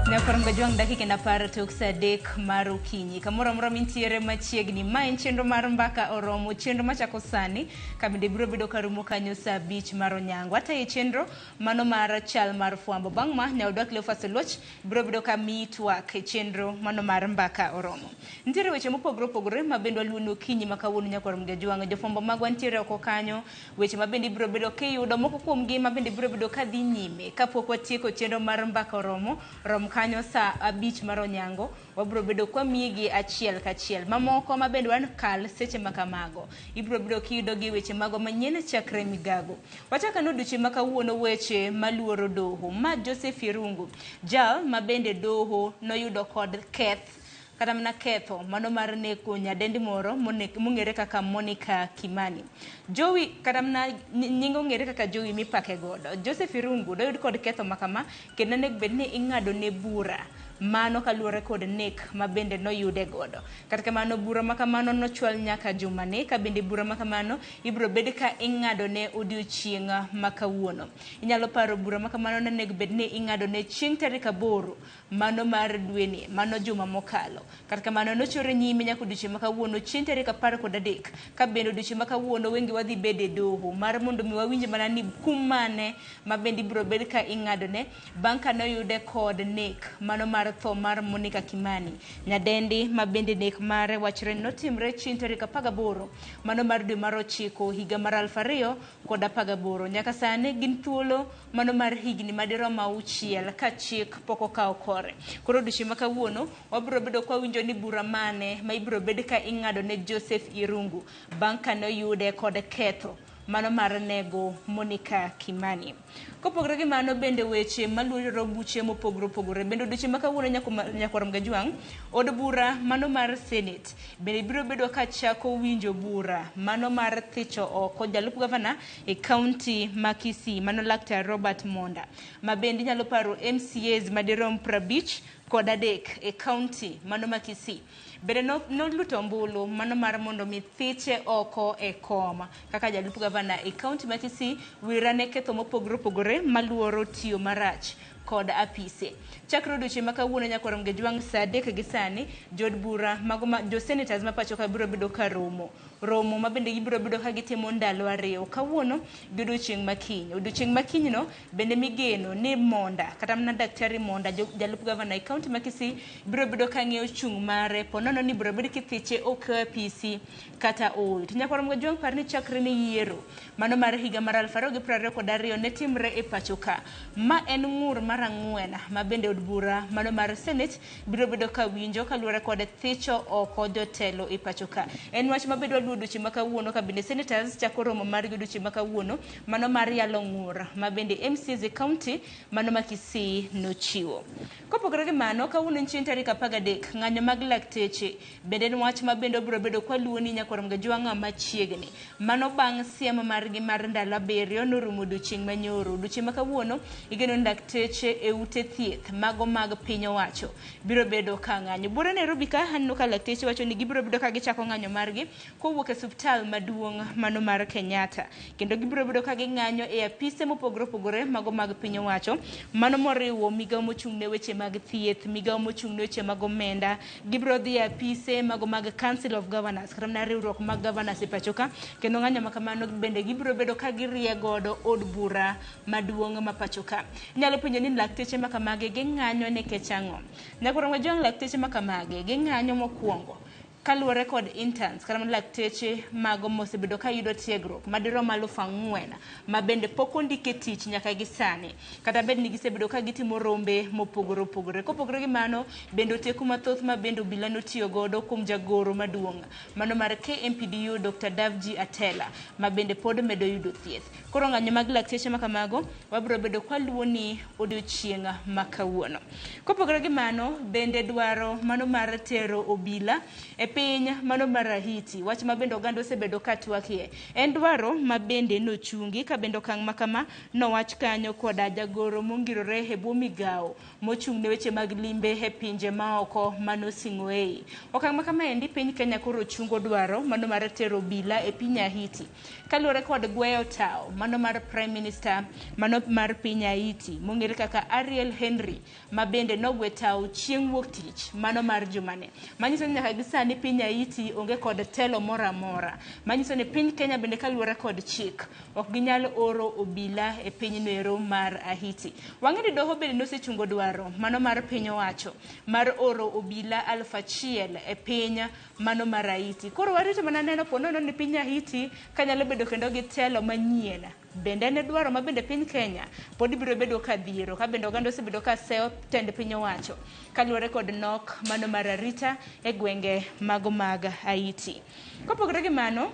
Nyakorongo Jwang' dakika 10 tok saa 3 mar okinyi. Kamoro amora mintiere machiegni, ma en chenro mar Mbaka Oromo, chenro machako sani ka bende biro bedo karumo kanyo saa 5 mar onyango. Atayo chenro mano mar chal mar fwambo. Bang' ma, nyaodwa Cleophas Oluoch biro bedo ka miyi twak e chenro mano mar Mbaka Oromo. Nitiere weche mopogore opogore ma bende waluwo okinyi ma kawuono Nyakorom Jwang'. Jofwambo magwa nitiere oko kanyo, weche ma bende ibiro bedo kiyudo, moko kuomgi ma bende biro bedo ka dhi nyime kapok watieko chenro mar Mbaka Oromo, rom kanyo saa 5 mar onyango, wabiro bedo kwamiyigi achiel kachiel. Mamoko ma bende wan kal seche ma kamago, ibiro bedo kiyudo gi weche mago manyien chakre migago. Wachako ane odiochieng' ma kawuono weche maluoro doho. Ma Joseph Irungu, jal ma bende doho noyudo kod keth kata mana ketho mano mar neko nyadendi moro mong'ere kaka Monica Kimani. Jowi kata mana nying ong'ere kaka Jowi mipake godo. Joseph Irungu doyud kod ketho makama kendo onego bed ni ing'ado ne bura mano kaluwore kod nek ma bende noyude godo. Kata kamano bura makamano nochwal nyaka jumani ka bende bura makamano ibiro bed ka ing'ado ne odiochieng' ma kawuono. Inyalo paro bura makamano nonego bed ni ing'ado ne chieng' tarik 8 mano mar dweni, mano juma mokalo. Kata kamano nochore nyime nyaka odiochieng' ma kawuono chieng' tarik 13 ka bende odiochieng' ma kawuono wengi wadhi bedo e doho mar mondo mi wawinj mana ni kum mane ma bende ibiro bed ka ing'adone bang' ka noyude kod nek mano mar tho mar Monica Kimani, nyadendi ma bende nek mare wachre ni notimre chieng' tarik 18 mano mar dwe mar 9 higa mar 2018. Nyaka sani gin thuolo mano mar higni madirom 6 ka chik pok okawo kore. Koro odiochieng' ma kawuono wabiro bedo kwawinjo ni bura mane ma ibiro bed ka ing'ado ne Joseph Irungu bang' ka noyude kod ketho mano mar nego Monica Kimani. Kopogore gi mano bende weche maluoro buche mopogore opogore. Bende odiochieng' ma kawuono Nyakwar Mgajwang', od bura mano mar Senate bende biro bedo ka chako winjo bura mano mar thicho oko jalup gavana e kaunti ma Kisii mano Laktar Robert Monda, ma bende inyalo paro MCAs madirom 53 e kaunti mano ma Kisii. Bende noluto ombulu mano mar mondo mi thiche oko e kom kaka jalup gavana e kaunti ma Kisii wira ne ketho mopogore opogore maluoro tiyo marach kod apise. Chakre odiochieng' ma kawuono Nyakwar Mgejwang' saa 3 gi sani, jood bura mago ma jo senators ma pacho ka biro bedo ka romo. Romo ma bende gibiro bedo ka gitimo ndalo 2, kawuono gi odiochieng' ma kiny. Odiochieng' ma kinyno bende migeno ni Monda kata mana Daktari Monda jalup gavana e kaunti ma Kisii biro bedo ka ng'iyo chung' mare ponono ni biro bed kithiche oko e apisi kata ooyo. To Nyakwar Mgejwang' par ni chakre ne yiero mano mar higa mar 2022 ne timre e pacho ka. Ma en ng'ur mar 4 ma bende od bura mano mar Senate biro bedo ka winjo kaluwore kod thicho oko jotelo e pacho ka. En wach ma bende waluwo odiochieng' ma kawuono ka bende senators chako romo margi odiochieng' ma kawuono mano mar yalo ng'ur ma bende MCAs e kaunti mano ma Kisii nochiwo. Kopogore gi mano, kawuono en chieng' tarik 13, ng'anyo mag lakteche bende en wach ma bende obiro bedo kwaluwo ni Nyakwar Mgajwang' machiegni. Mano bang' siem margi mar ndalo 7 norumo odiochieng' manyoro. Odiochieng' ma kawuono igeno ni lakteche e ute thieth mago mag piny owacho biro bedo ka ng'anyo. Buore Nairobi ka aneno ka lakteche wacho ni gibiro bedo ka gichako ng'anyo margi kowuok e osiptal maduong' mano mar Kenyatta. Kendo gibiro bedo ka ging'anyo e apise mopogore opogore mago mag piny owacho. Mano moriwo migawo mochung' ne weche mag thieth, migawo mochung' ne weche mag omenda, gibiro dhi e apise mago mag Council of Governors kata mana riwruok mag governors e pacho ka. Kendo ng'anyo ma kamano bende gibiro bedo ka girie godo od bura maduong' ma pacho ka. Inyalo penjo ni lakteche ma kamagi ging'anyo nikech ang'o? Nyakwar Mgajwang' lakteche ma kamagi ging'anyo mokwongo kaluwore kod interns kata mana lakteche mago mosebedo ka yudo tiegruok madirom 4,000 ma bende pok ondike tich nyaka gi sani, kata bed ni gisebedo ka gitimo rombe mopogore opogore. Kopogore gi mano, bende oteku mathoth ma bende obila notiyo godo kuom jagoro maduong' mano mar KMPDU Dr. Davji Atela ma bende pod medo yudo thieth. Koro ng'anyo mag lakteche ma kamago wabiro bedo kwaluwo ni odiochieng' ma kawuono. Kopogore gi mano, bende dwaro mano mar tero obila e piny mano mar Haiti. Wach ma bende oganda osebedo ka twakie en dwaro ma bende nochungi ka bende okang' ma kama nowach kanyo koda jagoro mongirore e bwo migawo mochung' ne weche mag limbe e pinje maoko manosingo ei. Okang' ma kamaendi piny Kenya koro chungo dwaro mano mar tero obila e piny Haiti kaluwore kod gweyo tawo mano mar Prime Minister mano mar piny Haiti mong'ere kaka Ariel Henry ma bende nogwe tawo chieng' wuok tich mano mar jumane. Manyiso ni nyaka gi sani piny Haiti onge kod telo moro amora. Manyiso ni piny Kenya bende kaluwore kod chik ok ginyal oro obila e pinyno ero mar Haiti. Wang'e ni doho bende nosechungo dwaro mano mar piny owacho mar oro obila 1000 e piny mano mar Haiti. Koro warito mana neno po nono ni piny Haiti kanyalo bedo kendo gi telo manyien. Bende en dwaro ma bende piny Kenya pod biro bedo ka dhiero ka bende oganda osebedo ka seyo tend piny owacho kaluwore kod nok mano mar arita e gwenge mago mag Haiti. Kopogore gi mano,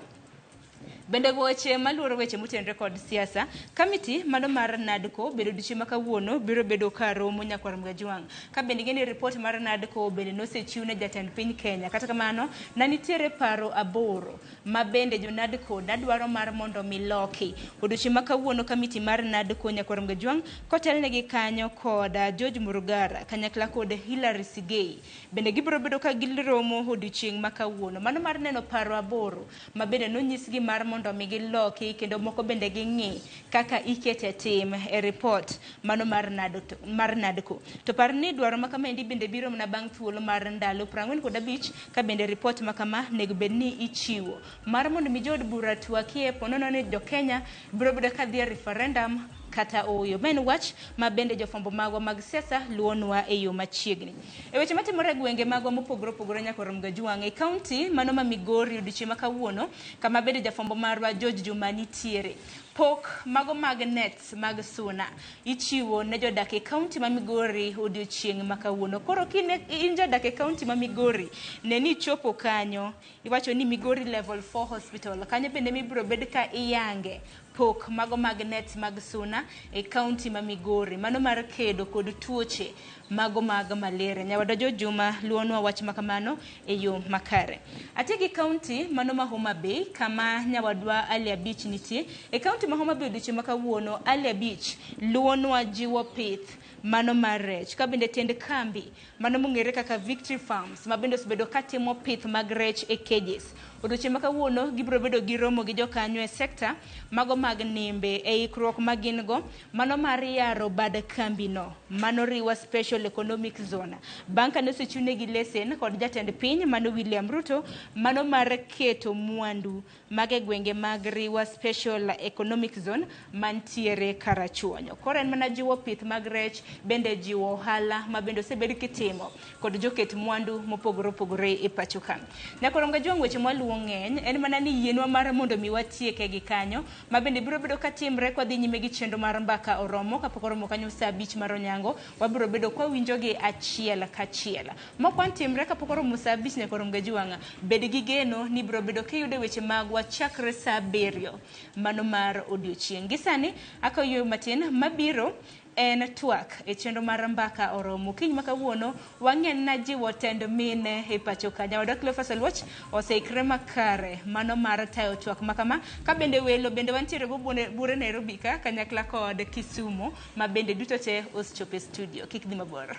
bende weche maluoro weche motenore kod siasa, kamiti mano mar NADCO bedo odiochieng' ma kawuono biro bedo ka romo nyakwar Mgajwang'. Ka bende ing'e ni ripot mar NADCO bende nosechiw ne jatend piny Kenya. Kata kamano, ne nitiere paro 8 ma bende jo NADCO nadwaro mar mondo mi loki. Odiochieng' ma kawuono kamiti mar NADCO nyakwar Mgajwang' kotelnegi kanyo kod George Murugara kanyakla kod Hillary Sigei. Bende gibiro bedo ka giromo odiochieng' ma kawuono. Mano mar neno paro 8 ma bende nonyisgi mar mondo mi giloki kendo moko bende ging'i kaka ikete tim e report mano mar NADCO. To par ni dwaro ma kamaendi bende biro mana bang' thuolo mar ndalo 45 ka bende report ma kama nego bed ni ichiwo mar mondo mi jood bura twakie ponono ni jo Kenya biro bedo ka dhi e referendum kata ooyo. Ma en wach ma bende jofwambo magwa mag siasa luwonwa e yo machiegni. E weche matimore e gwenge magwa mopogore opogore nyakwar Mgajwang' e kaunti mano ma Migori odiochieng' ma kawuono kama bende jafwambo marwa George Juma nitiere. Pok mago mag nets mag suna ichiwo ne jodak e kaunti ma Migori odiochieng' ma kawuono. Koro kine in jadak e kaunti ma Migori, ne ni ichopo kanyo, iwacho ni Migori Level 4 Hospital, kanyo bende mibiro bed ka iyange pok mago mag nets mag suna e kaunti ma Migori, mano mar kedo kod tuoche mago mag malaria. Nyawadwa George Juma luwonwa wach ma kamano e yo makare. Ati gi kaunti mano ma Homa Bay kama nyawadwa Ali Abich nitie. E kaunti ma Homa Bay odiochieng' ma kawuono Ali Abich luwonwa jiwo pith mano mar rech ka bende tiend kambi mano mong'ere kaka Victory Farms ma bende osebedo katimo pith mag rech e cages. Odiochieng' ma kawuono gibiro bedo gi romo gi jokanyo e sekta mago mag nimbe e ikruok ma gin go mano mar yaro bad kambino mano Riwa Special Economic Zone. Bang' kane osechiwnegi lesen kod jatend piny mano William Ruto mano mar keto mwandu mag e gwenge mag Riwa Special Economic Zone mantiere Karachuonyo. Koro en mana jiwo pith mag rech bende jiwo ohala ma bende osebed kitimo kod joket mwandu mopogore opogore e pacho ka. Nyakwar Mgajwang' weche mwaluwo ng'eny en mana ni yienwa mar mondo mi watieke gi kanyo ma bende biro bedo katimre kwa dhi nyime gi chenro mar mbaka oromo kapok oromo kanyo saa 5 mar onyango wabiro bedo kwa winjogi achiel kachiel. Mokwan timre kapok oromo saa 5 nyakwar Mgajwang' bed gi geno ni biro bedo kiyudo weche magwa chakre saa 7 mano mar odiochieng'. Gi sani akawo yweyo matin mabiro en twak e chenro mar mbaka oromo. Kiny ma kawuono wang'en na jiwo tend mine e pacho ka. Nyawadwa Cleophas Oluoch oseikre makare mano mar tayo twak ma kama ka bende welo bende wantiere go bure Nairobi ka kanyakla kod Kisumu ma bende duto te osechopo e studio. Kik dhi mabor.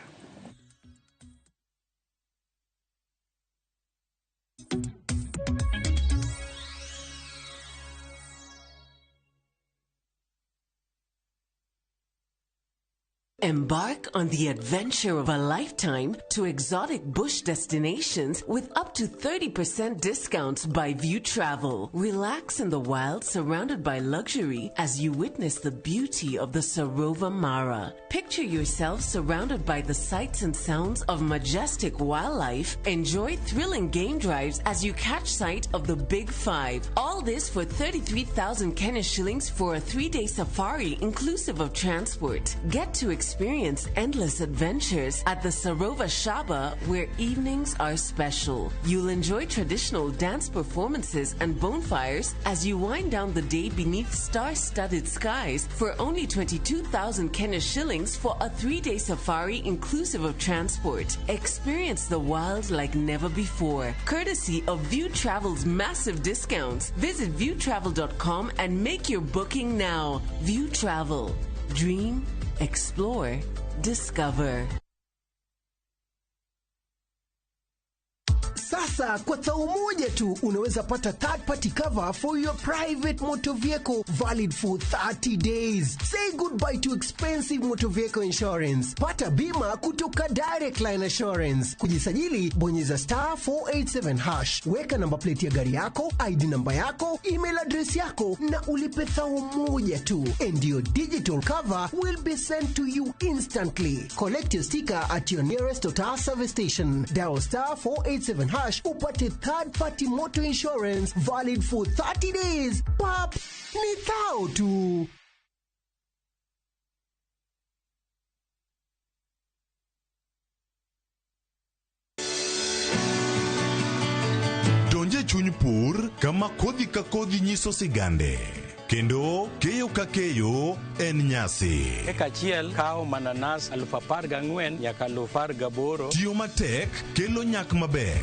Embark on the adventure of a lifetime to exotic bush destinations with up to 30% discounts by View Travel. Relax in the wild surrounded by luxury as you witness the beauty of the Sarova Mara. Picture yourself surrounded by the sights and sounds of majestic wildlife. Enjoy thrilling game drives as you catch sight of the Big Five. All this for 33,000 Kenya shillings for a 3-day safari inclusive of transport. Get to experience Experience endless adventures at the Sarova Shaba, where evenings are special. You'll enjoy traditional dance performances and bonfires as you wind down the day beneath star-studded skies for only 22,000 Kenya shillings for a 3-day safari inclusive of transport. Experience the wild like never before, courtesy of View Travel's massive discounts. Visit viewtravel.com and make your booking now. View Travel. Dream, explore, discover. Sasa kwa thao moja tu unaweza pata third party cover for your private motor vehicle valid for 30 days. Say goodbye to expensive motor vehicle insurance. Pata bima kutoka Direct Line Assurance. Kujisajili, bonyeza star 487 hash. Weka namba plate ya gari yako, ID namba yako, email address yako na ulipe thao moja tu. And your digital cover will be sent to you instantly. Collect your sticker at your nearest Total service station. Dial star 487 hash upate third party motor insurance valid for 30 days. Pap, ni thao tu. Donje chuny pur kama kodhi ka kodhi nyiso sigande. Kendo keyo ka keyo en nyasi. Eka achiel kawo mananas 14,000 nyaka 18,000. Tiyo matek kelo nyak maber.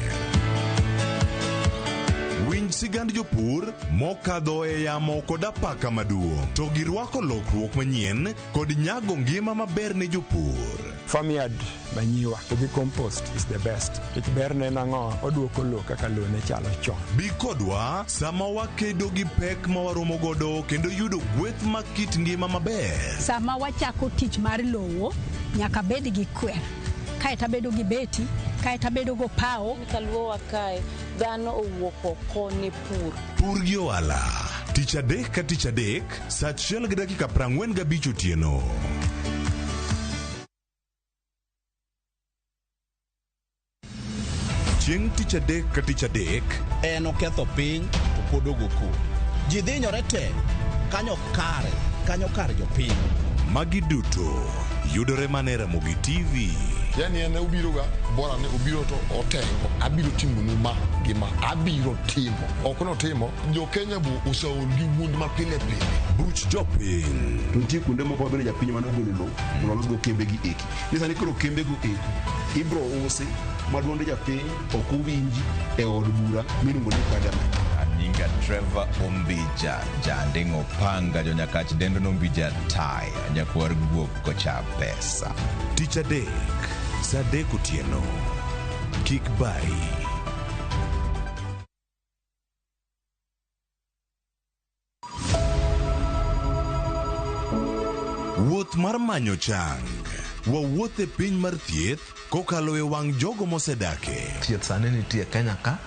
Winj sigand jopur mokadho e yamo kod apaka maduong', to girwako lokruok manyien kod nyago ngima maber ne jopur. Farmyard manyiwa to gi compost is the best. Nikech berne en ang'o? Oduoko lowo kaka lowo ne chalo chon. Bi kodwa sama wakedo gi pek ma waromo godo kendo yudo gweth ma kit ngima maber. Sama wachako tich mar lowo, nyaka bed gi kwer. Kaeto abedo gi beti, kaeto abedo go pawo. Kaluowa kae, dhano owuok oko ne pur. Pur gi ohala. Tich adek ka tich adek, saa 1:45 otieno. Chieng' tich adek ka tich adek, en oketho piny to pod ogo koko. Ji dhinyore te, kanyo kare, kanyo kar jopiny. Magi duto yudore mana e Ramogi TV. Yani en obiroga bora ni obiro to otengo abiro timonu ma gi ma abiro timo ok notimo jo Kenya bo oseol gi wuond ma pile pile. Buch jopiny. To nitie kuonde moko mabende japiny mane ogolo lowo mondo olosgo kembe gi eki. Ni sani koro kembego eki ibro usi ma duonde japiny ok owinji e od bura miluongo ni parliament. Anyinga Trevor Ombija, Janding'o Panga, Jonyakach dendo Nombija Tai, nyakwar guok kocha pesa. Tich adek, saa 3 otieno. Kik bayi. Wuoth mar manyo chang. Wawuoth e piny mar thieth kokalo e wang' jogo mosedake. Thieth sani nitie Kenya ka,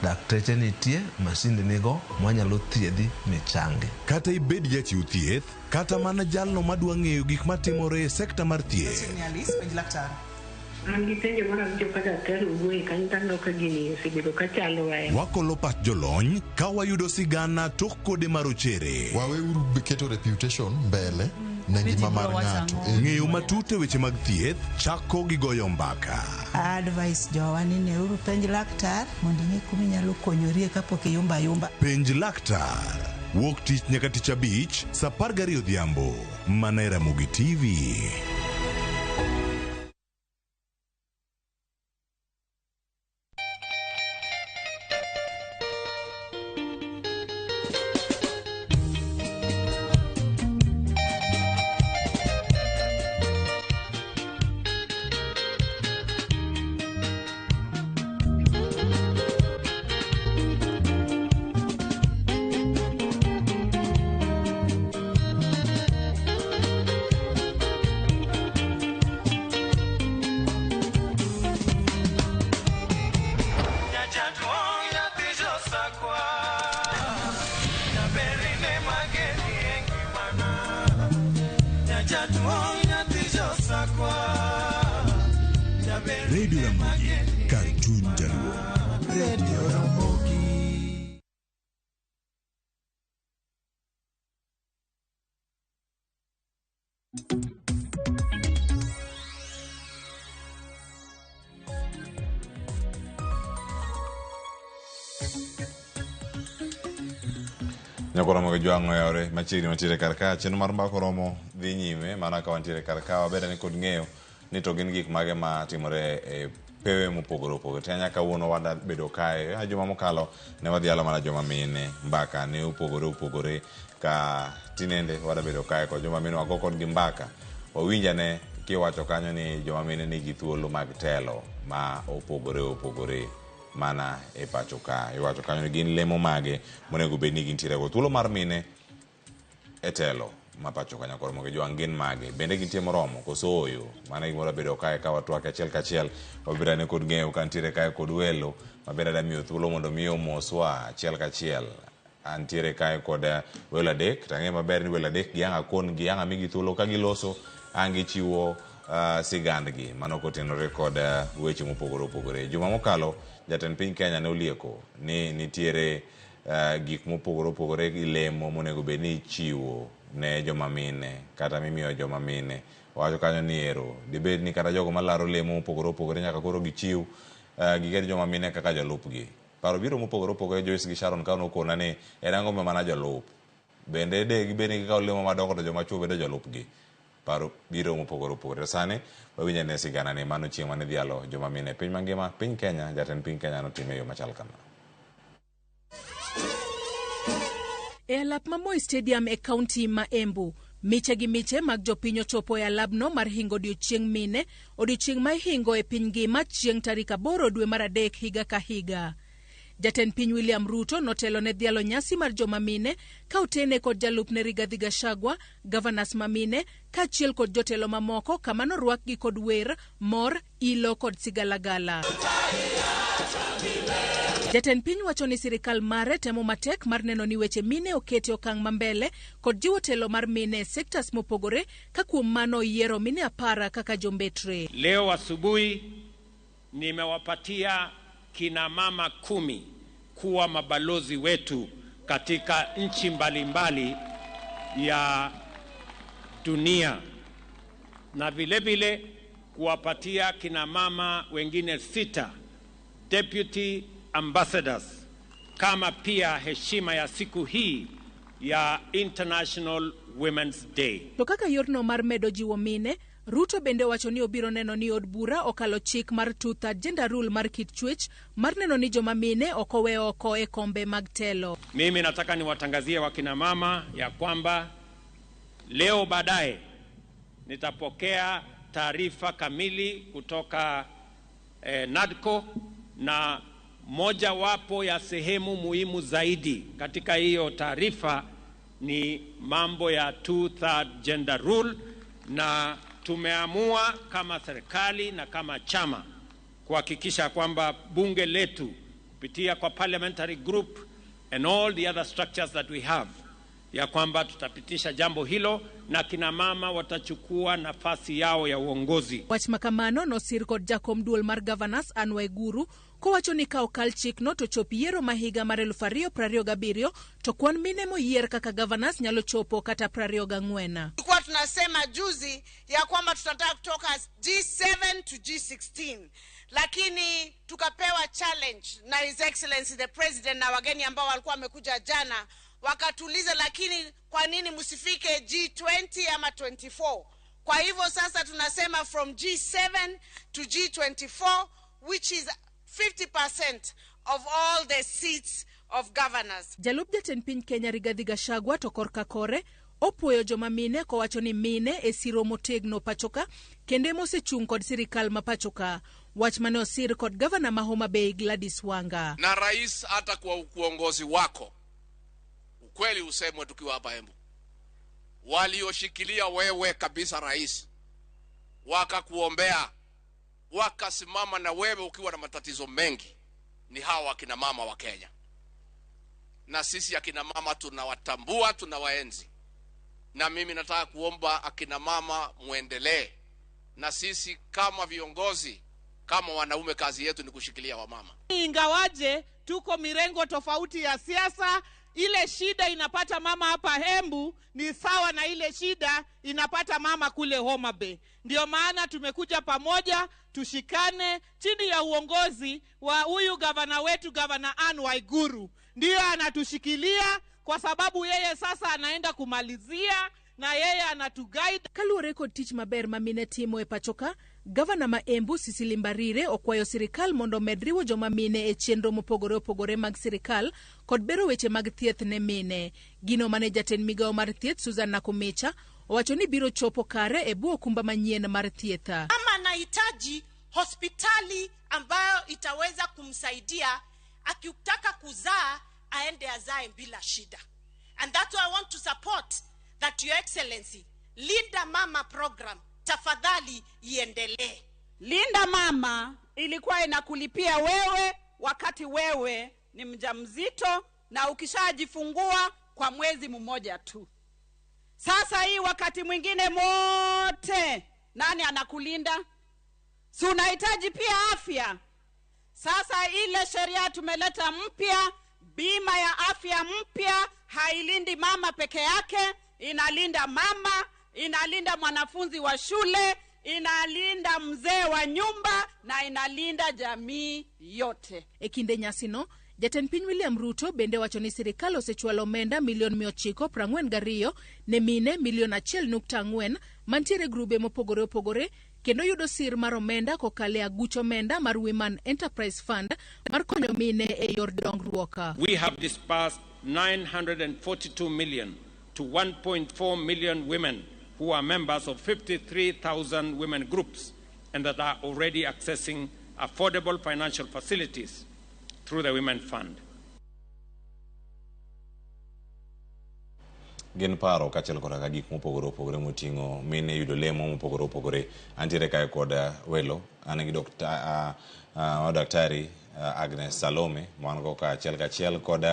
dakteche nitie, masinde nigo mwanyalo thiedhi michangi. Kata ibed jachiw thieth, kata mana jalno madwa ng'eyo gik matimore e sekta mar thieth. An gi penjo moro awinjo ka daktari owuoye kanyo taneno ka gini osebedo ka chalo ahinya. Wakolo pach jolony ka wayudo sigana tok kode marochere. Waweuru keto reputation mbele ne ngima mar ng'ato. Ng'eyo matut e weche mag thieth chako gi goyo mbaka. Advice jowa ni neuru penj laktar mondo ing'e kuma inyalo konyorie kapok iyumba ayumba. Penj laktar. Wuok tich nyaka tich abich saa 12 odhiambo. Mana e Ramogi TV. Radio Ramogi, kar chuny jaluo. Radio Ramogi. Nyakoromo gi jwang'o yore machiegni mantiere kar ka. Chenro mar mbaka oromo dhi nyime mana ka wantiere kar ka. Wabed ni kod ng'eyo ni to gin gik mage ma timore e pewe mopogore opogore. Tianya kawuono wada bedo kae. A juma mokalo ne wadhialo mana joma mine. Mbaka ne opogore opogore ka tinende wada bedo kae kod joma mine wago kodgi mbaka. Wawinjane kiwacho kanyo ni joma mine nigi thuolo mag telo ma opogore opogore mana e pacho ka. Iwacho kanyo ni gin lemo mage monego bed ni gintiere go. Thuolo mar mine e telo ma pacho ka Nyakoromo gi Jwang' gin mage? Bende gintie moromo koso ooyo? Mano e gima wabedo kae ka watwak achiel kachiel. Wabiro ane kod ng'eyo ka ntiere kae kod welo mabende adwa miyo thuolo mondo mi omoswa achiel kachiel. Antiere kae kod welo adek to ang'eyo maber ni welo adek gi ang' akon gi ang' amigi thuolo ka giloso ang' gichiwo sigandgi mano kotenore kod weche mopogore opogore. Juma mokalo jatend piny Kenya ne olieko ni nitiere gik mopogore opogore gi lemo monego bed ni ichiwo ne joma mine kata mimiyo joma mine. Owacho kanyo ni ero dibed ni kata jogo malaro lemo mopogore opogore nyaka koro gichiw giket joma mine kaka jolupgi. Paro biro mopogore opogore. Joyce gi Sharon ka nokona ni en ang'o ma mana jolup. Bende de gibed ni gikawo lemo madongo to joma chuo bedo jolupgi. Paro biro mopogore opogore. To sani wawinj ane sigana ni mano chieng' mane idhialo joma mine e piny mangima, piny Kenya, jatend piny Kenya notime e yo machal kama. E alap ma Moi Stadium e kaunti ma Embu, miche gi miche mag jopiny ochopo e alabno mar hingo odiochieng' mine, odiochieng' ma ihingo e piny ngima chieng' tarik 8 dwe mar 3 higa ka higa. Jatend piny William Ruto notelo ne dhialo nyasi mar joma mine ka otene kod jalupne Rigathi Gachagua, governors ma mine, kaachiel kod jotelo mamoko kama norwakgi kod wer, mor, ilo kod sigalagala. Jatend piny wacho ni sirikal mare temo matek mar neno ni weche mine okete okang' ma mbele kod jiwo telo mar mine e sectors mopogore ka kuom mano oyiero mine 10 kaka jombetre. Leo asubuhi nimewapatia kina mama 10 kuwa mabalozi wetu katika nchi mbalimbali ya dunia, na vile vile kuwapatia kina mama wengine 6 deputy ambassadors kama pia heshima ya siku hii ya International Women's Day. To kaka yorno mar medo jiwo mine, Ruto bende owacho ni obiro neno ni od bura okalo chik mar two-third gender rule mar kit chwech mar neno ni joma mine ok owe oko e kombe mag telo. Mimi nataka niwatangazie wakina mama ya kwamba leo baadaye nitapokea taarifa kamili kutoka NADCO, na moja wapo ya sehemu muhimu zaidi katika hiyo taarifa ni mambo ya two-third gender rule, na tumeamua kama serikali na kama chama kuhakikisha kwamba bunge letu kupitia kwa parliamentary group and all the other structures that we have ya kwamba tutapitisha jambo hilo na kina mama watachukua nafasi yao ya uongozi. Wach makamano nosir kod jakom duol mar governors Anne Waiguru kowacho ni ka okal chikno to chop yiero ma higa mar 2027 to kwan mine moyier kaka governors nyalo chopo kata 24. Tulikuwa tunasema juzi ya kwamba tunataka kutoka G7 to G16, lakini tukapewa challenge na His Excellency the President na wageni ambao walikuwa wamekuja jana wakatuuliza, lakini kwa nini msifike G20 ama 24? Kwa hivyo sasa tunasema from G7 to G24, which is 50% of all the seats of governors. Jalup jatend piny Kenya Rigathi Gachagua to korka kore opuoyo joma mine kowacho ni mine e siro motegno pachoka kendo emosechung' kod sirikal ma pachoka. Wach mane osir kod gavana ma Homa Bay Gladys Wanga. Na rais, hata kwa uongozi wako, ukweli usemwe tukiwa hapa Embu, walioshikilia wewe kabisa rais, wakakuombea, wakasimama na wewe ukiwa na matatizo mengi, ni hawa akina mama wa Kenya. Na sisi akina mama tunawatambua, tunawaenzi. Na mimi nataka kuomba akina mama muendelee. Na sisi kama viongozi, kama wanaume, kazi yetu ni kushikilia wamama. Ingawaje tuko mirengo tofauti ya siasa, ile shida inapata mama hapa Embu ni sawa na ile shida inapata mama kule Homa Bay. Ndio maana tumekuja pamoja, tushikane chini ya uongozi wa huyu gavana wetu, Gavana Anne Waiguru. Ndiyo anatushikilia kwa sababu yeye sasa anaenda kumalizia na yeye anatuguide. Kaluwore kod tich maber ma mine timo e pachoka, gavana ma Embu Cecily Mbarire okwayo sirikal mondo omed riwo joma mine e chenro mopogore opogore mag sirikal kod bero weche mag thieth ne mine. Gino mane jatend migawo mar thieth Susan Nakhumicha owacho ni biro chopo kare e bwo okumba manyien mar thieth. Mama anahitaji hospitali ambayo itaweza kumsaidia akitaka kuzaa aende azae bila shida. And that's why I want to support that, Your Excellency, Linda Mama program tafadhali iendelee. Linda Mama ilikuwa inakulipia wewe wakati wewe ni mjamzito na ukishajifungua kwa mwezi mmoja tu. Sasa hii wakati mwingine mote nani anakulinda? Si unahitaji pia afya. Sasa ile sheria tumeleta mpya, bima ya afya mpya, hailindi mama peke yake, inalinda mama, inalinda mwanafunzi wa shule, inalinda mzee wa nyumba na inalinda jamii yote. E kinde nyasino, jatend piny William Ruto bende wacho ni sirikal osechwalo omenda milion 942 ne mine milion 1.4 mantiere grube mopogore opogore kendo yudo sir mar omenda kokalo e aguch omenda mar Women Enterprise Fund mar konyo mine e yor dongruok. We have disbursed 942 million to 1.4 million women who are members of 53,000 women groups and that are already accessing affordable financial facilities through the Women Fund. Gin paro kaachiel koda ka gik mopogore opogore moting'o mine yudo lemo mopogore opogore. Antiere kae kod welo, an gi daktari Agnes Salome ma wan go kaachiel kachiel kod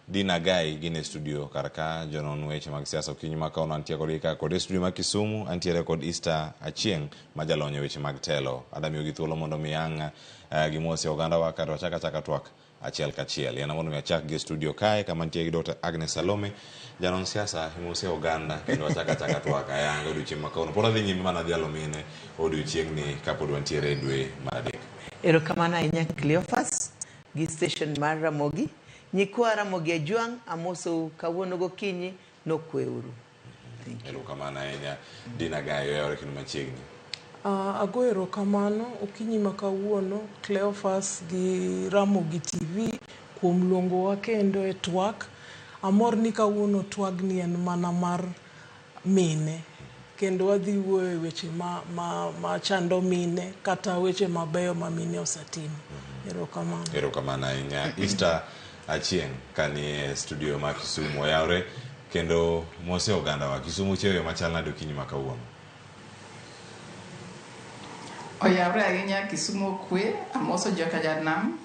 Dina Gai gin e studio kar ka jonon weche mag siasa okinyi ma kawuono antie kodgi ka kod e studio ma Kisumu antiere kod Easter Achieng' ma jalony e weche mag telo. Adwa miyogi thuolo mondo mi ang' gimosi ogandawa kato wachak achaka twak achiel kachiel. Yana mondo mi achak gi studio kae kama nitie gi Dr. Agnes Salome janon siasa imose oganda kendo wachak achaka twak ayanga odiochieng' ma kawuono. Pod adhi nyime mana dhialo mine odiochieng'ni kapod wantiere e dwe mar 3. Erokamano ahinya Cleophas gi station mar Ramogi. Nyikwa Ramogi Ajwang' amosou kawuono gokinyi nokweuru. Erokamano ahinya Dina Gai oyawore kendo machiegni. Ago erokamano okinyi ma kawuono Cleophas gi Ramogi TV kuom luongowa kendo e twak. Amor ni kawuono twagni en mana mar mine kendo wadhi wuoyo e weche ma chando mine kata weche mabeyo ma mine osetimo. Erokamano. Erokamano ahinya Easter Achieng' kanie studio ma Kisumu oyawre kendo mose oganda wa Kisumu chieyo machal nade okinyi ma kawuono. Oyawre ahinya Kisumu kwe, amoso joka janam.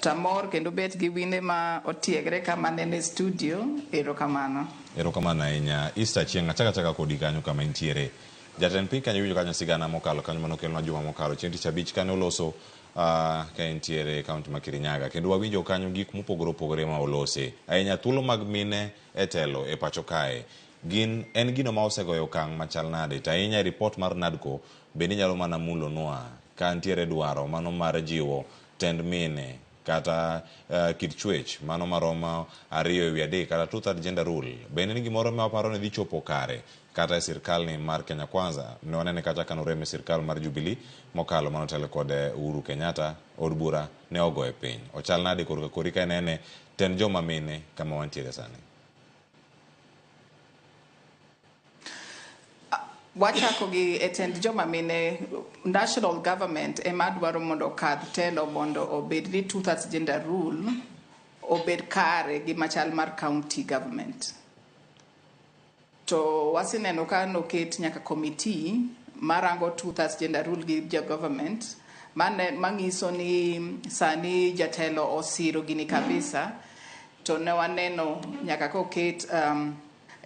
Tamor kendo bet gi wine ma otiegre kama nene studio, erokamano. Erokamano ahinya Easter Achieng' achaka achaka kodi kanyo kama intiere. Jatend piny kanyo winjo kanyo sigana mokalo kanyo manokelnwa juma mokalo chieng' tich abich kane oloso ka entiere e kaunti ma Kirinyaga kendo wawinjo kanyo gik mopogore opogore ma olose ahinya thuolo mag mine e telo e pacho kae gin en gino ma osegoyo okang' machal nade to ahinya e ripot mar NADCO bende inyalo mana mulonwa ka ntiere dwaro mano mar jiwo tend mine kata kit chwech mano maromo 2/3 kata 2/3 gender rule bende ni gimoro ma waparo ni dhi chopo kare kata e sirkal ni mar Kenya Kwanza ne wanene kacha kanorem e sirkal mar Jubilee mokalo manotelo kod Uhuru Kenyatta od bura ne ogoye piny. Ochal nade korka kori ka inene tend joma mine kama wantiere sani? Wachako gi e tend joma mine, national government ema dwaro mondo okadh telo mondo obed ni 2/3 gender rule obed kare gi machal mar county government. To waseneno ka noket nyaka committee marango 2/3 gender rule gi jo government mangiso ni sani jatelo osiro gini kabisa. To ne waneno nyaka koket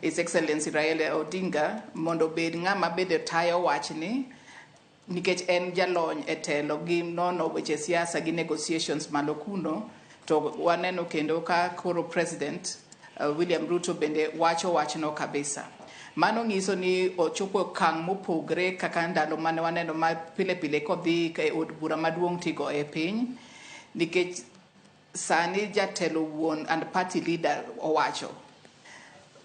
His Excellency Raila Odinga mondo obed ng'ama bende tayo wachni nikech en jalony e telo gi nono weche siasa gi negotiations malo kuno. To waneno kendo ka koro President William Ruto bende wacho wachno kabisa. Mano nyiso ni ochopo okang' mopogre kaka ndalo mane waneno ma pile pile kodhi e od bura maduong' tigo e piny, nikech sani jatelo wuon and party leader owacho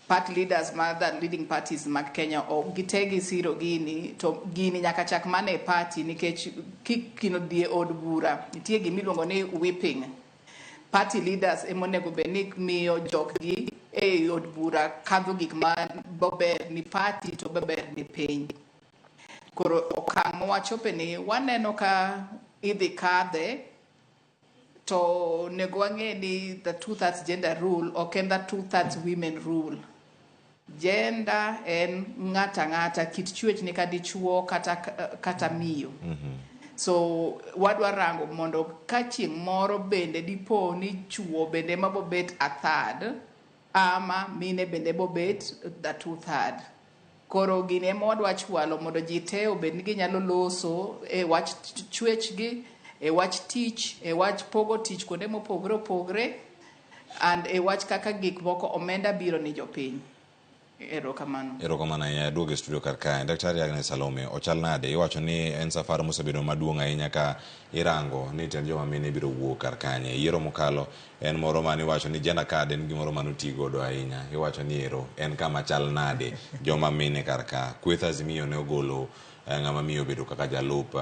party leaders ma the leading parties mag Kenya ok gite gisiro gini to gini nyaka chak mana e party nikech kikino dhi e od bura nitie gimiluongo ni whipping party leaders emonego bed ni miyo joggi e od bura kadho gik ma bober ni party to bober ni piny koro okang' mawachope ni waneno ka idhi kadhe to onego wang'e ni the 2/3 gender rule ok en the 2/3 women rule gender en ng'ata ang'ata kit chwech ni ka dichuo kata, kata miyo so wadwa rango mondo ka chieng' moro bende dipo ni chuo bende ema bobet a third ama mine bende bobet the 2/3 koro gini ema wadwa chwalo mondo ji te obed ni ginyalo loso e wach chwechgi e wach tich e wach pogo tich kuonde mopogore opogore and e wach kaka gik moko omenda biro ni jopiny erokamano Erokamano ahinya duogo e studio kar kae. Daktari Agnes Salome, ochal nade? Iwacho ni en safar mosebedo maduong' ahinya ka irango ni tend joma mine biro wuok kar kanye. Yiero mokalo en moro mane iwacho ni gender card en gimoro mane oti godo ahinya. Iwacho ni ero en kama chal nade joma mine kar ka. Kweth Azimio ne ogolo ng'ama miyo obedo kaka jalup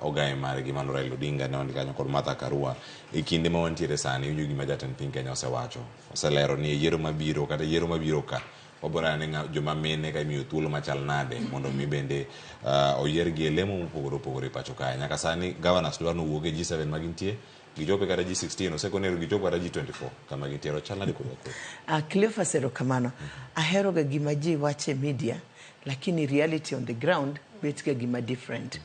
ogaye margi mano Raila Odinga ne ondiki kanyo kod Martha Karua. E kinde ma wantiere sani, iwinjo gima jatend piny Kenya osewacho. Oselero ni e yiero mabiro kata yiero mabiro ka wabiro neno ni joma mine ka imiyo thuolo machal nade mondo mi bende oyiergi e lemo mopogore opogore e pacho kae. Nyaka sani governors dwaro ni owuog e G7 ma gintie, gichope kata G16, osekone gichop kata G24 kama gintiere. Ochal nade kod kwe? Cleophas erokamano. Aheroga gima ji wacho e media, lakini reality on the ground bet ga gima different.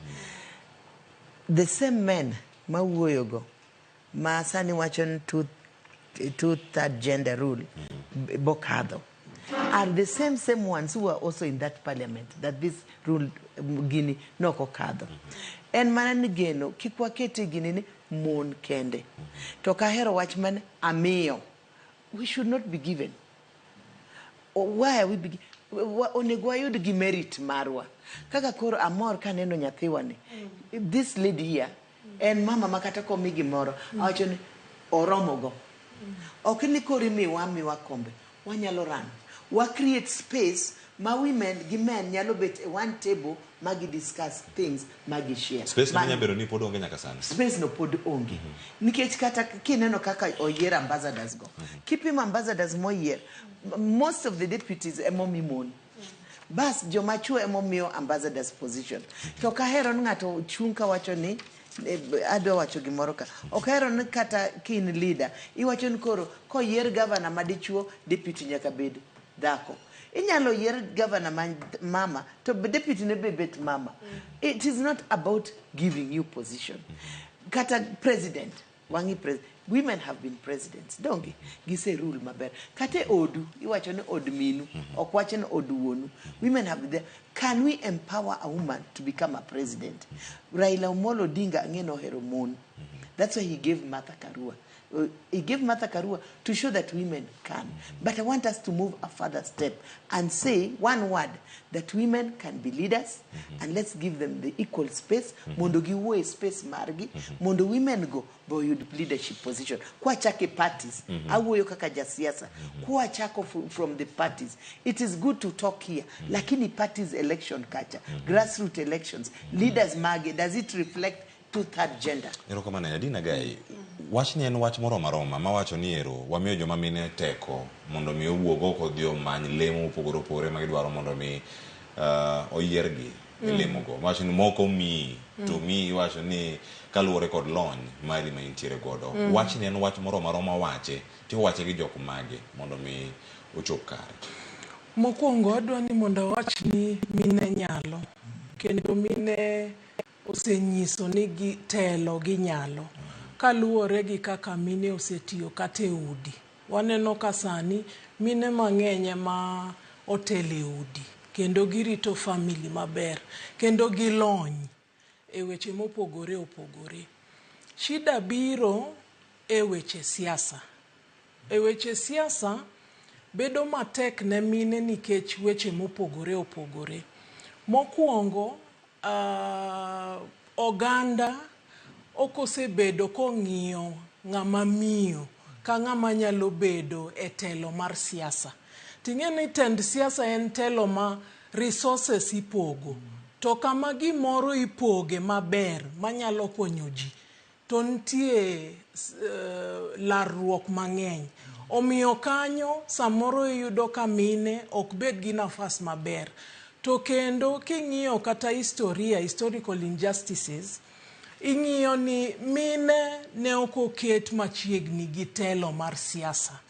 The same men mawuoyogo ma sani wacho ni 2/3 gender rule bokadho are the same ones who are also in that parliament that this rule gini nokokadho. En mana ni geno kik wakete gini ni mon kende. To kahero wach man amiyo. We should not be given. Why are we onego wayud gi merit marwa. Kaka koro amor kaneno nyathiwa ni. This lady here en mama ma kata komi gimoro awacho ni oromo go. Ok ni koro imiwa amiwa kombe. Wanyalo run. Wa create space ma women gi men nyalo bet e one table ma gi discuss things ma gi share. Space no nyalo bedo ni pod onge nyaka sani. Space no pod onge. Nikech kata kineno kaka oyier ambassadors go. Kipimo ambassadors moyier, most of the deputies emomi mon. Bas joma chuo emomiyo ambassadors position. To kahero ni ng'ato chung' kawacho ni adwa wacho gimoro ka. Ok ahero ni kata ka in leader, iwacho ni koro koyier governor ma dichuo, deputy nyaka bed dhako. Inyalo yier governor ma mama, to deputy ne be bet mama. It is not about giving you position. Kata president, wangi president. Women have been presidents, donge? Gise rule maber. Kata e odu, iwacho ni od minu, ok wach ni od wuonu. Women have been there. Can we empower a woman to become a president? Raila Amolo Odinga ang'e nohero mon. That's why he gave Martha Karua. He gave Martha Karua to show that women can. But I want us to move a further step and say one word, that women can be leaders, and let's give them the equal space. Mondo giwuo e space margi, mondo women go boyud leadership position. Kwachake parties, awuoyo kaka jasiasa, kwachako from the parties. It is good to talk here, lakini parties election kacha, grassroots elections, leaders mage, does it reflect 2/3 gender? Erokamano Adina Gai. Wachni en wach moro maroma mawacho ni ero wamiyo joma mine teko mondo mi owuog oko odhi omany lemo mopogore opogore ma gidwaro mondo mi oyiergi e lemo go. Wacho ni moko miyi to miyi iwacho ni kaluwore kod lony mari ma intiere godo. Wachni en wach moro maroma wache tiwache gi jok mage mondo mi ochop kare. Mokwongo adwa ni mondo awach ni mine nyalo kendo mine osenyiso ni gi telo ginyalo kaluwore gi kaka mine osetiyo kata e udi. Waneno ka sani mine mang'eny ema otelo e udi kendo girito family maber kendo gilony e weche mopogore opogore. Shida biro e weche siasa. E weche siasa bedo matek ne mine nikech weche mopogore opogore. Mokwongo, oganda ok osebedo kong'iyo ng'ama miyo ka ng'ama nyalo bedo e telo mar siasa. Ting'e ni tend siasa en telo ma resources ipogo. To kama gimoro ipoge maber manyalo konyo ji, to nitie larruok mang'eny. Omiyo kanyo samoro iyudo ka mine ok bed gi nafas maber. To kendo king'iyo kata historia, historical injustices, ing'iyo ni mine ne ok oket machiegni gi telo mar siasa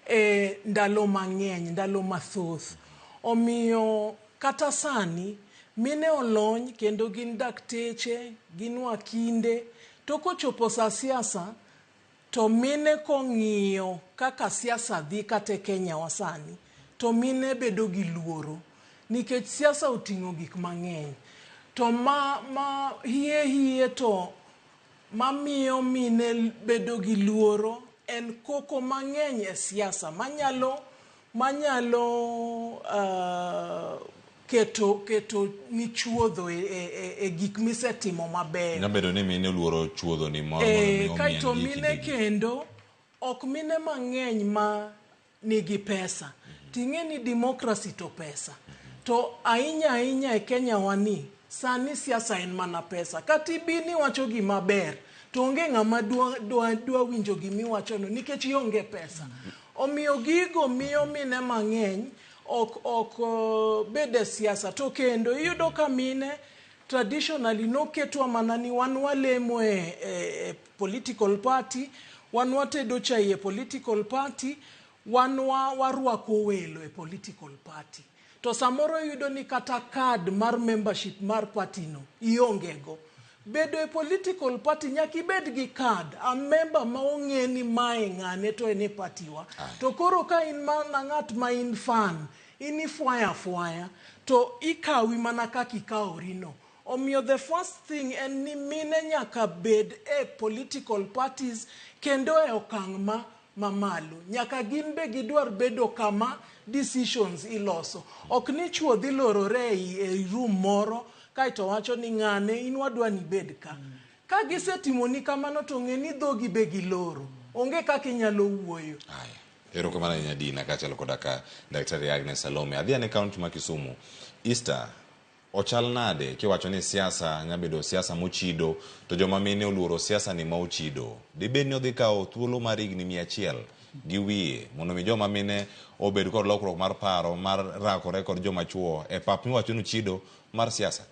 e ndalo mang'eny, ndalo mathoth. Omiyo kata sani mine olony kendo gin dakteche, gin wakinde, to kochopo sa siasa to mine kong'iyo kaka siasa dhi kata e Kenya wa sani, to mine bedo gi luoro nikech siasa oting'o gik mang'eny. To ma hie hie to mamiyo mine bedo gi luoro en koko mang'eny e siasa manyalo keto ni chuodho e gik misetimo maber. Nyalo bedo ni mine oluoro chuodho ni moro mondo mi omien Kaeto gi mine kindegi. Kendo ok mine mang'eny ma nigi pesa. Ting'e ni democracy to pesa. To ahinya ahinya e Kenya wani, sani siasa en mana pesa. Kata ibi ni iwacho gima ber, to onge ng'ama dwa winjo gimiwachono nikech ionge pesa. Omiyo gigo miyo mine mang'eny ok bed e siasa. To kendo iyudo ka mine traditionally noketwa mana ni wan walemo e political party, wan watedo chai e political party, wan warwako welo e political party. To samoro iyudo ni kata card mar membership mar party no ionge go. Bedo e political party nyaka ibed gi card, a member ma ong'e ni mae ng'ane to en e party wa. To koro ka in mana ng'at ma in fan, in ifwaya afwaya, to ikawi mana kaka ikawori no. Omiyo the first thing en ni mine nyaka bed e political parties kendo e okang' ma mamalo. Nyaka gin be gidwar bedo kama decisions iloso. Ok ni chuo dhi lorore ei room moro kaeto wacho ni ng'ane in wadwa ni bed ka. Ka gisetimoni kamano to ng'e ni dhogi be giloro. Onge kaka inyalo wuoyo. Erokamano ahinya Dina kaachiel koda ka Daktari Agnes Salome. Adhi ane kaunti ma Kisumu. Easter, ochal nade kiwacho ni siasa nya bedo siasa mochido to joma mine oluoro siasa ni ma ochido. Dibed ni odhi kawo thuolo mar higni 100 gi wiye mondo mi joma mine obed kod lokruok mar paro mar rakore kod joma chuo e pap miwacho ni ochido mar siasa?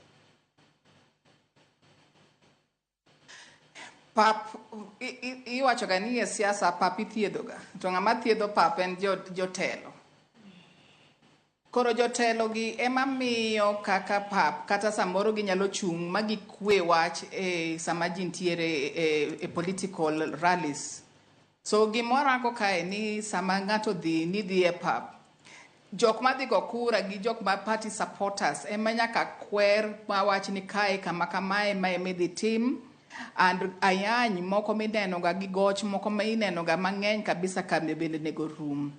Pap iwacho ga ni e siasa pap ithiedho ga. To ng'ama thiedho pap en jotelo. Koro jotelo gi ema miyo kaka pap kata samoro ginyalo chung' ma gikwe wach e sama ji nitiere e political rallies. So gimwarango kae ni sama ng'ato dhi ni dhi e pap, jok madhi go kura gi jok ma party supporters ema nyaka kwer mawach ni kae kama kamae ma ema idhi tim. And ayany moko mineno ga gi goch moko ma ineno ga mang'eny kabisa ka bende nego rum.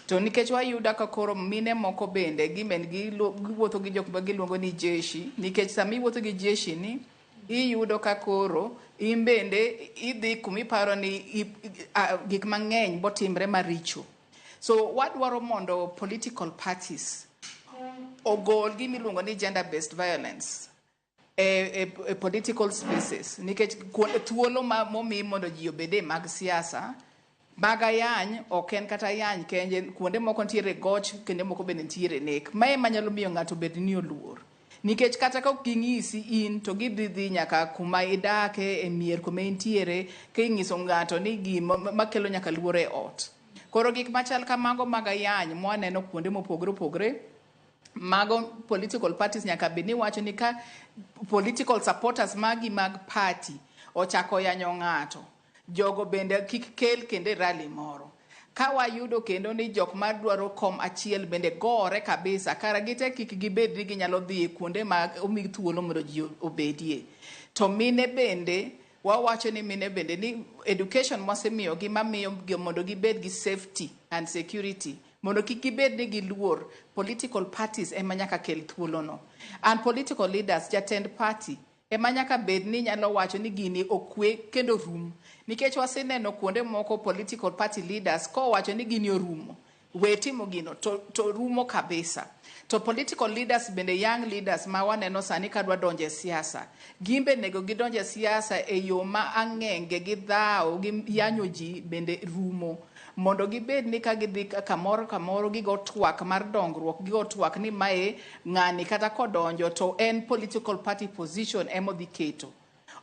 To nikech wayudo ka koro mine moko bende gimen giwuotho gi jok ma giluongo ni jeshi, nikech sama iwuotho gi jeshi ni iyudo ka koro in bende idhi kumiparo ni gik mang'eny botimre maricho. So wadwaro mondo political parties ogol gima iluongo ni gender based violence e political spaces, nikech thuolo ma momi mondo ji obede mag siasa mag ayany ok en kata ayany kende, kuonde moko nitiere goch, kendo moko bende nitiere nek. Mae ema nyalo miyo ng'ato bed ni oluor. Nikech kata ka ok ging'isi in to gidhi dhi nyaka kuma idake e mier kuma intiere king'iso ng'ato ni gima makelo nyaka luoro e ot. Koro gik machal kamago mag ayany mwaneno kuonde mopogore opogore, mago political parties nyaka bed ni wacho ni ka political supporters magi mag party ochako yanyo ng'ato, jogo bende kik kel kendo e rally moro. Ka wayudo kendo ni jok madwaro kom achiel bende gore kabisa, kara gite kik gibed ni ginyalo dhi kuonde ma omi thuolo mondo ji obedie. To mine bende, wawacho ni mine bende ni education mwasemiyogi mamiyo mondo gibed gi safety and security, mondo kik gibed ni giluor, political parties ema nyaka kel thuolono. And political leaders, jatend party, ema nyaka bed ni nyalo wacho ni gini okwe kendo rum. Nikech waseneno kuonde moko political party leaders kowacho ni gini orumo, we timo gino to rumo kabisa. To political leaders bende, young leaders ma waneno sani kadwa donjo e siasa, gimbe nego gidonjo e siasa e yo ma ang'enge gi dhawo gi yanyo ji bende rumo, mondo gibed ni ka gidhi kamoro kamoro gigo twak mar dongruok, gigo twak ni mae ng'ani kata kodonjo to en political party position emodhi keto,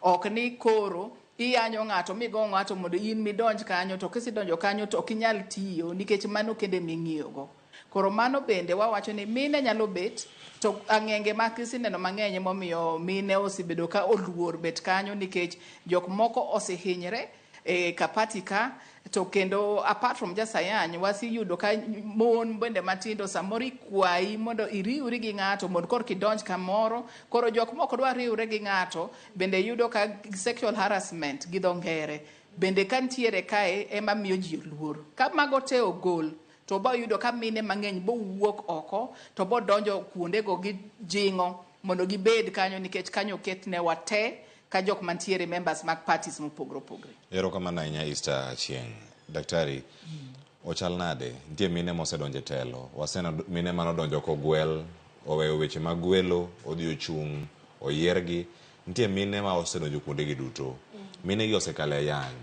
ok ni koro iyanyo ng'ato migo ng'ato mondo in midonj kanyo, to kisedonjo kanyo to ok inyal tiyo nikech mano kende ming'iyogo. Koro mano bende wawacho ni mine nyalo bet to ang'enge ma kiseneno mang'eny emomiyo mine osebedo ka oluor bet kanyo, nikech jok moko osehinyre e kapati ka. To kendo apart from just ayany, wasiyudo ka mon bende matindo samoro ikwayi mondo iriwri gi ng'ato mondo korka idonj kamoro. Koro jok mok dwa riwre gi ng'ato bende yudo ka sexual harassment gi dho ngere bende ka ntiere kae ema miyo ji luor. Ka mago te ogol to bo yudo ka mine mang'eny bowuok oko to bodonjo kuondego gi jing'o mondo gibed kanyo, nikech kanyo oketne wa te ka jok mantiere members mag parties mopogore opogore. Erokamano ahinya, Esther Achieng'. Daktari, ochal nade? Nitie mine mosedonjo e telo. Waseneno mine manodonjo kogwel, oweyo weche mag gwelo, odhi ochung', oyiergi. Nitie mine ma osedonjo kuondegi duto. Mine gi osekalo e ayany,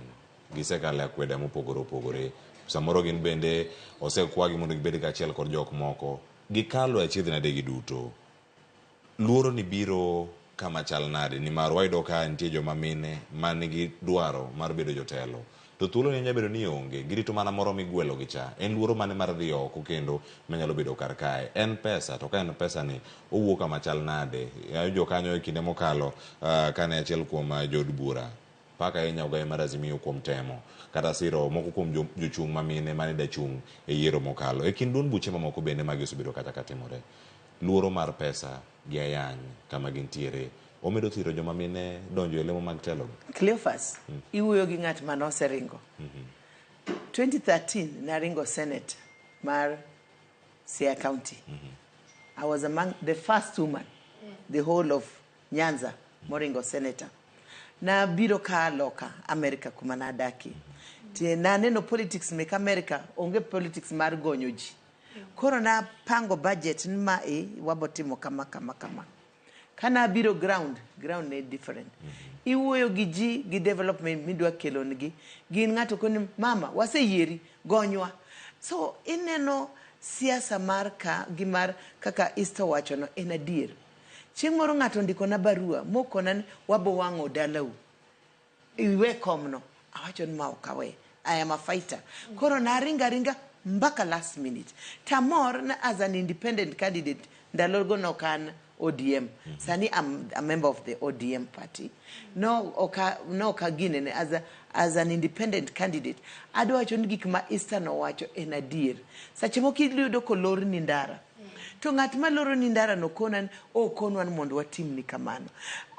gisekalo e akweda mopogore opogore. Samoro gin bende osekwagi mondo gibed kaachiel kod jok moko. Gikalo e achiedh nade gi duto. Luoro ni biro kama chal nade? Nimar wayudo ka nitie joma mine man gi dwaro mar bedo jotelo. To thuolo ni nyalo bedo ni onge, girito mana moro migwelo gi cha. En luoro mane mar dhi oko kendo manyalo bedo kar kae? En pesa, to ka en pesa ni, owuok kama chal nade? Awinjo kanyo e kinde mokalo kane achiel kuom jood bura pak ahinya ogaye mar Azimio kuom temo kata siro moko kuom jochung' ma mine mane dachung' e yiero mokalo. E kind duond buche mamoko bende magi osebedo kata ka timore. Luoro mar pesa gi ayany kama gintiere omedo thiro joma mine donjo e lemo mag telo. Cleophas, iwuoyo gi ng'at mane oseringo. 2013 naringo Senate mar Siaya County. I was among the first woman, the whole of Nyanza, moringo senator. Nabiro ka loka America kuma nadakie. Tie naneno politics mek America onge politics mar gonyo ji. Koro napango budget ni ma e wabo timo kama kama kama. Kana biro ground, ground ne different. Iwuoyo gi ji gi development midwa kelonegi. Gin ng'ato koni mama waseyieri gonywa. So ineno siasa mar ka gi mar kaka Esther wachono en adier. Chieng' moro ng'ato ondikona barua mokona ni wabo wang'o dalau. Iwe komno. Awacho ni ma ok awe. I am a fighter. Koro naringa ringa mpaka last minute. Tamor na as an independent candidate ndalogo nok an ODM. Sani I'm a member of the ODM party. No oka no ok aginene as an independent candidate. Adwa wacho ni gik ma Esther nowacho en adier. Seche moko iyudo kolorni ndara. To ng'at maloro ni ndara no kona ni okonwa ni mondo watimni kamano.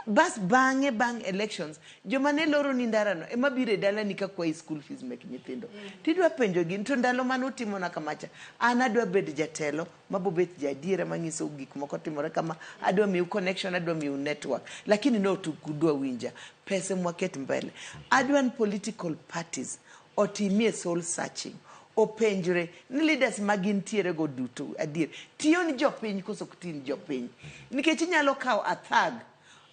Bas bang'e bang' elections, joma ne loro ni ndara no ema biro e dalani ka kwayi school fees mek nyithindo. Tidwa penjogi to ndalo mane utimona kamacha, an adwa bedo jatelo mabobet jaadiera manyiso gik moko timore kama, adwa miu connection, adwa miu network. Lakini no ok udwa winja. Pesa mwaket mbele. Adwa ni political parties otimie soul searching. Openjre ni leaders ma gintiere go duto adier tiyo ni jopiny koso ok ti ni jopiny. Nikech inyalo kawo a thug,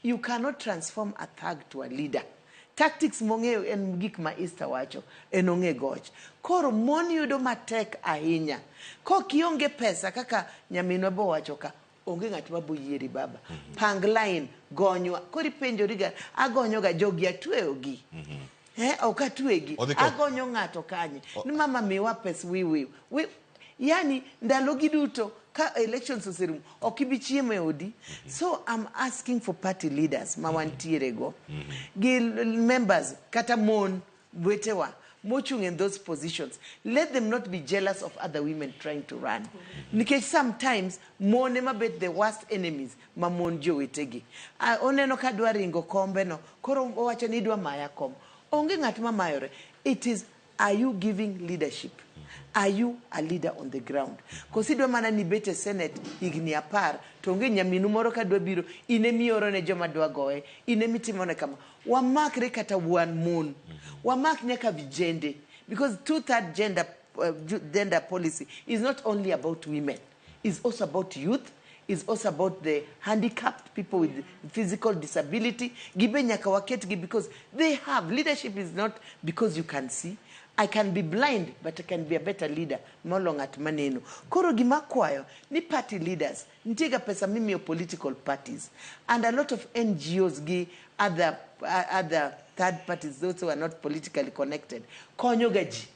you cannot transform a thug to a leader. Tactics mong'eyo en gik ma Esther wacho, en ong'e goch. Koro mon yudo matek ahinya. Kok ionge pesa kaka nyaminwa bo wacho ka, onge ng'at ma bo yieri baba. Pang line, gonywa. Koro ipenjori ga, agonyo ga jogi atweyogi. Ok atwegi. Agonyo ng'ato kanye. Ni mama miwa pes wiwi. Wi, yani ndalo gi duto ka elections oserumo ok ibi chiemo e odi. So I'm asking for party leaders ma wantiere go gi members kata mon wetewa mochung' in those positions, let them not be jealous of other women trying to run, nikech sometimes mon ema bet the worst enemies ma mon jowetegi. Ah, oneno ka dwa ringo kombe no koro owacho ni idwa maya kom. Onge ng'at ma mayore. It is Are you giving leadership? Are you a leader on the ground? Koso idwa mana ni ibet e senate higni apar to onge nyaminu moro ka dwa biro in emioro ne joma dwa goye, in emitimone kama. Wamakre kata wan mon. Wamak nyaka vijende because two third gender, gender policy is not only about women. It's also about youth, is also about the handicapped people with physical disability. Gibe nyaka waketgi because they have leadership is not because you can see. I can be blind but I can be a better leader molo ng'at maneno. Koro gima kwayo ni party leaders nitie ga pesa mimiyo political parties and a lot of NGOs gi other, other third parties those who are not politically connected konyo ga ji.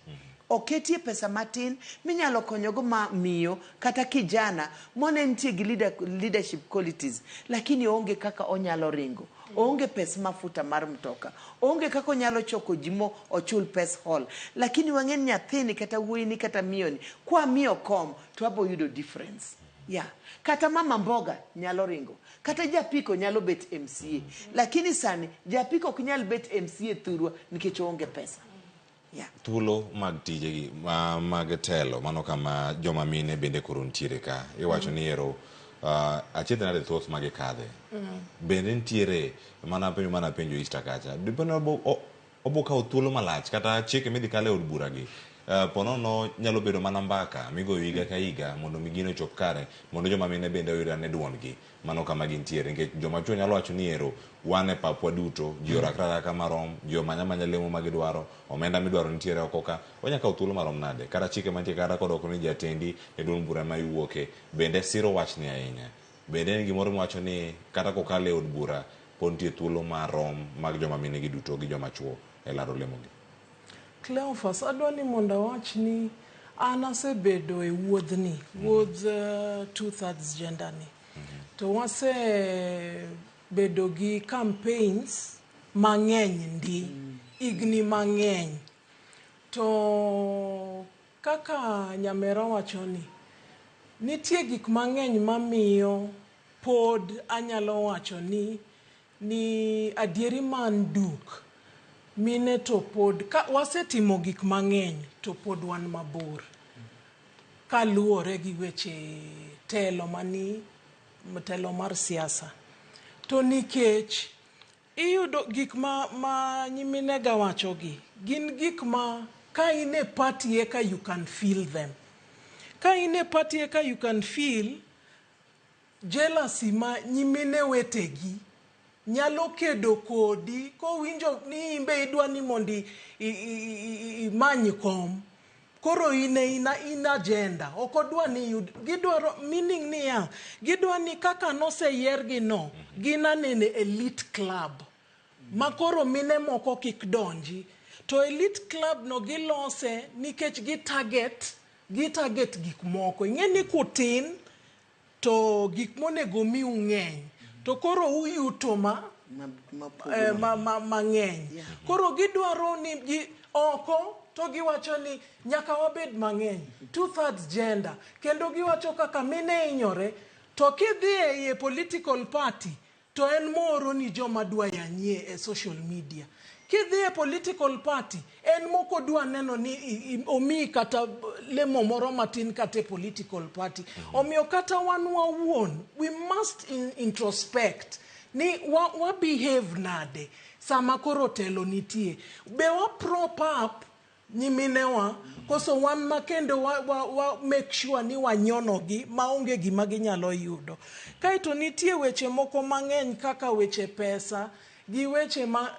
Oketie pesa matin minyalo konyogo ma miyo kata kijana mone nitie gi leader, leadership qualities lakini oonge kaka onyalo ringo oonge pes mafuta mar mtoka oonge kaka onyalo choko ji mo ochul pes hall lakini wang'e ni nyathini kata wuoyini kata miyoni kwa miyo kom to wabo yudo difference yeah. Kata mama mboga nyalo ringo kata japiko nyalo bet MCA lakini sani japiko ok nyal bet MCA thurwa nikech oonge pesa yeah. Thuolo mag tijegi ma, mag telo mano kama joma mine bende koro nitiere ka iwacho ni ero achiedh nade thoth ma gikadhe bende nitiere mana penjo mana penjo Easter kacha dipo ni obo, obo kawo thuolo malach kata chike midhi kale od bura gi ponono nyalo bedo mana mbaka migoyo higa ka higa mondo mi gino ochop kare mondo joma mine bende oyud ane duondgi mano kama gintiere nikech joma chuo nyalo wacho ni ero wan e papwa duto ji orakre araka marom ji omanya amanya lemo ma gidwaro omenda midwaro nitiere oko ka onya kawo thuolo marom nade kata chike mantie kata kodok ni jatendi e duond bura ma iwuoke bende siro wachni ahinya bende en gimoro miwacho ni kata kokalo e od bura pod nitie thuolo marom mag joma mine gi duto gi joma chuo e laro lemogi. Cleophas, adwa ni mondo awach ni an asebedo e wuodhni, wuodh two thirds gender ni. To wasebedo gi campaigns mang'eny ndi, higni mang'eny. To kaka nyamera wacho ni, nitie gik mang'eny mamiyo pod anyalo wacho ni ni adieri man duk mine to pod ka wasetimo gik mang'eny to pod wan mabor kaluwore gi weche telo mani telo mar siasa to nikech iyudo gik ma, ma nyiminega wachogi gin gik ma ka in e party eka you can feel them ka in e party eka you can feel jealousy ma nyimine wetegi nyalo kedo kodi kowinjo ni imbe idwa ni mondo imany kom koro in e in agenda ok odwa ni yud gidwaro meaning niya gidwa ni kaka noseyiergi no gin anene elite club ma koro mine moko kik donji to elite club no gilose nikech gi target gi target gik moko ing'e ni kutin to gik monego miu ng'eny to koro uyuto ma mang'eny yeah. Koro gidwaro ni gi oko to giwacho ni nyaka wabed mang'eny two thirds gender kendo giwacho kaka mine hinyore to kidhi e political party to en moro ni joma dwa yanyie e social media kidhi e political party en moko dwa neno ni omiyi kata lemo moro matin kata e political party omiyo kata wan wawuon we must introspect ni wa, wa behave nade sama koro telo nitie be wa prop up nyiminewa koso wan ma kendo wa, wa, wa make sure ni wanyonogi maonge gima ginyalo yudo kaeto nitie weche moko mang'eny kaka weche pesa gi weche ma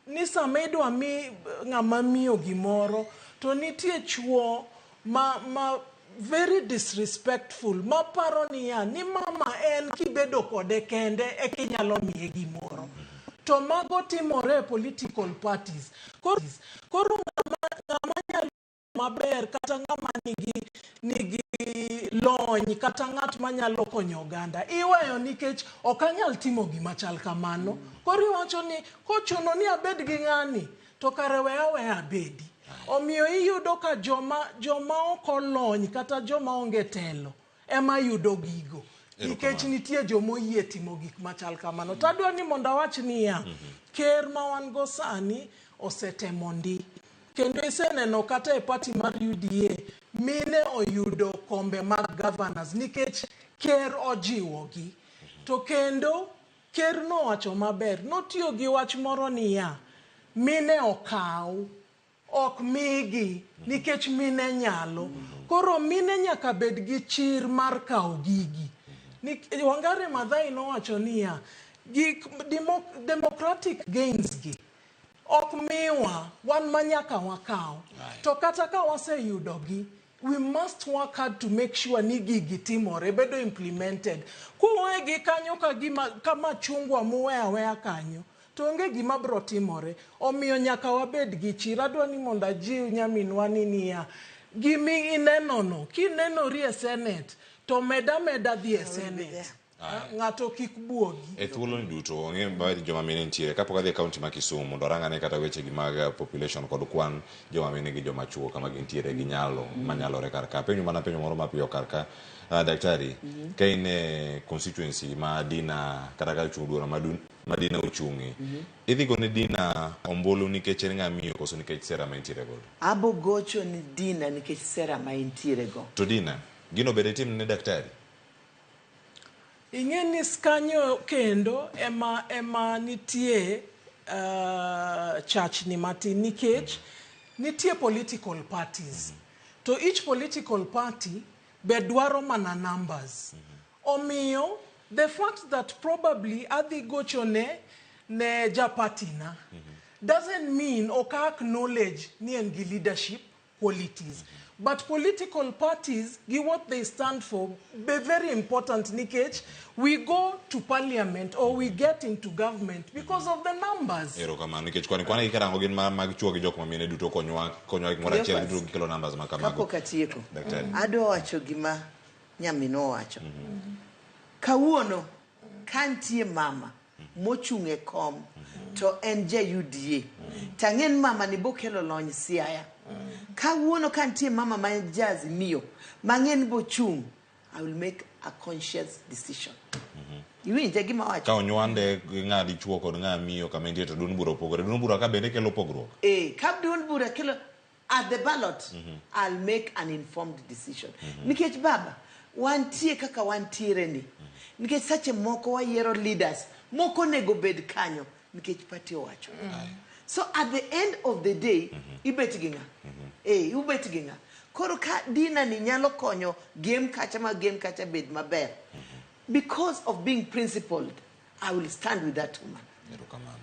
ni sama idwa mi ng'ama miyo gimoro to nitie chuo ma, ma very disrespectful maparo niya ni mama en kibedo kode kende eka inyalo miye gimoro to mago timore e political parties koro, koro ng'ama nyalo maber kata ng'ama nigi nigi lony kata ng'at manyalo konyo oganda iweyo nikech ok anyal timo gima chal kamano koro iwacho ni kochuno ni abed gi ng'ani to kare we aweya abedi omiyo iyudo ka joma joma ok olony kata joma onge telo ema yudo gigo nikech nitie jomoyie timo gik machal kamano to adwa ni mondo awach niya ker ma wan go sani osetemo ndi Kendo iseneno kata e party mar UDA, mine oyudo kombe mag governors nikech ker ojiwogi. To kendo ker nowacho maber, notiyo gi wach moro niya, mine okaw, ok migi nikech mine nyalo. Koro mine nyaka bed gi chir mar kawo gigi. Wangari Maathai nowacho niya, gik democratic gains gi ok miwa, wan ma nyaka wakaw. To kata ka waseyudogi, we must work hard to make sure ni gigi timore, bedo implemented. Kuwegi kanyo ka gima, ka machungwa muwe aweya kanyo, to onge gima bro timore. Omiyo nyaka wabed gi chir. Adwa ni mondo ajiw nyaminwa ni niya, gimi inenono, kinenori e Senate, to meda meda dhi e Senate. Ng'ato kik buogi. E thuolo ni duto ong'e maber joma mine nitiere. Kapok adhi e kaunti ma Kisumu mondo arang ane kata weche gi mag population kod kwan joma mine gi joma chuo kama gintiere gi nyalo manyalore kar ka. Penjo mana penjo moro mapiyo kar ka. Daktari, ka in e constituency ma Dina kata kar chung' duora ma Dina ochung'e, idhi gone Dina ombulu nikech en ng'ama miyo koso nikech sera ma entiere godo? Abo gocho ni Dina nikech sera ma entiere go. To Dina, gino bende itim ne daktari? Ing'e ni kanyo kendo ema nitie chachni matin nikech nitie political parties. To each political party be dwaro mana numbers. Omiyo, the fact that probably adhi gocho ne ja party na doesn't mean ok acknowledge ni en gi leadership qualities. But political parties, give what they stand for, be very important nikech we go to parliament or we get into government because of the numbers. Erokamano nikech kwani kwan gi karango gin mag chuo gi jok ma mine duto konywa konywa gimoro achiel Cleophas. duto gikelo numbers ma kamago. Kapok atieko, Daktari. adwa wacho gima nyaminwa owacho. Kawuono ka nitie mama mochung' e kom to en ja UDA, tang'e ni mama ni bokelo lony Siaya. Kawuono ka nitie mama ma en ja Azimio mang'e ni bochung', I will make a conscious decision. Iwinje gima awacho? Ka onywande gi ng'a dichuo kod ng'a miyo kama entie to duond bura opogore. Duond bura ka bende kelo pogruok. Ka duond bura kelo at the ballot, I'll make an informed decision. Nikech baba, wantie kaka wantiere ni. Nikech sache moko wayiero leaders, moko onego bed kanyo nikech party owacho. So at the end of the day, ibet gi ng'a? Ubet gi ng'a? Koro ka Dina ni nyalo konyo game kacha ma game kacha bed maber. Because of being principled, I will stand with that woman.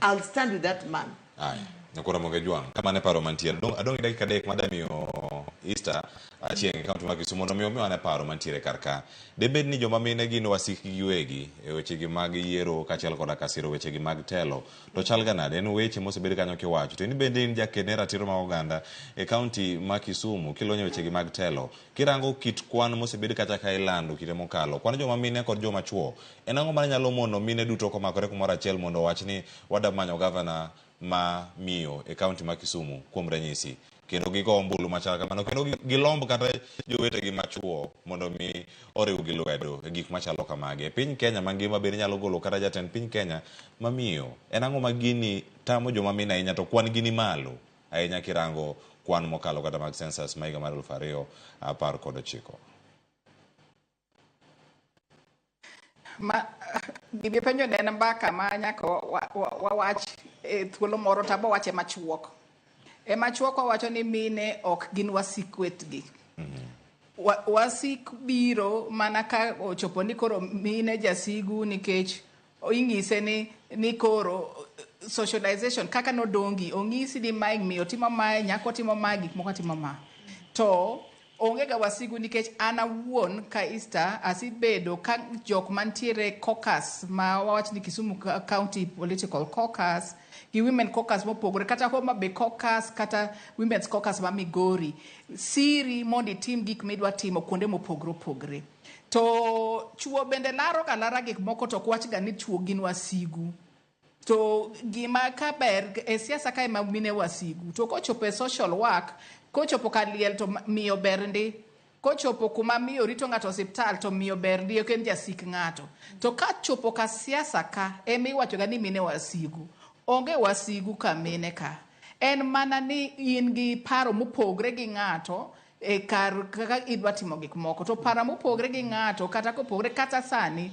I'll stand with that man. Aya, Nyakora Moge Jwang', kamano e paro mantiere. Adong' gi dakika 3 madamiyo Easter Achieng' e kaunti ma Kisumu mondo mi omiwa ane paro mantiere kar ka. Debed ni joma mine gin wasikgi giwegi e wechegi mag yiero kaachiel koda ka siro wechegi mag telo. To chal ga nade? En weche mosebed kanyo kiwacho. To in bende in jaked ne ratiro mag oganda e kaunti ma Kisumu kilonyo wechegi mag telo. Kirango kit kwan mosebed kata ka ilando kinde mokalo, kwan joma mine kod joma chuo, en ang'o mane nyalo mono mine duto komakore kumoro achiel mondo owach ni wada manyo gavana ma miyo e kaunti ma Kisumu kuom ranyisi, kendo gigo ombulu machal kamano, kendo gilomb kata jowetegi machuo mondo mi oriw gi lwedo e gik machalo kamagi. E piny Kenya mangima bende nyalo golo kata jatend piny Kenya mamiyo. En ang'o ma gini tamo joma mine ahinya to kwan gi ni malo ahinya kirango kwan mokalo kata mag census ma higa mar 2019. Ma gima penjo ne en mbaka ma nyaka wawach e thuolo moro to abo wache machuok. E machuok wawacho ni mine ok gin wasik wetgi. Wasik biro mana ka ochopo ni koro mine jasigu nikech ing'ise ni koro socialization kaka nodongi ong'isi ni mae miyo timo mae, nyako timo mae, gik moko timo ma. To onge ga wasigu nikech an awuon ka Easter asebedo ka jok mantiere caucus ma wawach ni Kisumu County Political Caucus gi Women Caucus mopogore kata Homa Bay Caucus kata Women's Caucus ma Migori siri mondo itim gik midwa timo kuonde mopogore opogore. To chuo bende laro ga lara gik moko to ok wach ga ni chuo gin wasigu. To gima ka ber e siasa ka ema mine wasigu to kochopo e social work, kochopo kar liel to miyo ber ndi, kochopo kuma miyo rito ng'ato osiptal to miyo ber ndi, ok en jasik ng'ato. To ka chopo ka siasa ka ema iwacho ga ni mine wasigu. Onge wasigu ka mine ka. En mana ni in gi paro mopogre gi ng'ato e kar kaka idwa timo gik moko. To paro mopogre gi ng'ato kata kopogre kata sani,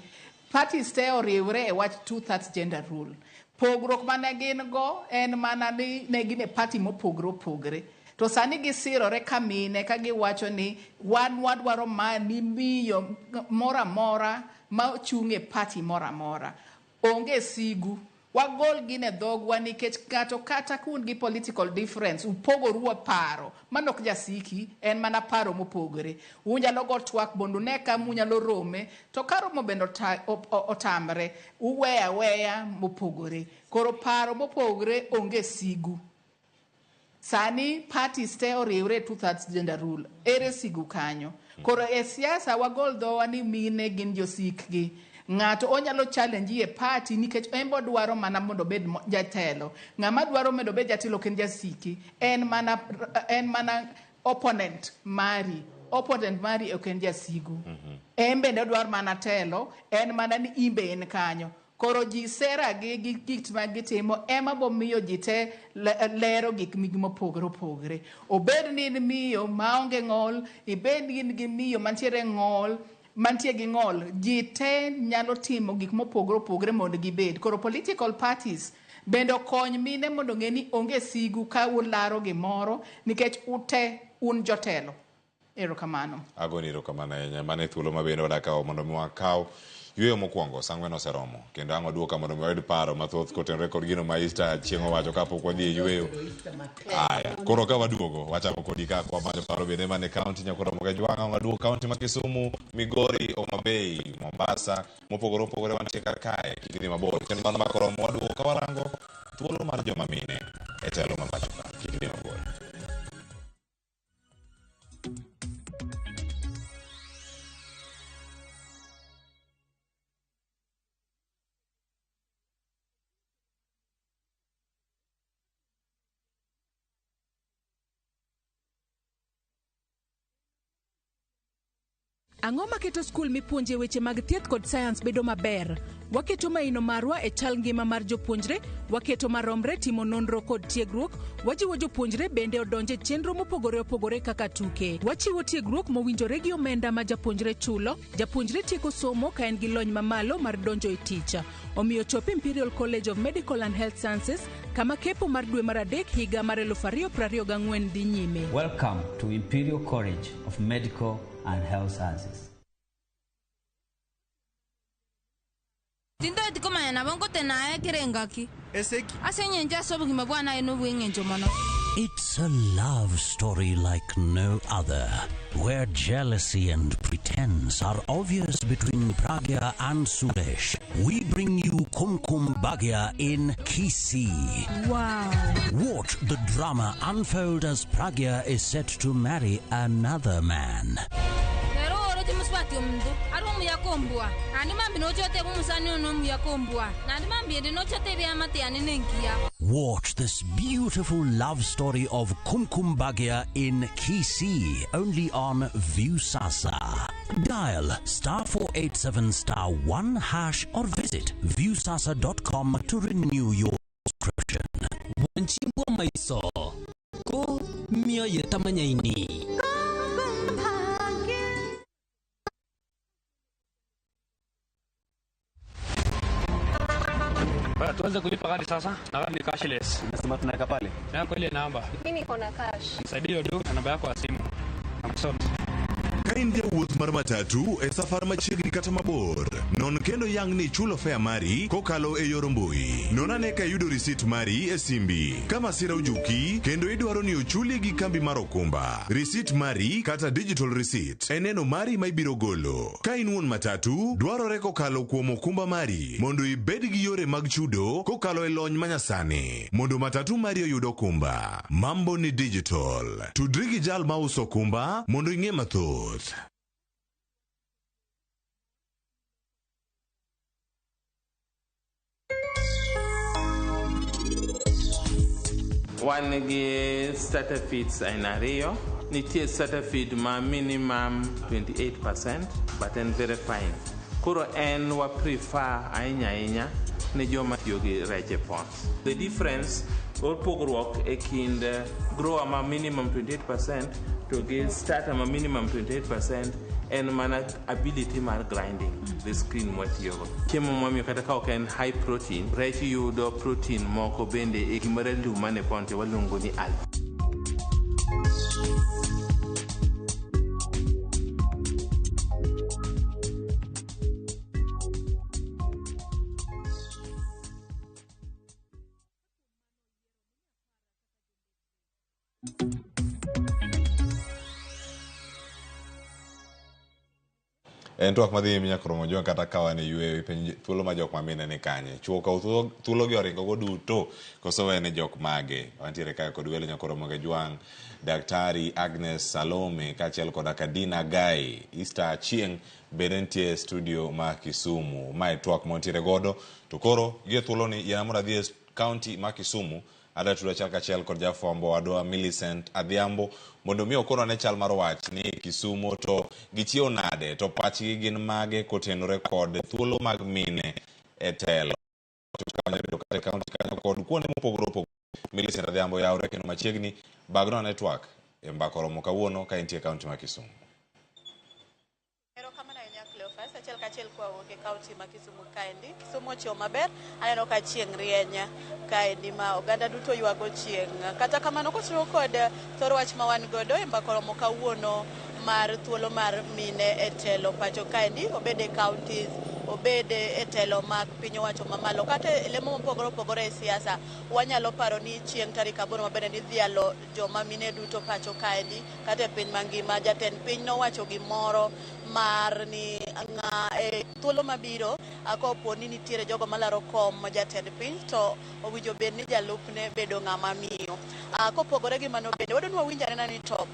parties te oriwre e wach 2/3 gender rule. Pogruok mane gin go en mana ni ne gin e party mopogre opogre. To sani gisirore ka mine ka giwacho ni wan wadwaro ma ni miyo moro amora ma chung' e party moro amora. Onge sigu. Wagol gin e dhogwa nikech ng'ato kata ka un gi political difference, upogoru e paro. Mano ok jasiki, en mana paro mopogore. Unyalo go twak mondo une kama unyalo rome, to ka romo bende otamre, uweyo aweya mopogore. Koro paro mopogore onge sigu. Sani parties te oriwre e 2/3 gender rule. Ere sigu kanyo? Koro e siasa wagol dhowa ni mine gin josikgi. Ng'ato onyalo challenge e party nikech en be odwaro mana mondo obed jatelo. Ng'ama dwaro mondo obed jatelo ok en jasiki. En mana opponent mari. Opponent mari ok en jasigu. En bende odwaro mana telo, en mana ni in be en kanyo. Koro ji sera gi gik ma gitimo ema bomiyo ji te lero gik mopogore opogore. Obed ni in miyo maonge ng'ol, ibed ni in gi miyo mantiere ng'ol, mantie gi ng'ol, ji te nyalo timo gik mopogore opogore mondo gibed. Koro political parties bende okony mine mondo ng'e ni onge sigu ka ularo gimoro nikech ute un jotelo. Erokamano. Agoni erokamano ahinya. Mano e thuolo ma bende wadakawo mondo mi wakaw yueyo mokwongo. Sa ang'wen oseromo. Kendo ang' waduoka mondo mi wayud paro mathoth kotenore kod gino ma Easter chieng' owacho kapok wadhi e yueyo. Aya, koro ka waduogo, wachako kodi ka kwamanyo paro bende mane kaunti Nyakoromo ga Jwang', ang' waduogo kaunti ma Kisumu, Migori, Homa Bay, Mombasa, mopogore opogore wantie kar kae, kik idhi mabor. Kendo mano ma koromo waduogo ka warango thuolo mar joma mine e telo ma pacho ka. Kik idhi mabor. Ang'o maketo skul mipuonje weche mag thieth kod sayans bedo maber? Waketo maino marwa e chal ngima mar jopuonjre, waketo maromre timo nonro kod tiegruok, wajiwo jopuonjre bende odonje e chenro mopogore opogore kaka tuke. Wachiwo tiegruok mowinjore gi omenda ma japuonjre chulo, japuonjre tieko somo ka en gi lony mamalo mar donjo e tich. Omiyo chop Imperial College of Medical and Health Sciences kama kepo mar dwe mar 3 higa mar 2024 dhi nyime. Welcome to Imperial College of Medical and Health Sciences. Tintoeti komanya nabo nkotena ekere engaki. Eseki. Ase eng'encho ase obogima bwane aye nobwa eng'encho mono. It's a love story like no other, where jealousy and pretense are obvious between Pragya and Suresh. We bring you Kumkum Bhagya in Kisii. Wow. Watch the drama unfold as Pragya is set to marry another man. Rero oroche musubati omonto, ari omuya kombua. Naende mambi noche otebe omosani ono omuya kombua. Naende mambi ende noche otebe amate yane nenkiya. Watch this beautiful love story of Kumkum Bhagya in Kisii, only on Viusasa. Dial *487*1# or visit viusasa.com to renew your subscription. Wanchimbwa maiso ko mioyo tamanyaini. Tuanze kulipa gari sasa na gari ni cashless. Nasema tunaweka pale. Na kwa ile namba. Mimi niko na cash. Nisaidie tu na namba yako ya simu. Nakusoma. Ka in jawuoth mar matatu e safar machiegni kata mabor, non kendo yang ni ichulo fare mari kokalo e yor mbui. Non ane ka iyudo risit mari e simbi. Ka masira ojuki kendo idwaro ni ochuli gi kambi mar okumba, risit mari kata digital receipt e neno mari ma ibiro golo. Ka in wuon matatu, dwarore kokalo kuom okumba mari mondo ibed gi yore mag chudo kokalo e lony manyasani mondo matatu mari oyud okumba. Mambo ni digital. Tudri gi jal mauso okumba mondo ing'e mathoth. Wan gi starter feeds aina ariyo. Nitie starter feed ma minimum 28% but en very fine. Koro en wa prefer ahinya ahinya ne joma tiyo gi rech e ponds. The difference or pogruok e kind grower ma minimum 28% to gi starter ma minimum 28% en mana ability mar grinding the screen mwatiyogo. Chiemo mwamiyo kata ka ok en high protein, rech yudo protein moko bende e gimoro lum mane pond waluongo ni algae. En twak madhi nyime nyaka romo jwang' kata ka wan e yueyo ipenj thuolo ma jok mamine ni kanye. Chuo okawo thuolo gi oringo go duto koso wene jok mage. Wantiere kae kod welo nyaka romo gi jwang' Daktari Agnes Salome kaachiel koda Kadina Gai. Easter Achieng' bende nitie e studio ma Kisumu. Mae twak ma wantiere godo. To koro gie thuoloni yiena mondo adhi e kaunti ma Kisumu adwa tudo achiel kachiel kod jafwambo wadwa Millicent Adhiambo mondo mi okonwa ne chal mar wach ni Kisumu to gichiew nade to pachgi gin mage kotenore kod thuolo mag mine e telo kanya bedo kata e kaunti kanyo kod kuonde mopogore opogore. Millicent Adhiambo yawre kendo machiegni bagno ane twak e mbaka oromo kawuono ka entie e kaunti ma Kisumu. Erokamano ahinya Cleophas, achiel kachiel kwawuok e kaunti ma Kisumu kaendi. Kisumu ochiewo maber, aneno ka chieng' rieny kaendi ma oganda duto ywago chieng'. Kata kamano kotiyo kod thor wach ma wan godo e mbaka oromo kawuono mar thuolo mar mine e telo pacho kaendi, obed e counties, obed e telo mag piny owacho mamalo kata e lemo mopogore opogore e siasa. Wanyalo paro ni chieng' tarik 8 mabende nidhialo joma mine duto pacho kaendi kata e piny mangima. Jatend piny nowacho gimoro mar ni ng'a e thuolo mabiro kopo ni nitiere jogo malaro kom jatend piny to owinjo bed ni jalupne bedo ng'ama miyo. Kopogore gi mano bende wadwa ni wawinj anena ni to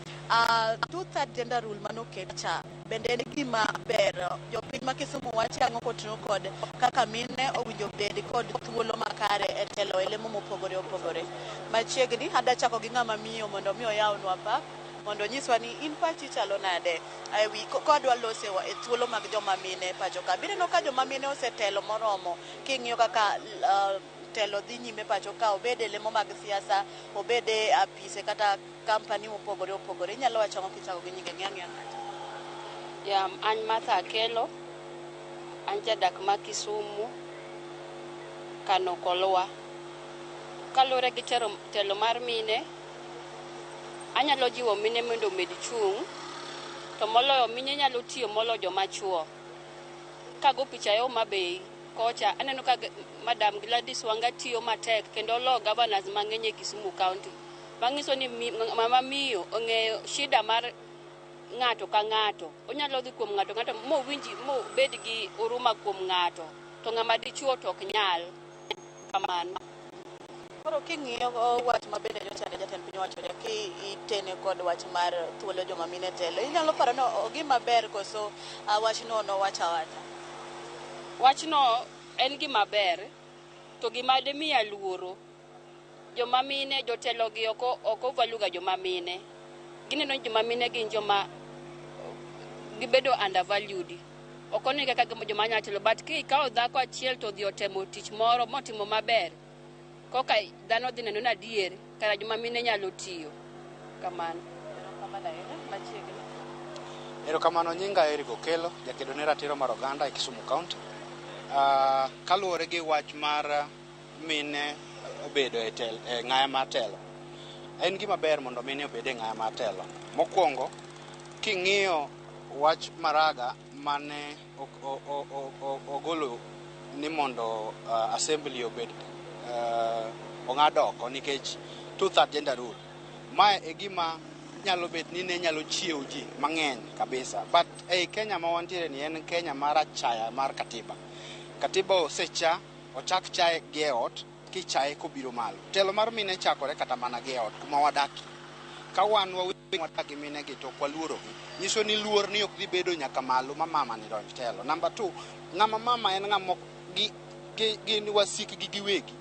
two-third gender rule manoket cha bende en gima ber. Jopiny ma Kisumu wacho ang'o kotenore kod kaka mine owinjo bed kod thuolo makare e telo e lemo mopogore opogore. Machiegni adwa chako gi ng'ama miyo mondo mi oyawnwa pap mondo onyiswa ni in pachi chalo nade ewi kodwa lose e thuolo mag joma mine pacho ka. Bineno ka joma mine osetelo moromo king'iyo kaka telo dhi nyime pacho ka, obed e lemo mag siasa, obed e apise kata kampani mopogore opogore. Inyalo wacho ang'o kichako gi nyinge? Ng'i ang'iya kacha. Ya, an Martha Akelo, an jadak ma Kisumu, Kano Kolwa. Kaluwore gi telo mar mine, anyalo jiwo mine mondo omed chung', to moloyo mine nyalo tiyo moloyo joma chuo. Kago picha e Homa Bay kocha, aneno ka Madam Gladys Wanga tiyo matek kendo oloyo governors mang'eny e Kisumu County. Manyiso ni mama miyo ong'eyo shida mar ng'ato ka ng'ato. Onyalo dhi kuom ng'ato ng'ato mowinj mobed gi huruma kuom ng'ato, to ng'ama dichuo to ok nyal. Kamano. Koro king'iyo wach ma bende nyocha ne jatend piny owacho cha ki itene kod wach mar thuolo joma mine telo, inyalo paro ni ogima ber koso wachno nowacho awacha? Wachno en gima ber, to gima demiya luoro, joma mine jotelo gi ok ovalue ga joma mine. Gineno ni joma mine gin joma gibedo undervalued. Ok onegi kaka joma nyalo telo, but kikawo dhako achiel to odhi otemo tich moro motimo maber, koka dhano dhi neno ni adier kara joma mine nyalo tiyo. Kamano. Erokamano ahinya. Machiegni. Erokamano, nyinga Eric Okello, jakedo ne ratiro mar oganda e Kisumu County. Kaluwore gi wach mar mine obedo e ng'aya mar telo, en gima ber mondo mine obed e ng'aya mar telo. Mokwongo, king'iyo wach Maraga mane ogolo ni mondo assembly obed ong'ad oko nikech two-third gender rule. Mae e gima nyalo bet ni ne nyalo chiewo ji mang'eny kabisa. But ei Kenya ma wantiere ni en Kenya mar achaya mar katiba. Katiba osecha, ochak chaye gi e ot, kichaye kobiro malo. Telo mar mine chakore kata mana gi e ot kuma wadakie. Ka wan wawegi wadak gi mine gi to ok waluorogi. Nyiso ni luor ni ok dhi bedo nyaka malo ma mama ni donj telo. Number 2, ng'ama mama en ng'ama gin wasikgi giwegi.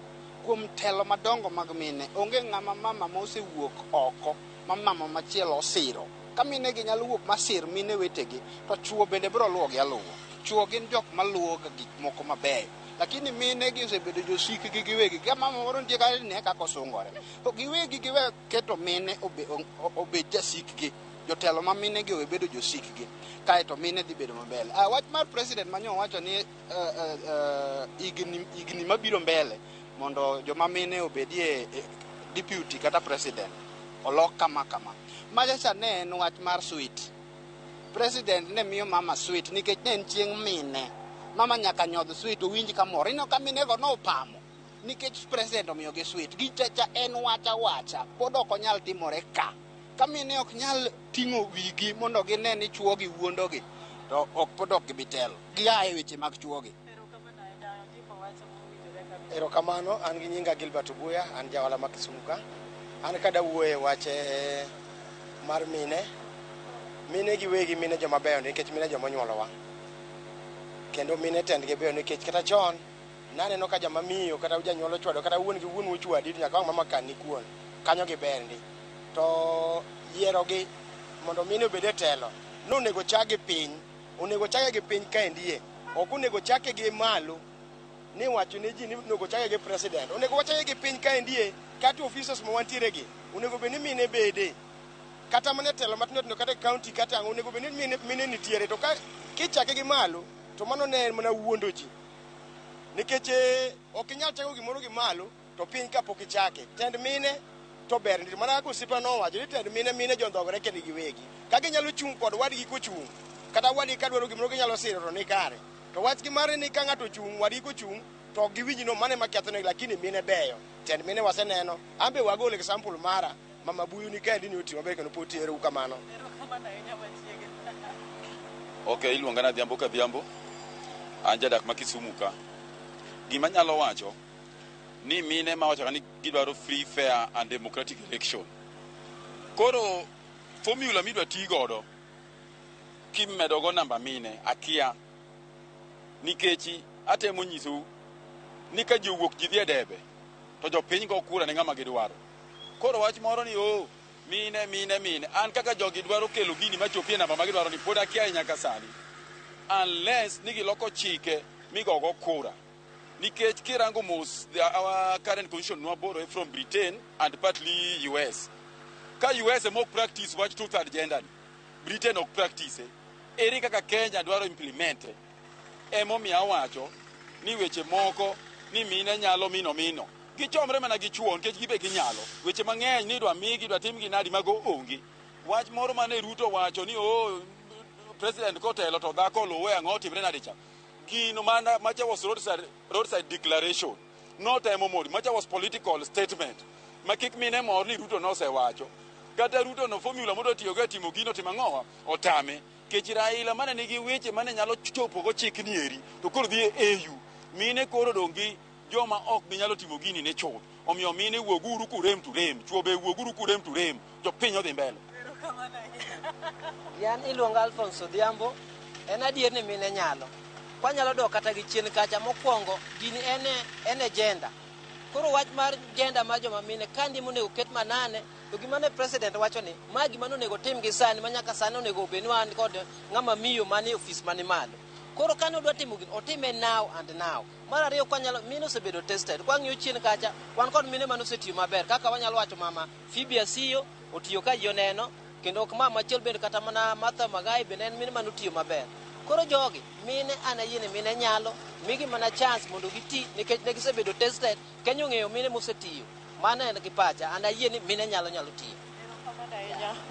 Kuom telo madongo mag mine, onge ng'ama mama mosewuok oko ma mama machielo osiro. Ka mine gi nyalo wuok masir mine wetegi, to chuo bende biro luwogi aluwa. Chuo gin jok maluwo ga gik moko mabeyo. Lakini mine gi osebedo josikgi giwegi. Ka mama moro nitie kanyo ne kaka osungore. To giwegi giwe keto mine obed jasikgi. Jotelo ma mine gi owe bedo josikgi. Kaeto mine dhi bedo mabele. Wach mar president manyo wacho ni higni mabiro mbele mondo joma mine obedie deputy kata president olok kama kama. Macha cha ne en wach mar sweet. President ne miyo mama sweet nikech ne en chieng' mine. Mama nyaka nyodh sweet owinj kamor. Ineno ka minego nopamo nikech president omiyogi sweet. Gichacha en wacha wacha. Pod ok onyal timore ka. Ka mine ok nyal ting'o wigi mondo gine ni chuogi wuondogi, to ok pod ok gibi telo. Gia e weche mag chuogi. Erokamano, an gi nyinga Gilbert Obuya, an jawala ma Kisumu ka. An kada wuoye wach mar mine. Mine giwegi mine joma beyo nikech mine joma onyuolowa. Kendo mine tendgi beyo nikech kata chon naneno ka joma miyo kata janyuol ochwado kata wuon gi wuon ochwadi to nyaka wang' mama kan ni kuon. Kanyo giber ndi. To yiero gi mondo mine obed e telo nonego chak gi piny. Onego chake gi piny kaendie. Ok onego chake gi malo ni wacho ne ji ni onego chake gi president. Onego wachake gi piny kaendie kata officers ma wantiere gi. Onego bed ni mine bede. Kata mana e telo matindo tindo kata e county kata ang'o onego bed ni mine nitiere. To ka kichake gi malo to mano ne en mana wuondo ji. Nikech ok inyal chako gimoro gi malo to piny kapok ichake. Tend mine to ber ndi. Mana kaka osiepa nowacho ni tend mine mine jondhogore kendgi giwegi. Ka ginyalo chung' kod wadgi kochung', kata wadgi ka dwaro gimoro ginyalo siro to ni kare. To wach gi mare ni ka ng'ato ochung' wadgi kochung' to ok giwinj no mano ema kethonegi lakini mine beyo. Tend mine waseneno. An be wagol example mara mama Buyu ni kaendi ni otiyo maber kendo pod tiyo. Ero kamano. Ok, iluonga ni Adhiambo Kadhiambo. An jadak ma Kisumu ka. Gima anyalo wacho ni mine mawacho ni gidwaro free, fair and democratic election. Koro formula midwa ti godo kimedogo namba mine akia nikech atemo nyisou ni ka ji owuok ji dhi e debe to jopiny go kura ne ng'ama gidwaro. Koro wach moro ni oh mine mine mine an kaka jogi dwaro kelo gini machopi e namba ma gidwaro ni pod akia nyaka sani unless ni giloko chike migogo kura nikech kirango mos our current constitution nwaboro from Britain and partly US ka US ema ok practice wach two third gender ni Britain ok practice ere kaka Kenya dwaro implement emomiyo awacho ni weche moko ni mine nyalo mino mino gichomre mana gi chuo nikech gibe ginyalo weche mang'eny ni idwa migi idwa timgi nadi mago onge wach moro mane Ruto wacho ni oh president kotelo to dhako luwe ang'o timre nade cha gino mana macha was roadside declaration notemo mori macha was political statement ma kik mine mor ni Ruto nosewacho kata Ruto no formula modwa tiyogo e timo gino timo ang'owa otame kech Raila mane nigi weche mane nyalo chopo go chik ni eri to koro dhi e AU mine koro dong' gi joma ok bi nyalo timo gini ne chuth omiyo mine wuoguru kurem to rem chuo be wuoguru kurem to rem jopiny odhi mbele. Yan iluonga Alphonse Odhiambo. En adier ni mine nyalo. Kwanyalo dok kata gi chien kacha mokwongo gini en e gender. Koro wach mar gender mar joma mine kandi monego ket manane to gima ne president wacho ni ma gima nonego tim gi sani ma nyaka sani onego bed ni wan kod ng'ama miyo manie ofis mani malo. Koro kane odwa timo gini otime now and now. Mar ariyo kwanyalo mine osebedo tested. Kwang'iyo chien kacha wan kod mine mane osetiyo maber kaka wanyalo wacho mama Phoebe Asiyo otiyo ka ji oneno kendo ok mama machielo bende kata mana Martha Magai bende en mine mane otiyo maber. Koro jogi mine an ayie ni mine nyalo migi mana chance mondo giti nikech ne gisebedo tested. Kenya ong'eyo mine mosetiyo. Mano en gi pacha an ayie ni mine nyalo tiyo.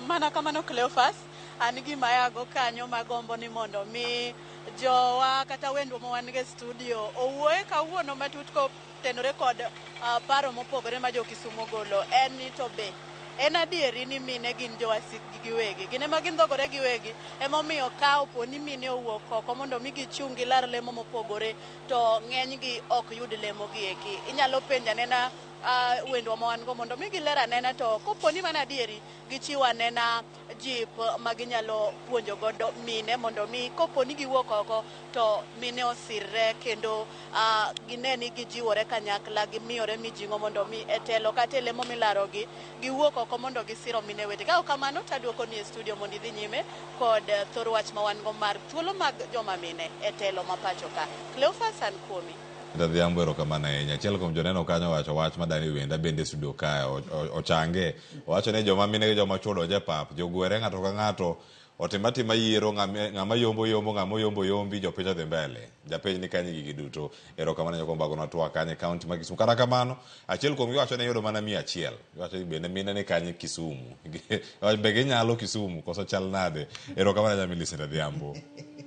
Mana kamano Cleophas, an gima ayago kanyo magombo ni mondo mi jowa kata wendwa ma wan go e studio owuoye kawuono matut kotenore kod paro mopogore ma jo Kisumu ogolo en ni to be en adieri ni mine gin jowasikgi giwegi gin ema gindhogore giwegi emomiyo ka opo ni mine owuok oko mondo mi gichung' gilar lemo mopogore to ng'enygi ok yud lemo gi eki inyalo penjo anena wendwa ma wan go mondo mi giler anena to kopo ni mano adieri gichiwo anena jip ma ginyalo puonjo godo mine mondo mi kopo ni giwuok oko to mine osirre kendo gine ni gijiwore kanyakla gimiyore mijing'o mondo mi e telo kata e lemo milarogi giwuok oko mondo gisiro mine wete. Ka ok kamano to aduoko ni e studio mondo idhi nyime kod thor wach ma wan go mar thuolo mag joma mine e telo ma pacho ka. Cleophas an kuomi. Adhiambo erokamano ahinya. Achiel kuom joneno kanyo owacho wach ma Dani Wenda bende studio kae ochange. Owacho ni joma mine gi joma chwo donjo e pap, jogwere ng'ato ka ng'ato otim atima yiero ng'ama yombo yombo ng'ama oyombo yombi jopiny odhi mbele. Japiny ni kanyo gigi duto. Erokamano nyakwar Mbago twak kanyo e kaunti ma Kisumu. Kata kamano, achiel kuomgi wacho ni yudo mana 100. Giwacho ni bende mine ni kanye Kisumu. Be ginyalo Kisumu koso chal nade? Erokamano ahinya Millicent Adhiambo.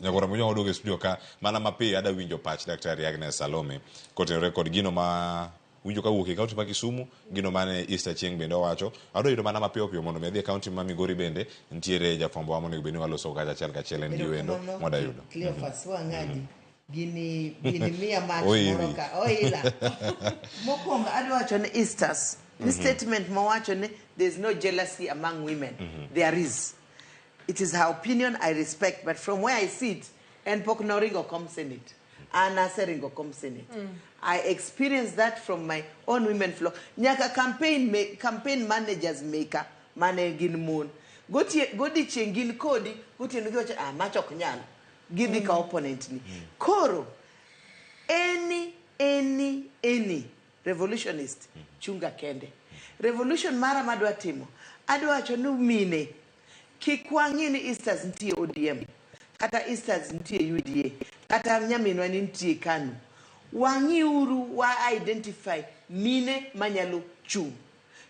Nyakwar Ramogi waduogo e studio ka mana mapiyo ada winjo pach Daktari Agnes Salome kotenore kod gino ma winjo kawuok e kaunti ma Kisumu, gino mane Easter Chieng' bende owacho. Adwa yudo mana mapiyo piyo mondo mi adhi e kaunti ma Migori bende nitiere jafwambo wa monego bed ni waloso kacha achiel kachiel en gi wendo mwada yudo. Cleophas wang'adi. Gini gini miya mach Oili. moro ka oila. Mokwongo adwa wacho ni Easters. Ni statement mowacho ni there is no jealousy among women. There is. It is her opinion I respect, but from where I sit, en pok noringo kom Senate. An aseringo kom Senate. I experienced that from my own women floor. Nyaka campaign campaign managers maker mane gin mon. Godiechieng' gin kodi, gotieno giwacho ah mach ok nyal. Gidhi ka opponent ni. Koro any revolutionist chunga kende. Revolution mara madwa timo, adwa wacho ni mine kik wang'i ni Easters nitie ODM kata Easters nitie UDA kata nyaminwa ni nitie KANU. Wang'iuru wa identify mine manyalo chung'.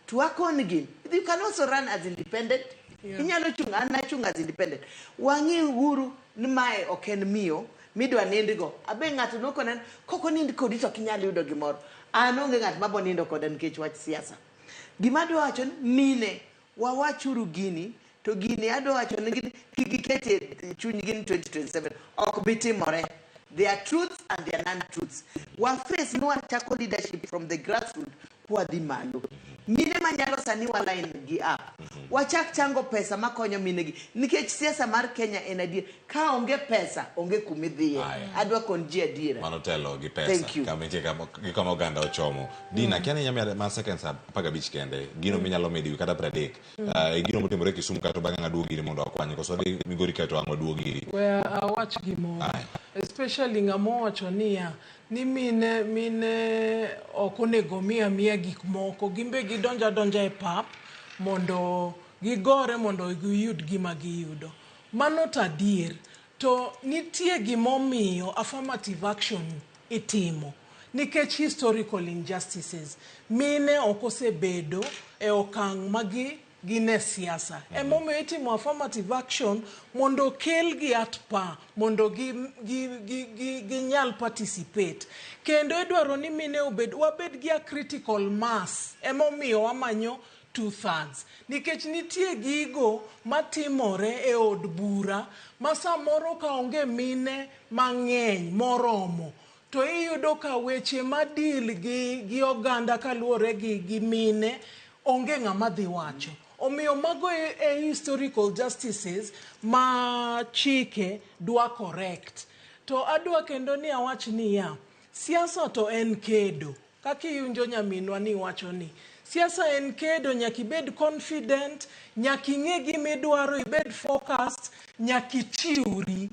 To wakon gi, you can also run as independent. Inyalo chung', an nachung' as independent. Wang'iuru ni mae ok en miyo midwa nindgo. Abe ng'ato nokona kok onind kodi to ok inyal yudo gimoro. An onge ng'at mabo nindo koda nikech wach siasa. Gima adwa wacho ni mine wawachuru gini to gini adwa wacho ni kik gikete chunygi ni 2027 ok bi timore. There are truths and there are non-truths. Waface ni wachako leadership from the grassroots kwadhi malo. Mine manyalo sani wa line gi up. Wachak chango pesa makonyo mine gi. Nikech siasa mar Kenya en adier. Ka onge pesa, onge kumidhiye. Adwa kon ji adiera. Mano telo gi pesa. Thank you. Kama nitie gi kama oganda ochomo. Dina, kia ni nyamiya ma seconds 15 kende, gino minyalo medi kata 30. E gino motimore Kisumu kato bang'e ng'aduogo iri mondo wakwany. Koso wadhi Migori kae to ang' waduog iri. We awach gimoro. Especially ng'ama owacho niya, ni mine ok onego mi amiya gik moko. Gin be gidonjo adonja e pap mondo gigore mondo giyud gima giyudo. Mano to adier. To nitie gimomiyo affirmative action itimo. Nikech historical injustices. Mine ok osebedo e okang' ma gin e siasa. Emomiyo itimo affirmative action mondo okelgi at par, mondo ginyal participate. Kendo idwaro ni mine obed, wabed gi a critical mass. Emomiyo wamanyo 2/3. Nikech nitie gigo matimore e od bura ma samoro ka onge mine mang'eny moromo to iyudo ka weche madil gi oganda kaluwore gi mine onge ng'ama dhi wacho. Omiyo mago e historical justices ma chike dwa correct. To adwa kendo ni awach niya, siasa to en kedo. Kaka iwinjo nyaminwa ni wacho ni siasa en kedo, nyaka ibed confident, nyaka ing'e gima idwaro, ibed focused, nyaka ichiwri.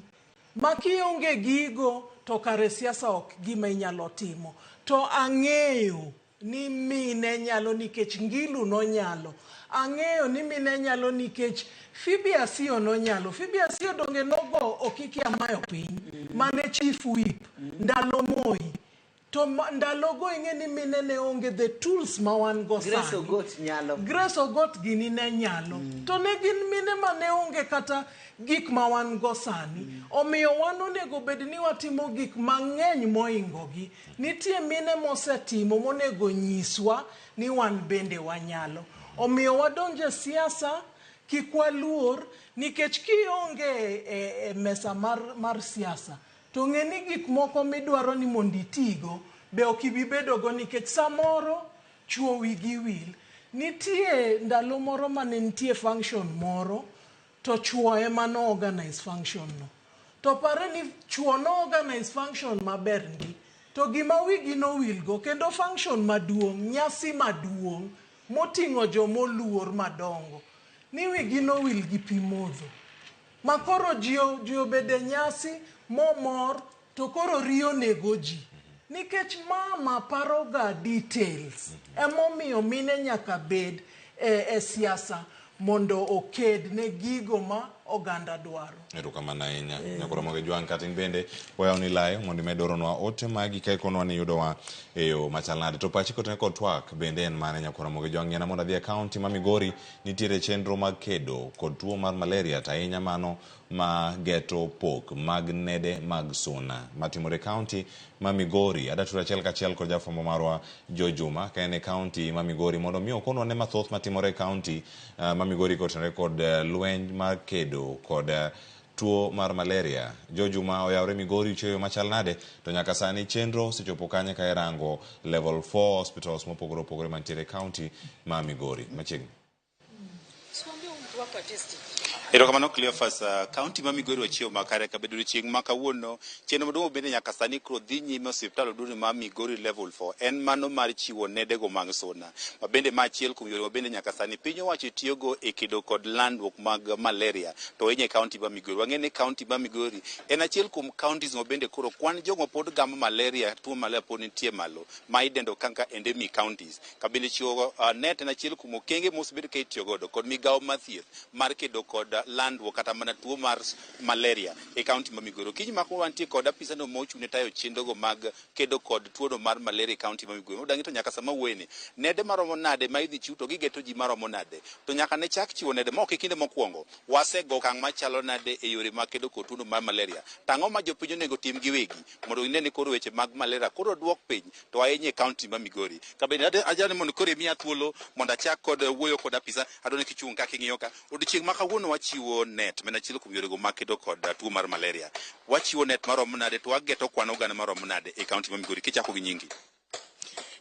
Ma kionge gigo to kare siasa ok gima inyalo timo. To ang'eyo ni mine nyalo nikech Ngilu nonyalo. Ang'eyo ni mine nyalo nikech Phoebe Asiyo nonyalo. Phoebe Asiyo donge nogo Okiki Amayo piny, mane chief whip ndalo Moi. To ndalogo ing'e ni mine ne onge the tools ma wan go Grace sani. Ogot nyalo. Grace Ogot gini ne nyalo. To ne gin mine ma ne onge kata gik ma wan go sani. Omiyo wan onego bed ni watimo gik mang'eny moingo gi. Nitie mine mosetimo monego nyiswa ni wan bende wanyalo. Omiyo wadonjo e siasa, kik waluor, nikech kionge e mesa mar siasa, to ng'e ni gik moko midwaro ni mondo itigo be ok ibi bedogo nikech samoro chuo wigi wil. Nitie ndalo moro mane nitie function moro to chuo ema no organize function no. To pare ni chuo no organize function maber ndi. To gima wigi nowilgo kendo function maduong', nyasi maduong' moting'o jomoluor madongo ni wigi nowil gi pi modho. Ma koro ji obede nyasi momor to koro riyo nego ji. Nikech mama paroga details. Emomiyo mine nyaka bed e siasa mondo oked ne gigo ma oganda dwaro. Erokamano ahinya. Nyakoro Moge Jwang' kata in bende wayawoni layo mondo imed oronwa ote magi ka ikonwa ni yudowa e yo machal nade. To pachi kotene kod twak bende en mane Nyakoro Moge Jwang'? Yiena mondo adhi e kaunti ma Migori nitiere chenro mag kedo kod tuo mar malaria to ahinya mano ma geto pok mag nede mag suna matimore e kaunti ma Migori. Adwa tudo achiel kachiel kod jafwambo marwa Joe Juma ka en e kaunti ma Migori mondo mi okonwa ne mathoth matimore e kaunti ma Migori kotenore kod lweny mar kedo kod tuo mar malaria. Joe Juma oyawre Migori uchiewo machal nade to nyaka sani chenro osechopo kanye ka irango level 4 hospitals mopogore opogore mantiere e kaunti ma Migori. Machiegni. Erokamano Cleophas, kaunti ma Migori wachiewo makare kabedo odiochieng' ma kawuono. Chenro maduong' bende nyaka sani koro dhi nyime osiptal oduong' ma Migori level 4 en mano mar chiwo nedego mag suna. Ma bende ma achiel kuom yore ma bende nyaka sani piny owacho tiyogo e kedo kod landruok mag malaria to ahinya e kaunti ma Migori. Wang'eyo ni kaunti ma Migori en achiel kuom counties ma bende koro kwan jogo pod gamo malaria, tuo malaria pod nitie malo ma idendo kaka endemic counties. Kabende chiwo net en achiel kuom okenge mosebed ka itiyo godo kod migawo mar thieth mar kedo kod landruok kata mana tuo mar malaria e kaunti ma Migori. Okinyi ma wantie kod apisa no mochung' ne tayo chenrogo mag kedo kod tuono mar malaria e kaunti ma Migori. Odangi to nyaka sama wuoyeni, nede maromo nade ma idhi chiw to gigeto ji maromo nade? To nyaka ne chak chiwo nede ma ok e kinde mokwongo, wasego okang' machalo nade e yore mag kedo kod tuono mar malaria? To ang'o ma jopiny onego tim giwegi mondo gine ni koro weche mag malaria koro duok piny to ahinya e kaunti ma Migori? Kabende ajani mondo koro imiya thuolo mondo achak kod wuoyo kod apisa. Adwaro ni kichung' ka king'iyo ka. Odiochieng' ma kawuono wachiwo net, ma en achiel kuom yorego mag kedo kod tuo mar malaria. Wachiwo net maromo nade to wageto kwan oganda maromo nade e kaunti ma Migori? Kichako gi nyingi.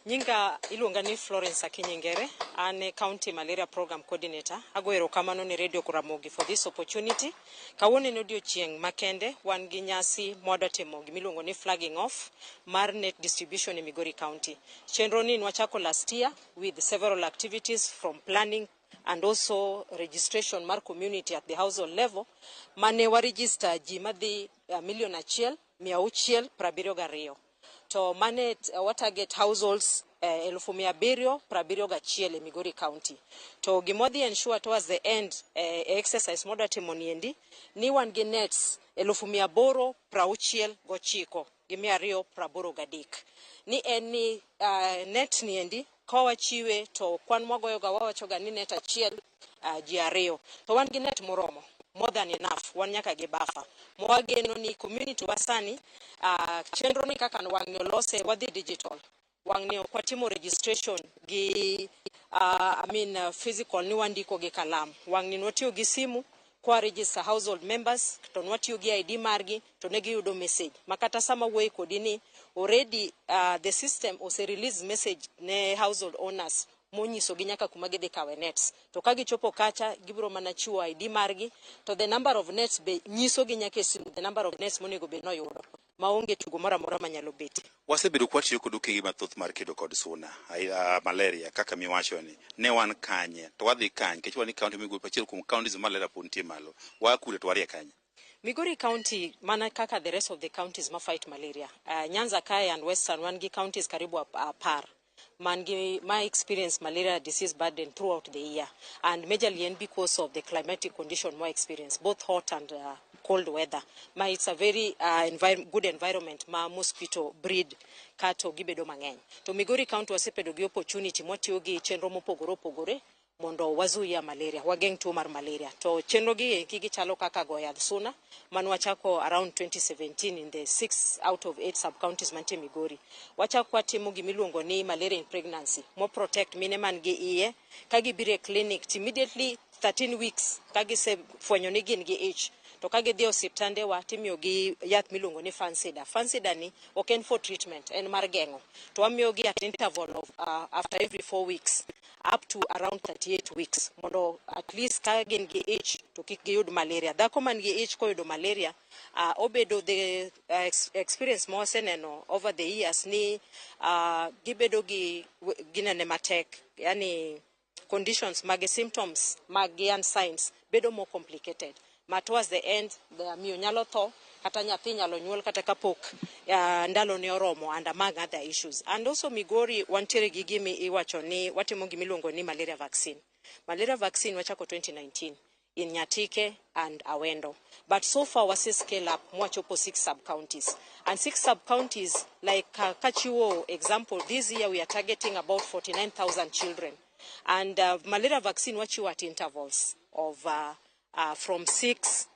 Nyinga iluonga ni Florence Akinyi Ngere, an e County Malaria Program Coordinator. Ago erokamano ne Radio Ramogi for this opportunity. Kawuono en odiochieng' makende, wan gi nyasi mwadwa timo gimiluongo ni flagging off mar net distribution e Migori County. Chenro ni nwachako last year with several activities from planning and also registration mar community at the household level, mane wa register ji madhi 1,672,000. To mane wa target households 771,000 e Migori County. To gima wadhi ensure towards the end exercise mwadwa timo niendi ni wan gi nets 869,283. Ni en ni net niendi ka wachiwe to kwan mwagoyoga wawachoga ni net achiel ji ariyo. To wan gi net moromo, more than enough, wan nyaka gi buffer. Mwageno ni community wa sani, chenro ni kaka wang'ni olose wadhi digital. Wang'ni ok watimo registration gi I mean, physical ni wandiko gi kalam. Wang'ni nwatiyo gi simu kwa register household members to nwatiyo gi ID margi to ne giyudo message. Ma kata sama wuoyi kodi ni already the system ose release message ne household owners monyisogi nyaka kuma gidhi kawe nets. To ka gichopo kacha gibiro mana chiwo ID margi to the number of nets be nyisogi nyaka e simu the number of nets monego bed noyudo maonge tugo moro amora manyalo betie. Wasebedo kwatiyo kod okenge mathoth mar kedo kod suna, malaria kaka miwacho ni ne wan kanye to wadhi kanye nikech wan e kaunti Migori achiel kuom counties ma malaria pod nitie malo. Waa kure to warie kanye? Migori County mana kaka the rest of the counties ma fight malaria. Nyanza kae and Western wan gi counties karibu 10 man gi ma experience malaria disease burden throughout the year, and majorly en because of the climatic condition more experience, both hot and cold weather. Ma it's a very good environment ma mosquito breed kato gibedo mang'eny. To Migori County wasebedo gi opportunity mwatiyo gi chenro mopogore opogore mondo wazuia malaria, wageng' tuo mar malaria. To chenro gi eki gichalo kaka go yadh suna mane wachako around 2017 in the 6 out of 8 sub-counties mantie Migori. Wachako watimo gimiluongo ni malaria in pregnancy, mo protect mine man gi iye ka gibiro e clinic to immediately 13 weeks ka gisefwenyo ni gin gi ich to ka gidhi e osiptande wa timiyogi yath miluongo ni Fansida. Fansida ni ok en for treatment, en mar geng'o. To wamiyogi at interval of after every 4 weeks up to around 38 weeks mondo at least ka gin gi ich to kik giyud malaria. Dhako man gi ich koyudo malaria, obedo the experience ma waseneno over the years ni gibedo gi ginene matek, yani conditions mage, symptoms mag gi and signs bedo more complicated. Ma towards the end, the miyo nyalo tho Kata nyathi nyalo nyuol kata kapok ndalo ne oromo and among other issues. And also Migori wantiere gi gimi iwacho ni watimo gimiluongo ni malaria vaccine. Malaria vaccine wachako 2019 in Nyatike and Awendo. But so far wase scale up mwachopo 6 sub-counties. And 6 sub-counties, like kachiwo example, this year we are targeting about 49,000 children. And malaria vaccine wachiwo at intervals of from 6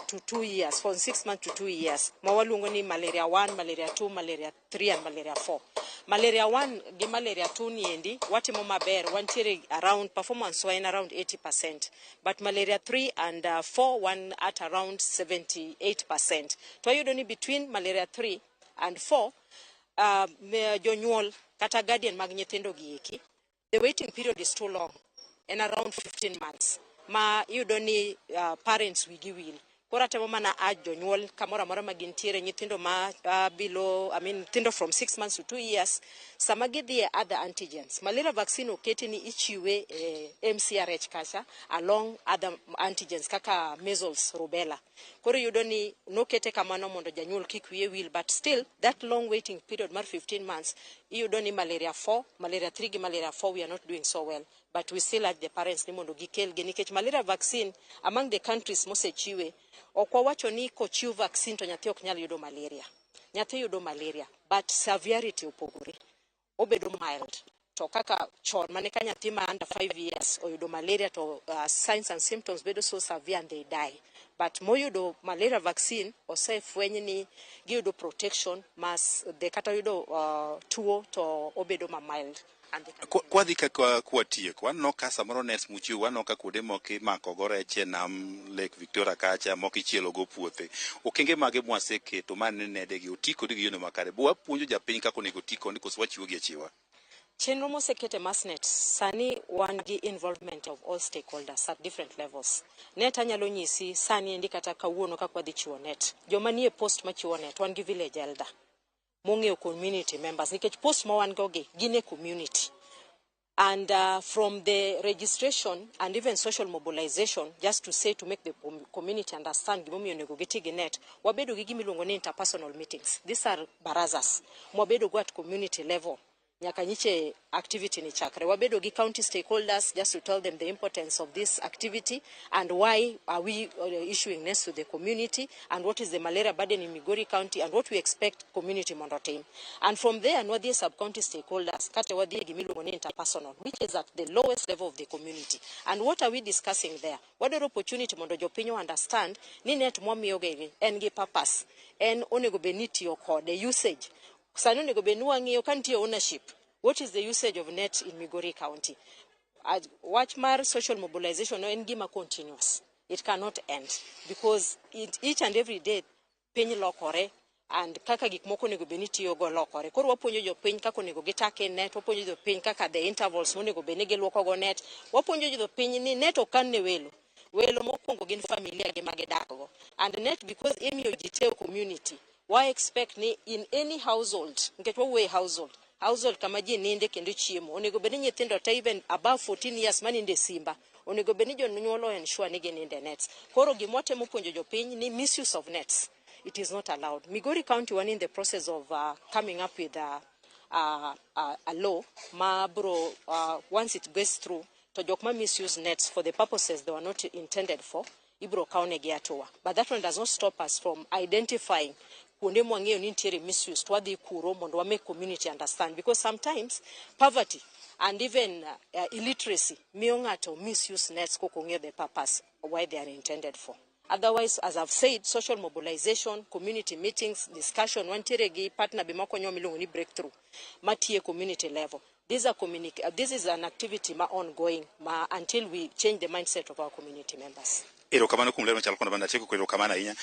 to 2 years, from 6 months to 2 years. Mawaluongo ni malaria 1, malaria 2, malaria 3 and malaria 4. Malaria 1 gi malaria 2 niendi watimo maber, wantiere around performance wa en around 80%, but malaria 3 and 4 one at around 78%. To wayudo ni between malaria 3 and 4 jonyuol kata guardian mag nyithindo gi eki, the waiting period is too long, en around 15 months. Ma iyudo ni parents wigi wil. Koro atemo mana urge jonyuol kamoro amora ma gintiere, nyithindo ma below, I mean, nyithindo from 6 months to 2 years, sama gidhi e other antigens. Malaria vaccine oketi ni ichiwe e MCRH kacha along other antigens kaka measles, rubella. Koro iyudo ni nokete kamano mondo janyuol kik wiye wil, but still that long waiting period mar 15 months, iyudo ni malaria 4, malaria 3 gi malaria 4 we are not doing so well. But we still urge the parents ni mondo gikelgi nikech malaria vaccine among the countries mosechiwe, ok wawacho ni kochiw vaccine to nyathi ok nyal yudo malaria. Nyathi yudo malaria, but severity opogore. Obedo mild. To kaka chon mane ka nyathi ma under 5 years oyudo malaria to signs and symptoms bedo so severe and they die. But moyudo malaria vaccine osefweny ni giyudo protection mas de kata yudo tuo to obedo ma mild. Kwadhi ka kwatieko, waneno ka samoro nets muchiwo, waneno ka kuonde moko imako go rech e nam Lake Victoria kacha, moko ichielo go puothe. Okenge mage mwaseketo mane nedegi oti kodgi e yono makare? Bo wapuonjo japiny kaka onego oti kodgi koso wachiwo gi achiwa? Chenro mosekete Masnet, sani wan gi involvement of all stakeholders at different levels. Net anyalo nyisi sani endi kata kawuono kaka wadhi chiwo net. Joma nie post machiwo net, wan gi village elder mong'eyo community members, nikech post ma wan go gi, gin e community. And from the registration and even social mobilization, just to say to make the community understand gimomiyo onego giti gi net, wabedo gi gimiluongo ni interpersonal meetings. These are barazas. Mwabedo go at community level. Nyaka nyiche activity ni chakre. Wabedo gi county stakeholders just to tell them the importance of this activity and why are we issuing nets to the community and what is the malaria burden in Migori County and what we expect community mondo otim. And from there, nwadhi e sub-county stakeholders, kata wadhi e gimiluongo ni interpersonal, which is at the lowest level of the community. And what are we discussing there? Wadwaro opportunity mondo jopiny understand ni net mwamiyogi en gi purpose, en onego bed ni itiyo kode, usage. Sani onego bed ni wang'iyo ka nitie ownership. What is the usage of net in Migori County? Wach mar social mobilization no en gima continuous. It cannot end because each and every day piny lokore and kaka gik moko onego bed ni itiyogo lokore. Koro wapuonjo jopiny kaka onego gitake net, wapuonjo jopiny kaka the intervals monego bed ni giluoko go net, wapuonjo jopiny ni net ok kan ne welo. Welo mokwongo gin familia gi ma gidak go. And net because imiyo ji te community, wa expect ni in any household, nikech wawuoyo e household, household kama ji ninde kendo chiemo, onego bed ni nyithindo te even above 14 years manindo e simba, onego bed ni jonyuol o ensure ni ginindo e nets. Koro gima watemo puonjo jopiny ni misuse of nets, it is not allowed. Migori County wan in the process of coming up with a law ma bro, once it goes through, to jok ma misuse nets for the purposes they were not intended for, ibro kawnegi hatua. But that one does not stop us from identifying kuonde mwang'eyo ni nitiere misuse to wadhi kuro mondo wa make community understand, because sometimes poverty and even illiteracy miyo ng'ato misuse nets kok ong'eyo the purpose why they are intended for. Otherwise, as I've said, social mobilization, community meetings, discussion, wantiere gi partner be makonyowa miluongo ni breakthrough, matiye community level. These are this is an activity ma ongoing ma until we change the mindset of our community members. Erokamano kuom ler machalo kono bana atieko kod erokamano ahinya.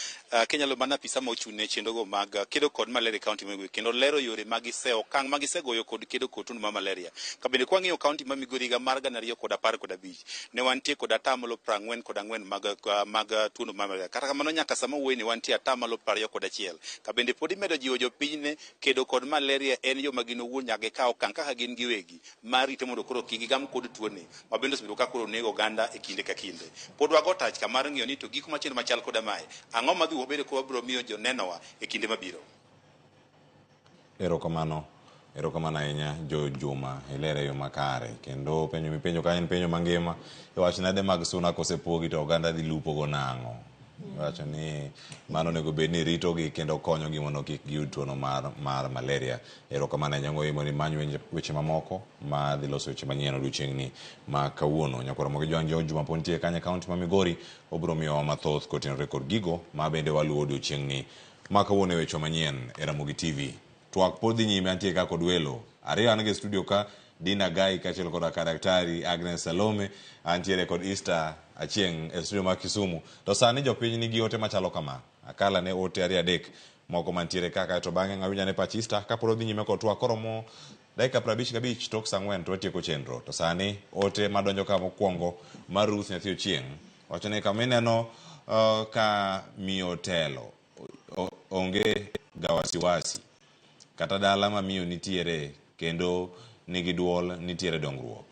Kinyalo mana apisa ma ochung' ne chenrogo mag kedo kod malaria e county ma Migori kendo lero yore ma gise okang' ma gisegoyo kod kedo kod tuo mar malaria. Ka bende kwang'iyo county ma Migori higa mar 2015 ne wantie kod atamalo 44 mag tuo mar malaria. Kata kamano nyaka sama wuoye ni wantie atamalo 21. Ka bende pod imedo jiwo jopiny ne kedo kod malaria en yo ma gin owuon nyaka gikaw okang' kaka gin giwegi mar rito mondo koro kik gigam kod tuoni ma bende osebedo ka koro nego oganda e kinde ka kinde. Pod wago tach kama mar ng'iyo ni to giko mar chenro machal koda mae ang'o madhi wabedo ka wabiro miyo jonenowa e kinde mabiro. Erokamano, erokamano ahinya Jo Juma, ilere e yo makare. Kendo penjo mipenjo kanyo en penjo mangima. Iwacho nade mag suna kosepogi to oganda dhi lupo go nang'o? Iwacho ni mano onego bed ni ritogi kendo konyogi mondo kik giyud tuono mar, mar malaria. Erokamano ahinya Ngoyi mondo imany weche mamoko ma dhi loso weche manyien odiochieng'ni ma kawuono. Nyakwar Ramogi Jwang' Jo Juma pod nitie kanyo e kaunti ma Migori, obiro miyowa mathoth kotenore kod gigo ma bende waluwo odiochieng'ni ma kawuono e weche manyien e Ramogi TV. Twak pod dhi nyime antie ka kod welo ariyo an gi e studio ka Dina Gai kaachiel koda ka Daktari Agnes Salome antiere kod Easter Achieng' e studio ma Kisumu. To sani jopiny nigi ote machalo kama. Akala ne ote ariyo adek moko mantiere ka kaeto bang'e ng'awinj ane pach Easter kapod odhi nyime kod twak koromo dakika 55 tok saa 4 to watieko chenro. To sani ote madonjo ka mokwongo mar Ruth Nyathi Ochieng' wacho ni kama ineno uh, ka miyo telo onge ga wasiwasi kata dala ma miyo nitiere kendo nigi duol nitiere dongruok.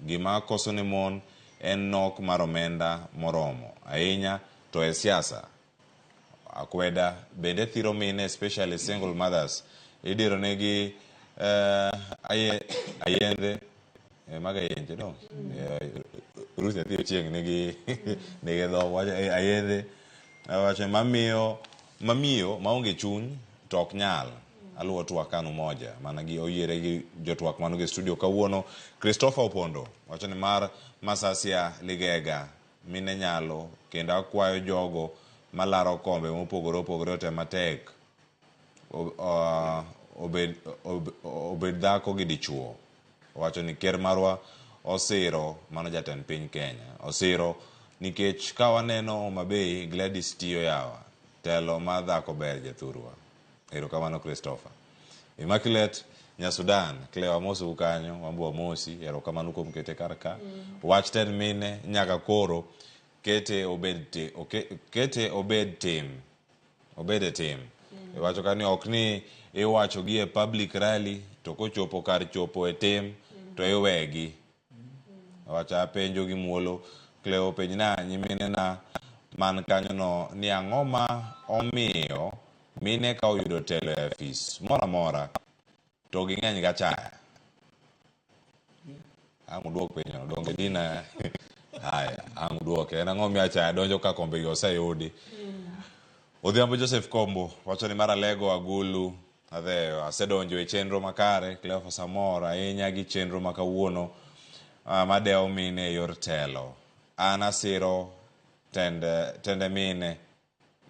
Gima koso ne mon en nok mar omenda moromo ahinya to e siasa akweda bende thiro mine especially single mothers idiro negi uh, aye, ayendhe eh, mago ayenje dong eh, Ruth nyathi Ochieng nigi nigi dhok wacho eh, ayedhe wacho mamiyo mamiyo maonge chuny to ok nyal aluwo twak kanu moja mana gi oyiere gi jotwak mano gi studio kawuono Christopher Opondo wacho ni mar Masasia Ligega mine nyalo kendo akwayo jogo malaro kombe mopogore opogore otem matek obed, obed dhako gi dichuo. Owacho ni ker marwa osiro mano jatend piny Kenya. Osiro nikech ka waneno Homa Bay Gladys tiyo yawa. Telo mar dhako ber jathurwa. Erokamano Christopher. Immaculate Nyasudan, Cleo amosou kanyo, wambo wamosi, erokamano kuom kete kar ka. Wach tend mine nyaka koro kete obed, ti, oke, kete obed tim. Obed e tim. Iwacho ka ni ok ni iwacho gi e public rally to kochopo kar chopo e tim to iwegi. Owacho apenjo gi muolo Cleo penjna nyiminena man kanyo no ni ang'o ma omiyo mine ka oyudo telo e afis moro amora to ging'eny gachaya. Ang' uduok penjono donge Dina haya ang' uduoke en ang'o miyo achaya donjo ka kombegi oseyudi. Odhiambo Joseph Kombo wacho ni mar Alego Agulu Adheyo asedonjo e chenro makare Cleophas amor ahinya gi chenro ma kawuono uh, madewo mine e yor telo. An asiro tend, tende mine.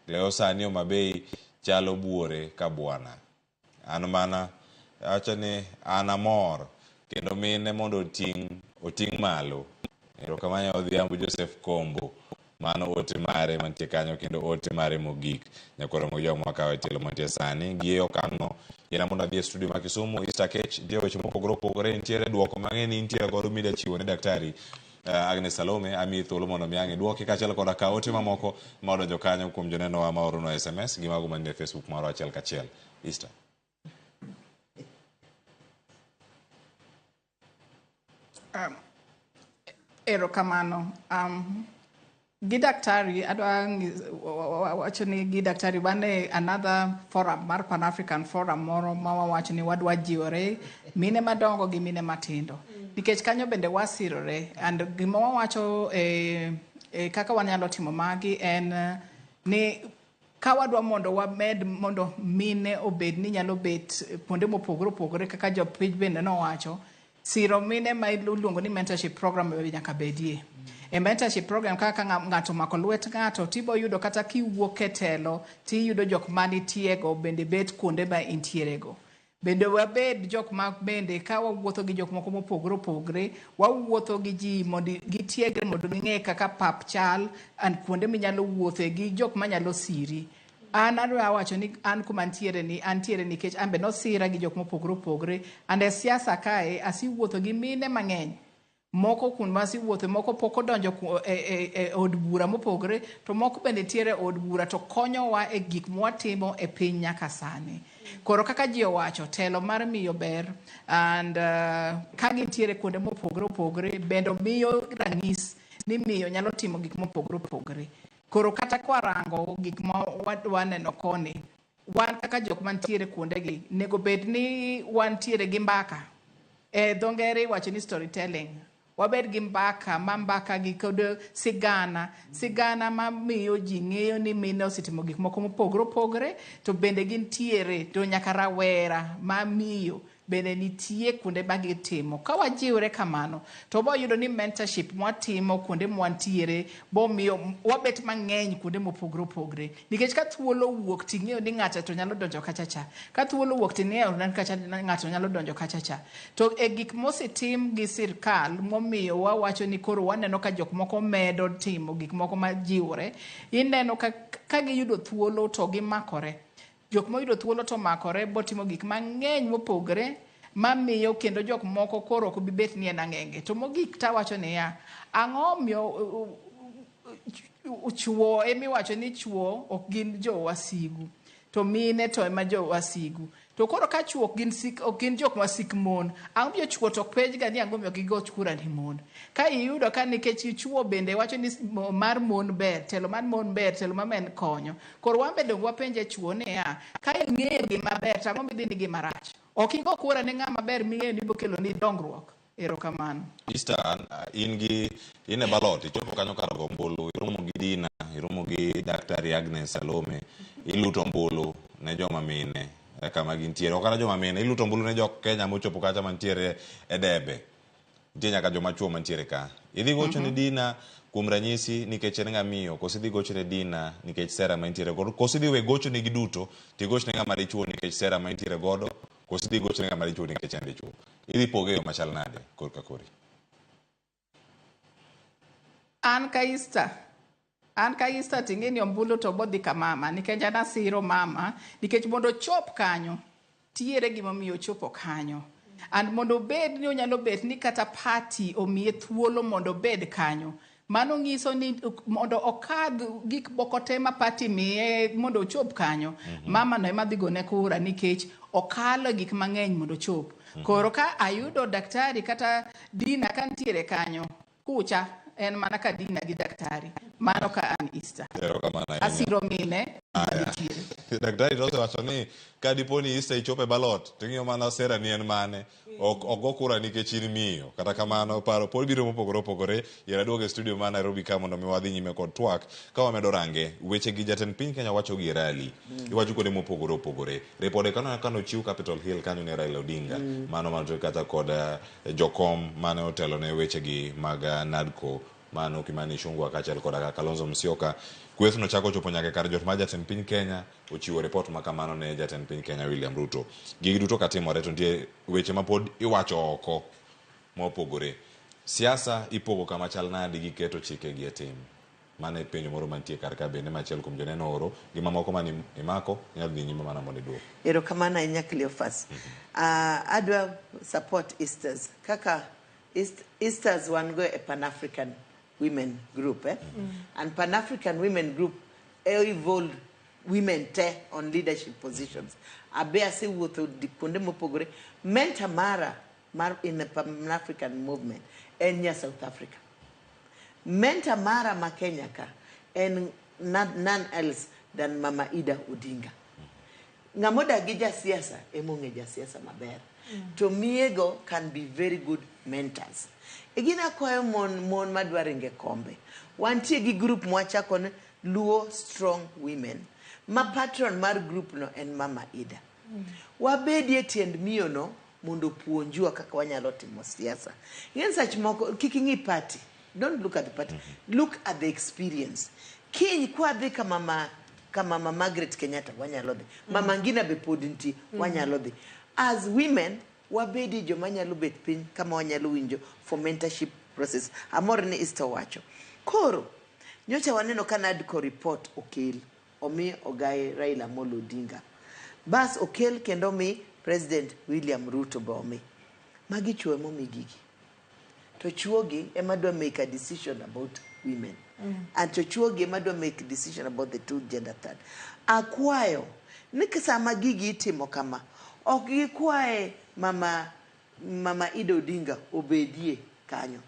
Cleo sani Homa Bay chalo buore ka bwana. An mana awacho ni an amor kendo mine mondo oting' oting' malo. Erokamano Odhiambo Joseph Kombo. Mano ote mare mantie kanyo kendo ote mare mogik. Nyakwar Ramogi Jwang' mwakawo e tielo mantie sani. Gi e okang'no, yiena mondo adhi e studio ma Kisumu, Easter Kech, nitie weche mopogore opogore, nitiere duoko mang'eny ni intiere godo mida chiwo ne daktari uh, Agnes Salome, amiyi thuolo mondo mi ang' idwoki kaachiel koda ka ote mamoko ma odonjo kanyo kuom jonenowa ma oronwa SMS gi mago manie Facebook marwa achiel kachiel. Easter. Um, erokamano. Um, gi daktari adwa wacho ni gi daktari wan e another forum mar Pan African Forum moro ma wawacho ni wadwa jiwore mine madongo gi mine matindo nikech kanyo bende wasirore and gima wawacho e, e kaka wanyalo timo magi en ni ka wadwa mondo wamed mondo mine obed ni nyalo bet kuonde mopogore opogore kaka jopiny bende nowacho siro mine ma iluongo ni mentorship program bende nyaka bedie. E mentorship program kaka ng'ato omako lwet ng'ato tibo yudo kata kiwuok e telo tiyudo jok manitiego bende bet kuonde ma intierego. Bende wabed jok ma bende ka wawuotho gi jok moko mopogore opogore, wawuotho gi ji mondo gitiegre mondo ging'e kaka pap chal and kuonde minyalo wuothe gi jok manyalo siri. An adwa wacho ni an kuma antiere ni antiere nikech an be nosira gi jok mopogore opogore and e siasa kae asewuotho gi mine mang'eny. Moko kuond ma asewuothe moko pok odonjo e, e, e od bura mopogore to moko bende nitiere e od bura to konyowa e gik mwatimo e piny nyaka sani. Koro kaka ji owacho telo mar miyo ber and uh, ka gintiere kuonde mopogore opogore bende miyo ranyis ni miyo nyalo timo gik mopogore opogore. Koro kata kwarango gik ma waneno koni, wan kaka jok mantiere kuondegi, nego bed ni wantiere gi mbaka. E dho ngere iwacho ni storytelling. Wabed gi mbaka ma mbaka gi kod sigana, sigana mamiyo ji ng'eyo ni mine osetimo gik moko mopogore opogore, to bende gintiere, to nyaka rawera ma miyo bende nitie kuonde ma gitimo. Ka wajiwre kamano, to wabo yudo ni mentorship mwatimo kuonde mwantiere bomiyo wabet mang'eny kuonde mopogore opogore. Nikech ka thuolo owuok ting'eyo ni ng'acha to nyalo donjo kacha cha. Ka thuolo owuok ting'eyo ni kacha ng'ato nyalo donjo kacha cha. To e gik mosetim gi sirkal momiyo wawacho ni koro waneno ka jok moko medo timo gik moko majiwore, ineno ka giyudo thuolo to gimakore. Jok moyudo thuolo to makore botimo gik mang'eny mopogore mamiyo kendo jok moko koro ok bi bet ni en ang'enge. To mogik tawacho niya, ang'o miyo chuo emiwacho ni chuo ok gin jowasigu to mine to ema jowasigu. To koro ka chuo ok gin jok wasik mon, ang'o miyo chuo to ok penjga ni ang'o miyo gigo kura ni mon. Ka iyudo ka nikech chuo bende wacho ni mar mon ber, telo mar mon ber, telo mar men konyo. Koro wan be dong wapenje chuo niya, ka ing'eyo gima ber to ang'o midhi ni gima rach? Ok igo kura ne ng'ama ber ming'eyo ni biro ni dongruok. Erokamano. Easter, in gi in e ballot, ichopo kanyo kar go ombulu, iromo gi Dina, iromo gi Daktari Agnes Salome, iluto ombulu ne joma mine kama gintiere. Ok kata joma mine, iluto ombulu ne jok Kenya mochopo kacha mantiere e debe. Nitie nyaka joma chuo mantiere ka. Idhi gocho ne Dina kuom ranyisi nikech en ng'ama miyo, koso idhi gocho ne Dina nikech sera ma entiere godo, koso idhi we gocho negi duto tigoch ne ng'ama dichuo nikech sera ma entiere godo, koso idhi gocho ne ng'ama dichuo nikech en dichuo. Idhi poge e yo machal nade korka kori? An ka Easter. An ka Easter ting'e ni ombulu to bodhi ka mama nikech an asiro mama nikech mondo ochop kanyo tiere gimomiyo ochopo kanyo. And mondo obed ni onyalo bet ni kata party omiye thuolo mondo obed kanyo. Mano nyiso ni mondo okadh gik moko te ma party miye mondo ochop kanyo. Mama no ema dhi gone kura nikech okalo gik mang'eny mondo ochop. Koro ka ayudo daktari kata Dina ka nitiere kanyo, kucha en mana ka Dina gi daktari. Mano ka an Easter. Erokamano ahinya. Asiro mine. Aya. Daktari to osewacho ni ka dipo ni Easter ichopo e ballot to ing'iyo mana sera ni en mane. Ok go kura nikech in miyo. Kata kamano paro pod biro mopogore opogore. Yier aduogo e studio ma Nairobi ka mondo mi wadhi nyime kod twak ka wamedo range weche gi jatend piny Kenya wacho gi e rally. Iwacho kuonde mopogore opogore. Ripode kano kano chiw Capitol Hill kanyo ne Raila Odinga. Mano mano kata kod jokom mane otelo ne weche gi mag NADCO mano Kimani Ichung'wa kaachiel koda Kalonzo Musyoka. Kwethno chako chopo nyaka kar jot mar jatend piny Kenya ochiwo ripot ma kamano ne jatend piny Kenya William Ruto. Gigi duto katimore to nitie weche ma pod iwacho oko mopogore. Siasa ipogo kama chal nadi gi keto chike gi e tim? Mano e penjo moro mantie kar ka bende ma achiel kuom joneno oro gi mamoko mane imako inyalo dhi nyime mana mondo iduok. Erokamano ahinya Cleophas. Adwa support Easters kaka Easters wan go e Pan-African Women Group, eh? And Pan-African Women Group evolved women te on leadership positions. Abe asewuotho kuonde mopogore. Mentor mara mar in the Pan-African movement en nya South Africa. Mentor mara ma Kenya ka en none else than Mama Ida Odinga. Ng'ama odak gi jasiasa ema ong'e jasiasa maber. To miego can be very good mentors. E gin akwayo mon madwa ringo e kombe. Wantie gi group mwachako ni Luo Strong Women. Ma patron mar group no en Mama Ida. Wabedie tiend miyo no mondo opuonjwa kaka wanyalo timo siasa. Ing'e sach moko kik ing'i party. Don't look at the party. Look at the experience. Kiny kwadhi ka mama Margaret Kenyatta wanyalo dhi. Mama Ngina be pod nitie wanyalo dhi. As women wabedi joma nyalo bet piny kama wanyalo winjo for mentorship process. Amor ni Easter owacho. Koro nyocha waneno ka NADCO report okel omi ogaye Raila Amolo Odinga. Bas okel kendo omi President William Ruto be omi. Magi chuo emomi gigi. To chuogi ema dwa make a decision about women. And to chuogi ema dwa make decision about the two gender third. Akwayo ni sama gigi itimo kama, ok gikwaye mama Ida Odinga obedie kanyo.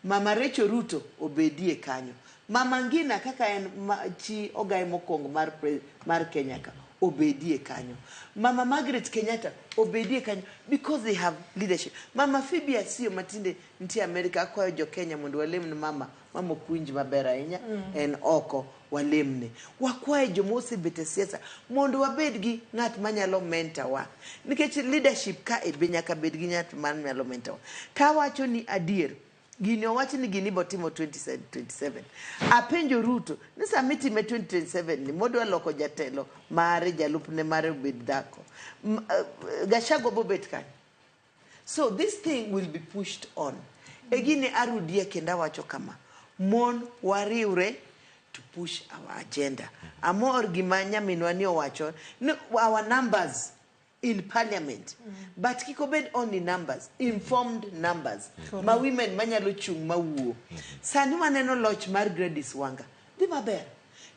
Mama Rachel Ruto obedie kanyo. Mama Ngina kaka en ma, chi ogaye mokwongo mar, pre, mar Kenya ka obedie kanyo. Mama Margaret Kenyatta obedie kanyo because they have leadership. Mama Phoebe Asiyo matinde nitie America akwayo jo Kenya mondo walemne mama mama ok winj maber ahinya en oko walemne. Wakwaye joma osebet e siasa mondo wabed gi ng'at manyalo mentor wa. Nikech leadership ka e be nyaka bed gi ng'at manyalo mentor wa. Tawacho ni adier, gini owach ni gini ibotimo 2027. Apenjo Ruto ni sama itime 2027 ni modwa loko jatelo mare jalupne mare obed dhako. Gachagua bobet kanyo. So this thing will be pushed on. E gini arudie kendo awacho kama, mon wariwre to push our agenda. Amor gima nyaminwa ni owacho ni our numbers in parliament. But kik obed only numbers, informed numbers. Ma women manyalo chung' mawuo. Sani waneno loch mar Gladys Wanga. Dhi maber.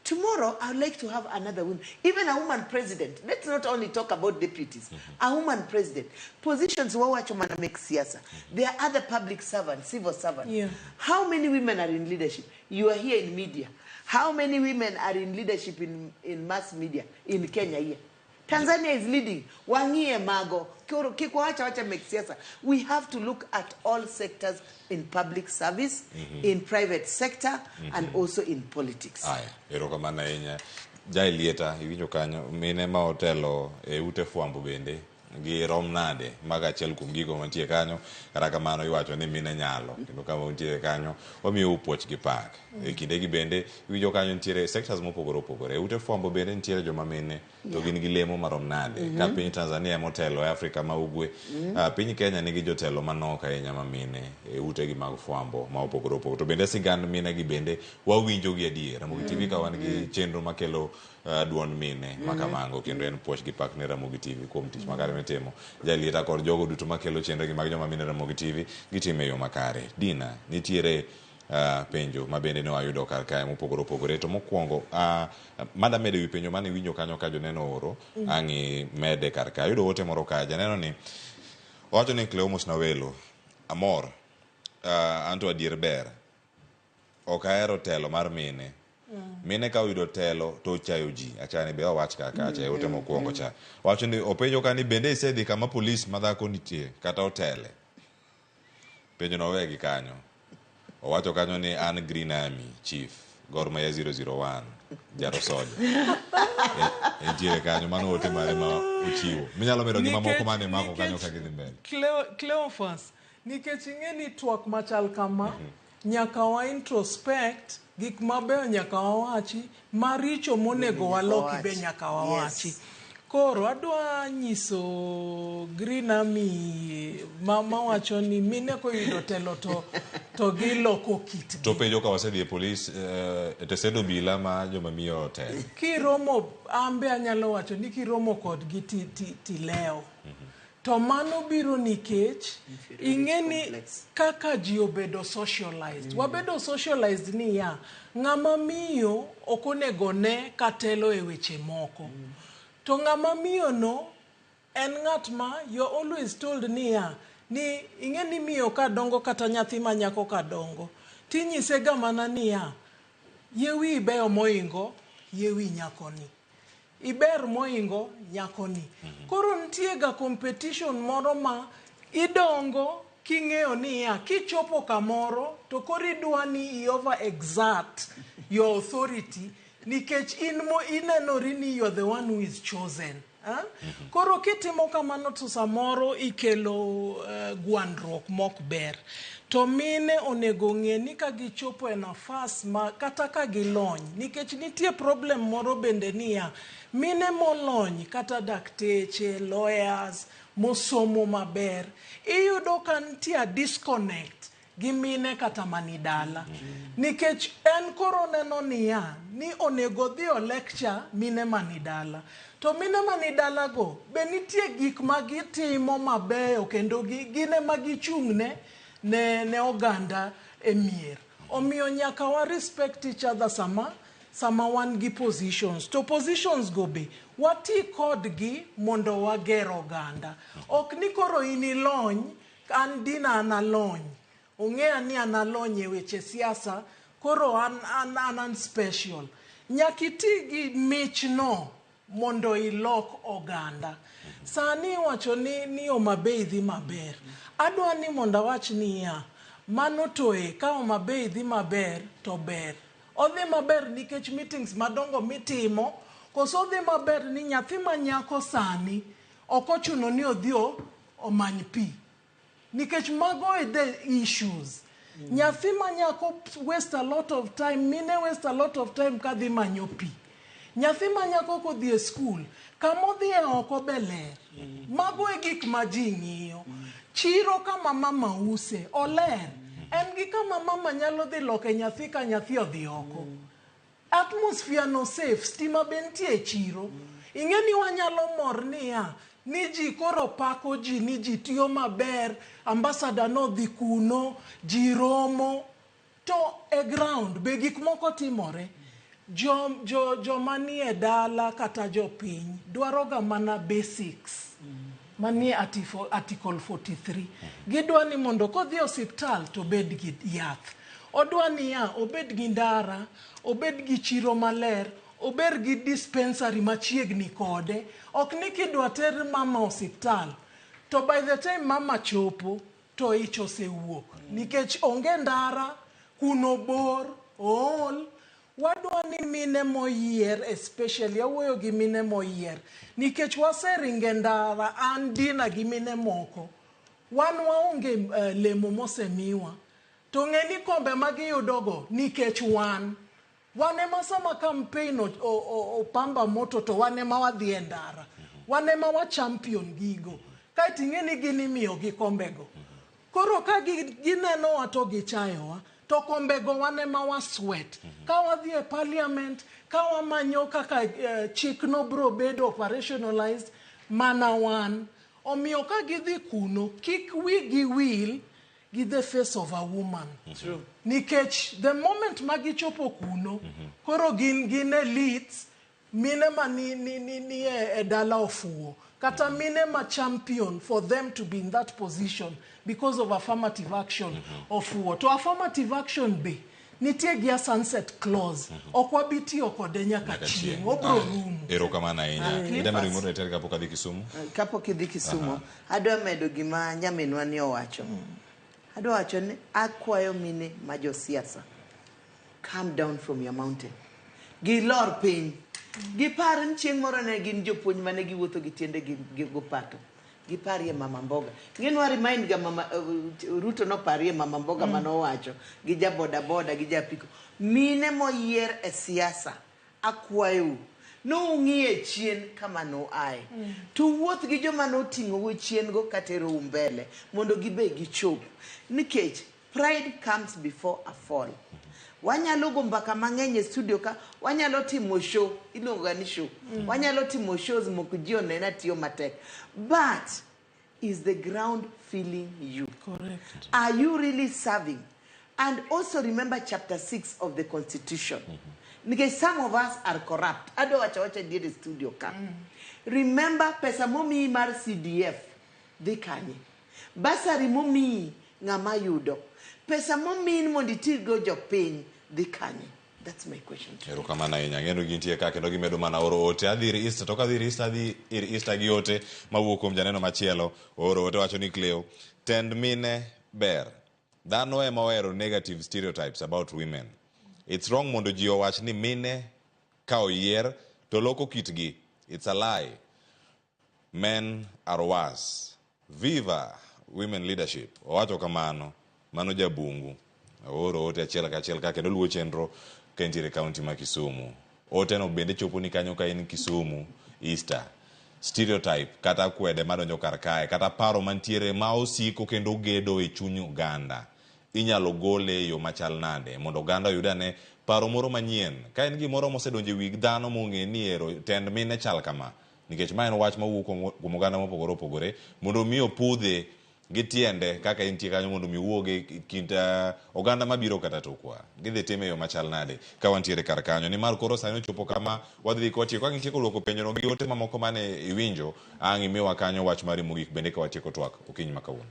Tomorrow, I would like to have another woman, even a woman president. Let's not only talk about deputies. A woman president. Positions wawacho mana mek siasa. There are other public servants, civil servants. How many women are in leadership? You are here in media. How many women are in leadership in mass media in Kenya here? Tanzania is leading. Wang'iye mago. Koro kik wawacha wacha mek siasa. We have to look at all sectors in public service, in private sector, and also in politics. Aya, erokamano ahinya. Jaelieta, iwinjo kanyo, mine ma otelo e ute fwambo bende girom nade? Mago achiel kuom gigo mantie kanyo. Kata kamano iwacho ni mine nyalo. Kendo kama untiere kanyo, wamiyou puoch gi pak. E kindegi bende, iwinjo kanyo nitiere sectors mopogore opogore. E ute fwambo bende nitiere joma mine to gin gi lemo marom nade? Ka piny Tanzania ema otelo e Afrika ma ugwe, piny Kenya nigi jotelo manok ahinya ma mine e utegi mag fwambo ma opogore opogore. To bende sigand mine gi bende wawinjo gi adier. Ramogi TV ka wan gi chenro makelo duond mine ma kamago kendo en puoch gi pak ne Ramogi TV kuom tich makare mitimo. Jalieta kod jogo duto makelo chenro gi mag joma mine Ramogi TV gitimo e yo makare. Dina, nitiere penjo ma bende ne wayudo kar kae mopogore opogore. To mokwongo, mada medo ewi penjo mane iwinjo kanyo ka joneno oro, ang' imede kar kae. Ayudo ote moro kae, janeno ni owacho ni Cleo mosna welo, amor, anto adier ber. Ok ahero telo mar mine. Mine ka oyudo telo to ochayo ji. Achani be owach ka kacha e ote mokwongo cha. Owacho ni openjo ka ni bende isedhi kama polis madhako nitie kata otele. Penjo no owe gi kanyo. Owacho kanyo ni an Green Army Chief, Gor Mahia 001, Jaro Soja. Entiere kanyo, mano ote mare ma ochiwo. Minyalo medo gi mamoko mane mako kanyo ka gidhi mbele. Cleophas, nikech ing'e ni twak machal kama, nyaka wa introspect, gik mabeyo nyaka wawachi, maricho monego waloki be nyaka wawachi. Koro adwa nyiso Green Army ma wacho ni mine koyudo telo to giloko kitgi. To penjo ka wasedhi e polis, e tesend obila ma joma miyo otelo. Kiromo, ambe anyalo wacho ni kiromo kodgi tilewo. To mano biro nikech ing'e ni kaka ji obedo socialized. Wabedo socialized niya, ng'ama miyo ok onego ne katelo e weche moko. To ng'ama miyo no en ng'at ma you're always told niya, ni ing'e ni miyo ka dongo kata nyathi ma nyako ka dongo, tinyise ga mana niya, yie wiyi beyo moingo yie wi nyakoni. Iber moingo nyakoni. Koro nitie ga competition moro ma idongo king'eyo niya, kichopo kamoro to koro idwa ni i over exert your authority nikech in mo inenori ni you're the one who is chosen. Koro kitimo kamano to samoro ikelo gwandruok mok ber. To mine onego ng'e ni ka gichopo e nafas ma kata ka gilony, nikech nitie problem moro bende niya, mine molony kata dakteche, lawyers, mosomo maber, iyudo ka nitie a disconnect gi mine kata mani dala. Nikech en koro neno niya, ni onego odhi o lecture mine mani dala. To mine mani dala go, be nitie gik ma gitimo mabeyo kendo gin ema gichung'ne ne oganda e mier. Omiyo nyaka wa respect each other sama wan gi positions. To positions go be, wati kodgi mondo wager oganda. Ok ni koro in ilony, an Dina an alony. Ong'eya ni an alony e weche siasa, koro an an an, an special. Nyaka iti gi michno mondo ilok oganda. Sani iwacho ni, ni Homa Bay dhi maber. Adwa ni mondo awach niya, mano to e, ka Homa Bay dhi maber to ber. Odhi maber nikech meetings madongo mitimo, koso odhi maber ni nyathi ma nyako sani ok ochuno ni odhi omany pi. Nikech mago e the issues. Nyathi ma nyako waste a lot of time, mine waste a lot of time kadhi manyo pi. Nyathi ma nyako kodhi e skul, kama odhiye oko be ler. Mago e gik ma ji ng'iyo. Chiro kama mama use, oler. En gi kama mama nyalo dhi loke nyathi ka nyathi odhi oko. Atmosphere no safe, stima be nitie e chiro. Ing'e ni wanyalo mor niya, ni ji koro pako ji ni ji tiyo maber, ambassador nodhi kuno, ji romo. To e ground be gik moko timore. Jo, jo, joma nie dala kata jopiny dwaro ga mana basics manie article 43. Gidwa ni mondo kodhi e osiptal to obed gi yath. Odwa niya, obed gi ndara, obed gi chiro maler, obed gi dispensary machiegni kode. Ok ni kidwa ter mama osiptal, to by the time mama chopo, to ich osewuok. Nikech onge ndara, kuno bor, ool. Wadwa ni mine moyier, especially awuoyo gi mine moyier, nikech waseringe ndara, an Dina gi mine moko. Wan waonge lemo mosemiwa. To ng'e ni kombe ma giyudogo nikech wan. Wan ema sama campaign opamba moto to wan ema wadhi e ndara. Wan ema wa champion gigo. Kaeto ing'e ni gin imiyogi kombego. Koro ka ginenowa to gichayowa, to kombego wan ema wa sweat. Ka wadhi e parliament, ka wamanyo kaka chik no bro bedo operationalized, mana wan. Omiyo ka gidhi kuno, kik wigi wil gi the face of a woman. True. Nikech the moment ma gichopo kuno, koro gin elites, mine ma ni e dala ofuwo. Kata mine ma champion for them to be in that position because of affirmative action ofuwo. To affirmative action be, nitie gi a sunset clause. Ok wabi tiyo kode nyaka chieng'. Obro rumo. Erokamano ahinya. Ida medo gimoro e kapok adhi Kisumu? Kapok idhi Kisumu, adwa medo gima nyaminwa ni owacho. Adwa wacho ni akwayo mine ma josiasa, come down from your mountain. Gilor piny. Gipar ni chieng' moro ne gin jopuonj mane giwuotho gi tiende gi gopato. Giparie mama mboga. Ng'eni wa remind ga mama Ruto noparie mama mboga manowacho gi ja boda boda gi ja apiko. Mine moyier e siasa akwayou noung'iye chien kama noaye. To wuoth gi joma noting'ou chien go katerou mbele mondo gibe gichop. Nikech pride comes before a fall. Wanyalo go mbaka mang'eny e studio ka, wanyalo timo show, iluongo ga ni show. Wanyalo timo shows mok ji onena tiyo matek. But is the ground feeling you? Correct. Are you really serving? And also remember chapter 6 of the Constitution. Nikech some of us are corrupt. Adwa wacho wacha diere studio ka. Remember pesa momiyi mar CDF dhi kanye? Basari momiyi ng'ama yudo. Pesa momiyi mondo itigo jopiny dhi kanye? That's my question. Erokamano ahinya. Ng'eno gintie ka kendo gimedo mana oro ote. Adhi ir Easter, to kadhi ir Easter, adhi ir Easter gi ote mawuok kuom janeno machielo. Ooro ote wacho ni Cleo, tend mine ber. Dhano ema ohero negative stereotypes about women. It's wrong mondo ji owach ni mine ka oyier to loko kitgi. It's a lie. Men are worse. Viva women leadership. Owacho kamano, mano jabungu. Ooro ote achiel kachiel ka kendo luwo chenro ka entiere kaunti ma Kisumu. Ote no bende chopo ni kanyo ka in Kisumu, Easter. Stereotype kata kwede madonjo kar kae, kata paro mantiere ma osiko kendo gedo e chuny oganda. Inyalo gole e yo machal nade mondo oganda oyud ane paro moro manyien. Ka en gimoro mosedonjo e wi dhano mong'e ni ero tend mine chal kama. Nikech ma en wach mawuok kuom oganda mopogore opogore mondo mi opudhe gi tiende kaka entie kanyo mondo mi owuog e kind oganda mabiro kata tokwa. Gidhi time e yo machal nade ka wantiere kar kanyo. Nimar koro sani ochopo kama wadhi ka watieko. Ang' itieko luoko penjono gi ote mamoko mane iwinjo, ang' imiwa kanyo wach mari mogik bende ka watieko twak okinyi ma kawuono.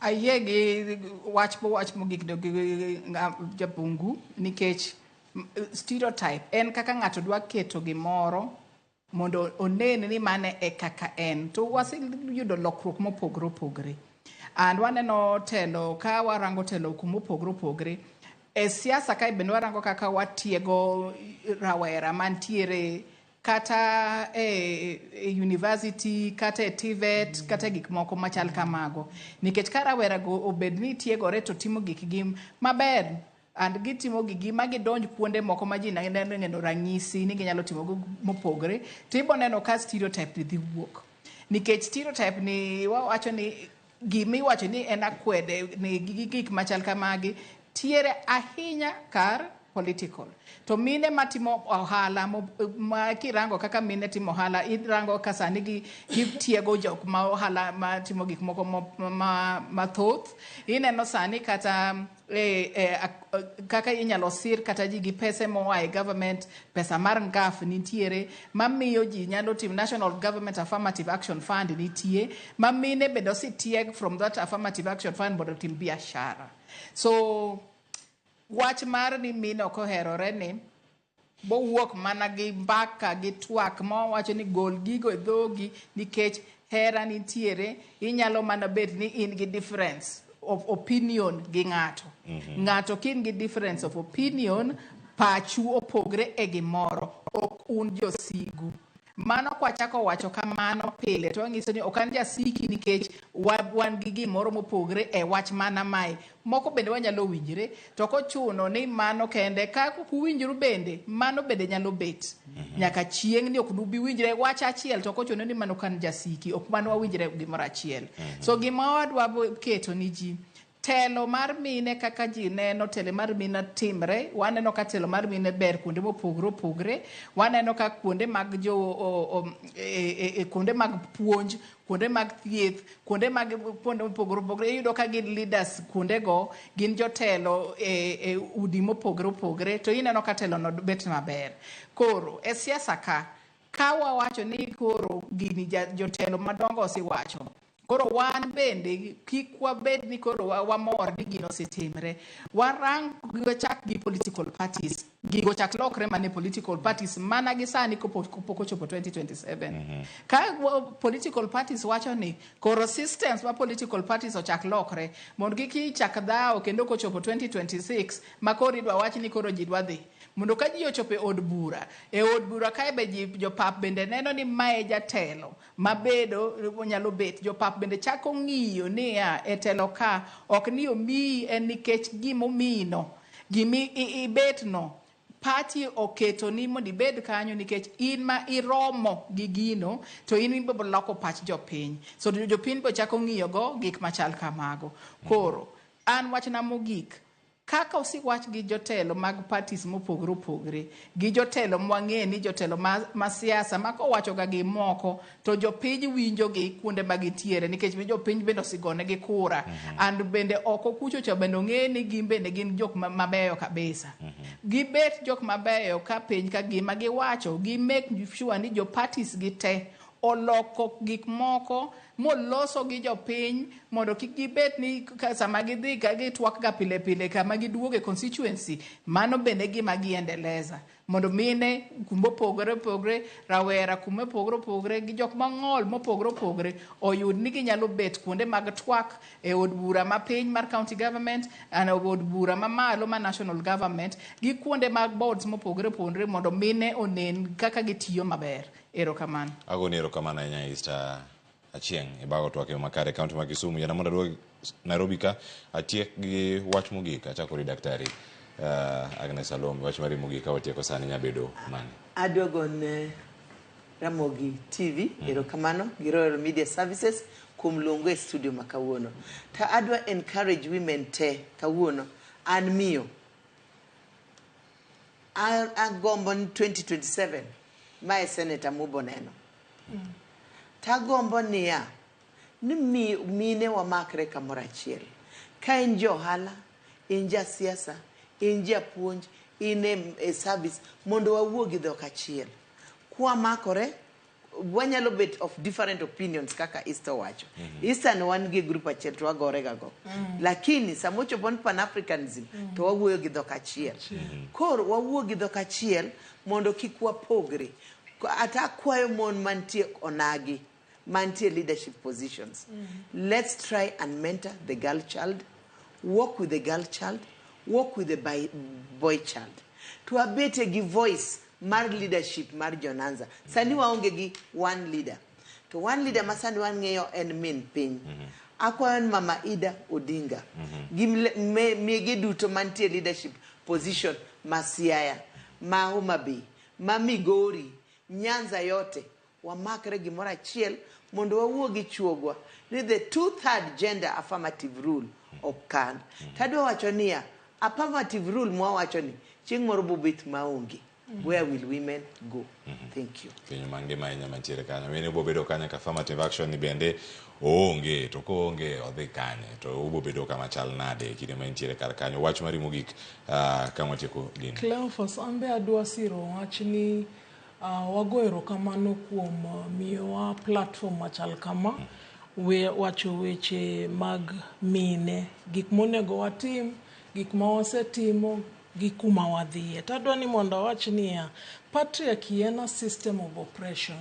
Ayie gi wach mowach mogik no gi jabungu nikech stereotype en kaka ng'ato dwa keto gimoro mondo onen ni mane e kaka en. To waseyudo lokruok mopogore opogore. And waneno telo, ka warango telo kuma opogore opogore, e siasa kae bende warango kaka watiego rawera mantiere kata e university, kata e TVET, kata e gik moko machal kamago. Nikech ka rawera go obed ni tiegore to timo gikgi maber, and gitimo gigi ma gidonj kuonde moko ma ji neno neno ranyisi ni ginyalo timo go mopogore, to ibo neno ka stereotype ni dhi wuok. Nikech stereotype ni wawacho ni gimiwacho ni en akwede ni gi gik machal kamagi tiere ahinya kar political. To mine matimo ohala, ma kirango kaka mine timo ohala, irango ka sani gitiego jok ma ohala matimo gik moko mathoth. Ineno sani kata kaka inyalo sir kata ji gi pese moa e government, pesa mar NGAAF nitiere, mamiyo ji nyalo timo National Government Affirmative Action Fund nitie, ma mine bende osetieg from that Affirmative Action Fund mondo otim biashara. So wach mar ni mine ok oherore ni bowuok mana gi mbaka gi twak mawacho ni gol gigo e dhogi nikech hera nitiere, inyalo mana bet ni in gi difference of opinion gi ng'ato. Ng'ato ka in gi difference of opinion, pachu opogre e gimoro, ok un josigu. Mano kwachako wacho kamano pile to wanyiso ni ok an jasiki nikech wan gi gimoro mopogre e wach mana mae. Moko bende wanyalo winjre, to kochuno ni mano kende, ka ok uwinjru bende, mano bende nyalo bet. Nyaka chieng' ni ok nubi winjre wach achiel, to kochuno ni mano ok an jasiki, ok mano wawinjre gimoro achiel. So gima wadwa keto ni ji, telo mar mine kaka ji neno telo mar mine timre, waneno ka telo mar mine ber kuonde mopogore opogore, waneno ka kuonde mag jo, o, o, e, e, e, kuonde mag puonj, kuonde mag thieth, kuonde mag kuonde mopogore opogore, iyudo ka gin leaders kuondego, gin jotelo e udi mopogore opogore, to ineno ka telo no bet maber. Koro, e siasa ka wawacho ni koro gini jotelo madongo osewacho, koro wan bende kik wabed ni koro wamor ni gino osetimre. Warang wachak gi political parties. Gigo chak lokre mane political parties mana gi sani kopok ochopo 2027. Ka political parties wacho ni koro systems ma political parties ochak lokre mondo kik ichak dhawo kendo kochopo 2026 ma koro idwa wach ni koro ji dwa dhi. Mondo ka ji ochopo e od bura, e od bura kae be ji jopap bende neno ni mae jatelo mabedo nyalo bet. Jopap bende chako ng'iyo niya e telo ka ok ni omiyi en nikech gimomiyi no, gimi ibet no. Party oketo ni mondo ibed kanyo nikech in ma iromo gi gino to in ibiro loko pach jopiny. So jopiny bo chako ng'iyo go gik machal kamago. Koro an wachna mogik, kaka osewach gi jotelo mag parties mopogore opogore, gi jotelo mwang'e ni jotelo ma siasa ma kowacho ga gimoko to jopiny winjo gi kuonde ma gintiere nikech jopiny bende osegonegi kura. And bende oko kucho cha bende ong'e ni gin bende gin jok mabeyo kabisa. Gibet jok mabeyo ka piny ka gima giwacho, gi make sure ni jo parties gi te oloko gik moko moloso gi jopiny mondo kik gibet ni sama gidhi ka gitwak ga pile pile kama giduogo e constituency, mano bende gima giendeleza mondo mine kuma opogore opogore, rawera kuma opogore opogore gi jok mang'ol mopogore opogore oyud ni ginyalo bet kuonde mag twak e od bura mapiny mar county government and od bura mamalo mar national government gi kuonde mag boards mopogore opogore mondo mine onen kaka gitiyo maber. Erokamano. Agoni erokamano ahinya Esther Achieng' ibago twak e yo makare kaunti ma Kisumu. Yiena mondo aduog Nairobi ka atiek gi wach mogik achako gi daktari Agnes Salome. Wach mari mogik ka watieko sani nyabedo mane? Adwa ne Ramogi TV erokamano gi Royal Media Services kuom luongo e studio ma kawuono. To adwa encourage women te kawuono. An miyo. Agombo ni 2027 mae senator mubo neno. Tagombo niya ni mine wamakre kamoro achiel. Ka in ja ohala, in ja siasa, in japuonj, in e service, mondo wawuo gi dhok achiel. Kwamakore, Wanyalo bet of different opinions kaka Easter owacho. Easter ni wan gi group achiel to wagore ga go. Lakini sama ochopo ni Pan-Africanism to wawuoyo gi dhok achiel. Koro wawuo gi dhok achiel mondo kik wapogre. Ata akwayo mon mantie onagi, mantie leadership positions. Let's try and mentor the girl child, work with the girl child, work with the boy child. To wabete gi voice mar leadership mar Jonanza. Sani waonge gi one leader. To one leader ma sani wang'eyo en min piny. Akwayo ni Mama Ida Odinga. Gi mege duto mantie leadership position ma Siaya, ma Homa Bay, ma Migori, Nyanza yote, wamakre gimoro achiel mondo wawuo gi chuogwa ni the two-third gender affirmative rule ok kan. Tadwa wacho niya, affirmative rule mwawacho ni chieng' moro bobet maonge. Where will women go? Thank you. Piny mangima ahinya mantiere kanyo. Mine bobedo kanyo ka affirmative action ni bende oonge, to koonge odhi kanye, to ubobedo kama chal nade e kinde ma intiere kar kanyo. Wach mari mogik ka watieko dini. Cleophas, an be adwa siro wach ni wago erokamano kuom miyowa platform machal kama, wacho weche mag mine, gik monego watim, gik ma wasetimo, gi kuma wadhiye. Tadwa ni mondo awach niya, patriarchy en a system of oppression,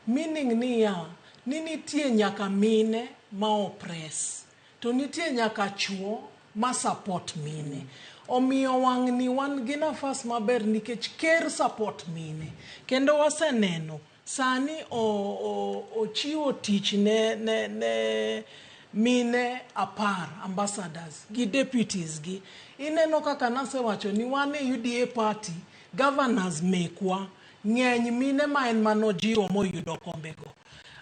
meaning niya, ni nitie nyaka mine ma oppress, to nitie nyaka chuo ma support mine. Omiyo wang'ni wan gi nafas maber nikech ker support mine. Kendo waseneno sani ochiwo tich ne mine 10 ambassadors gi deputies gi. Ineno kaka nasewacho ni wan e UDA party, governors mekwa ng'eny mine ma en manojiwo moyudo kombego.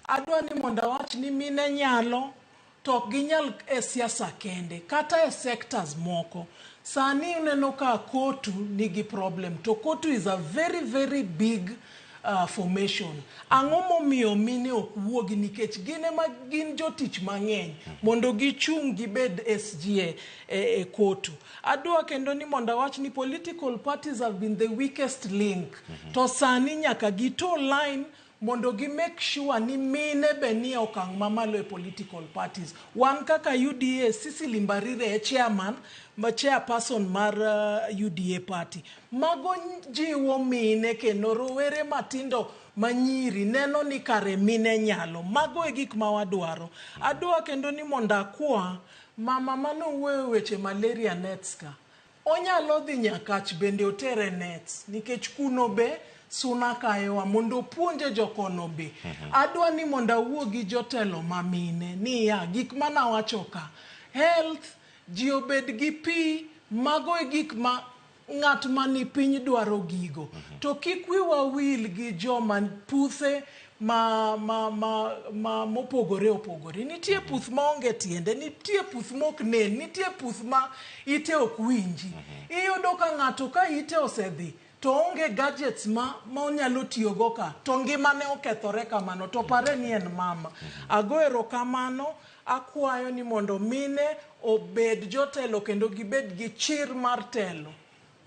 Adwa ni mondo awach ni mine nyalo, to ok ginyal e siasa kende, kata e sectors moko. Sani uneno ka KOTU nigi problem, to KOTU is a very very big formation. Ang'o momiyo mine ok wuogi nikech gin ema gin jotich mang'eny mondo gichung' gibed SG e KOTU. Adwa kendo ni mondo awach ni political parties have been the weakest link. To sani nyaka gito line mondo gi make sure ni mine be nie okang' mamalo e political parties. Wan kaka UDA, Cecily Mbarire e chairman, ma chairperson mar UDA party. Mago jiwo mine kendo rowere matindo manyiri neno ni kare mine nyalo. Mago e gik ma wadwaro. Adwa kendo ni mondo akwa mama manowuoyo weche malaria nets ka. Onyalo dhi Nyakach bende otere nets nikech kuno be suna kayowa mondo opuonje jokono be. Adwa ni mondo awuo gi jotelo mamine niya gik manawacho ka health ji obed gi pi, mago e gik ma ng'at mani piny dwaro gigo. To kik wiwa wil gi joma puthe ma mopogore opogore. Nitie puth maonge tiende, nitie puth mok nen, nitie puth ma ite ok winji. Iyudo ka ng'ato ka ite osedhi to onge gadgets ma onyalo tiyogo ka, to ngimane okethore kamano, to pare ni en mama. Ago erokamano, akwayo ni mondo mine obed jotelo kendo gibed gi chir mar telo.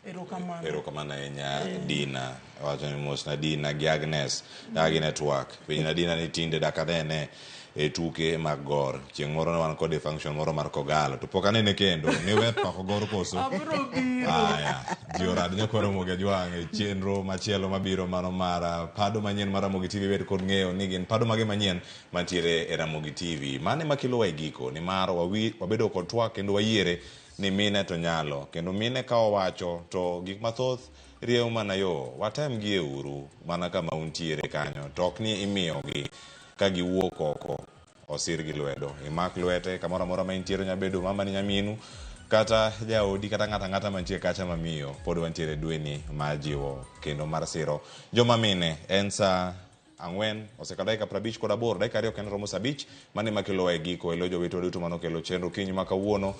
Erokamano. Erokamano ahinya Dina. Wacho ni mos na Dina gi Agnes gi network. Piny na Dina ni tinde dak anene e tuke mag Gor. Chieng' moro ne wan kode function moro mar Kogalo to pok anene kendo. Ni we pako Gor koso? Abro biro. Aya, ji orad nyakwar Ramogi Ajwang' e chenro machielo mabiro mano mar pado manyien mar Ramogi TV. Bed kod ng'eyo ni gin pado mage manyien mantiere e Ramogi TV. Mane makelowa e giko nimar wabedo kod twak kendo wayiere ni mine to nyalo kendo mine ka owacho to gik mathoth rieyo mana yo. Watem gi e uru mana kama untiere kanyo to ok ni imiyogi ka giwuok oko osir gi lwedo. Imak lwete kamoro amora ma intiere, onya bedo mama ni nyaminu kata jaodi kata ng'ato ang'ata mantie kacha mamiyo. Pod wantiere dweni mar jiwo kendo mar siro joma mine. En saa 4 osekalo dakika 58, dakika 2 kendo romo saa 5. Mane makelowa e giko e lo jowetwa duto manokelo chenro kinyi ma kawuono.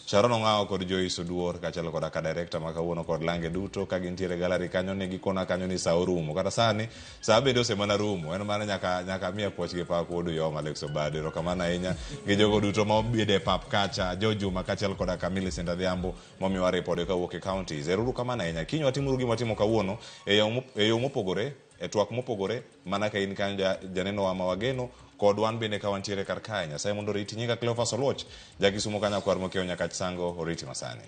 Sharon Ong'awo kod Joyce Oduor kaachiel koda ka director ma kawuono kod lange duto ka gintiere gallery kanyo ne gikona kanyo ni saa orumo. Kata sani saa bende osemana rumo, en mana nyaka miya puoch gi pak wuod Uyoma Alex Obado. Erokamano ahinya gi jogo duto ma obedo e pap kacha, Jo Juma kaachiel koda ka Millicent Adhiambo momiwa ripode kawuok e counties. Erouru kamano ahinya. Kiny watimuru gima watimo kawuono e yo mopogore. e twak mopogore mana ka in kanyo janeno wa ma wageno kod wan bende ka wantiere kar kae. Nyasaye mondo oriti. Nyinga Cleophas Oluoch, Jakisumo kanyakwar mokiewo Nyakach Sango, oriti masani.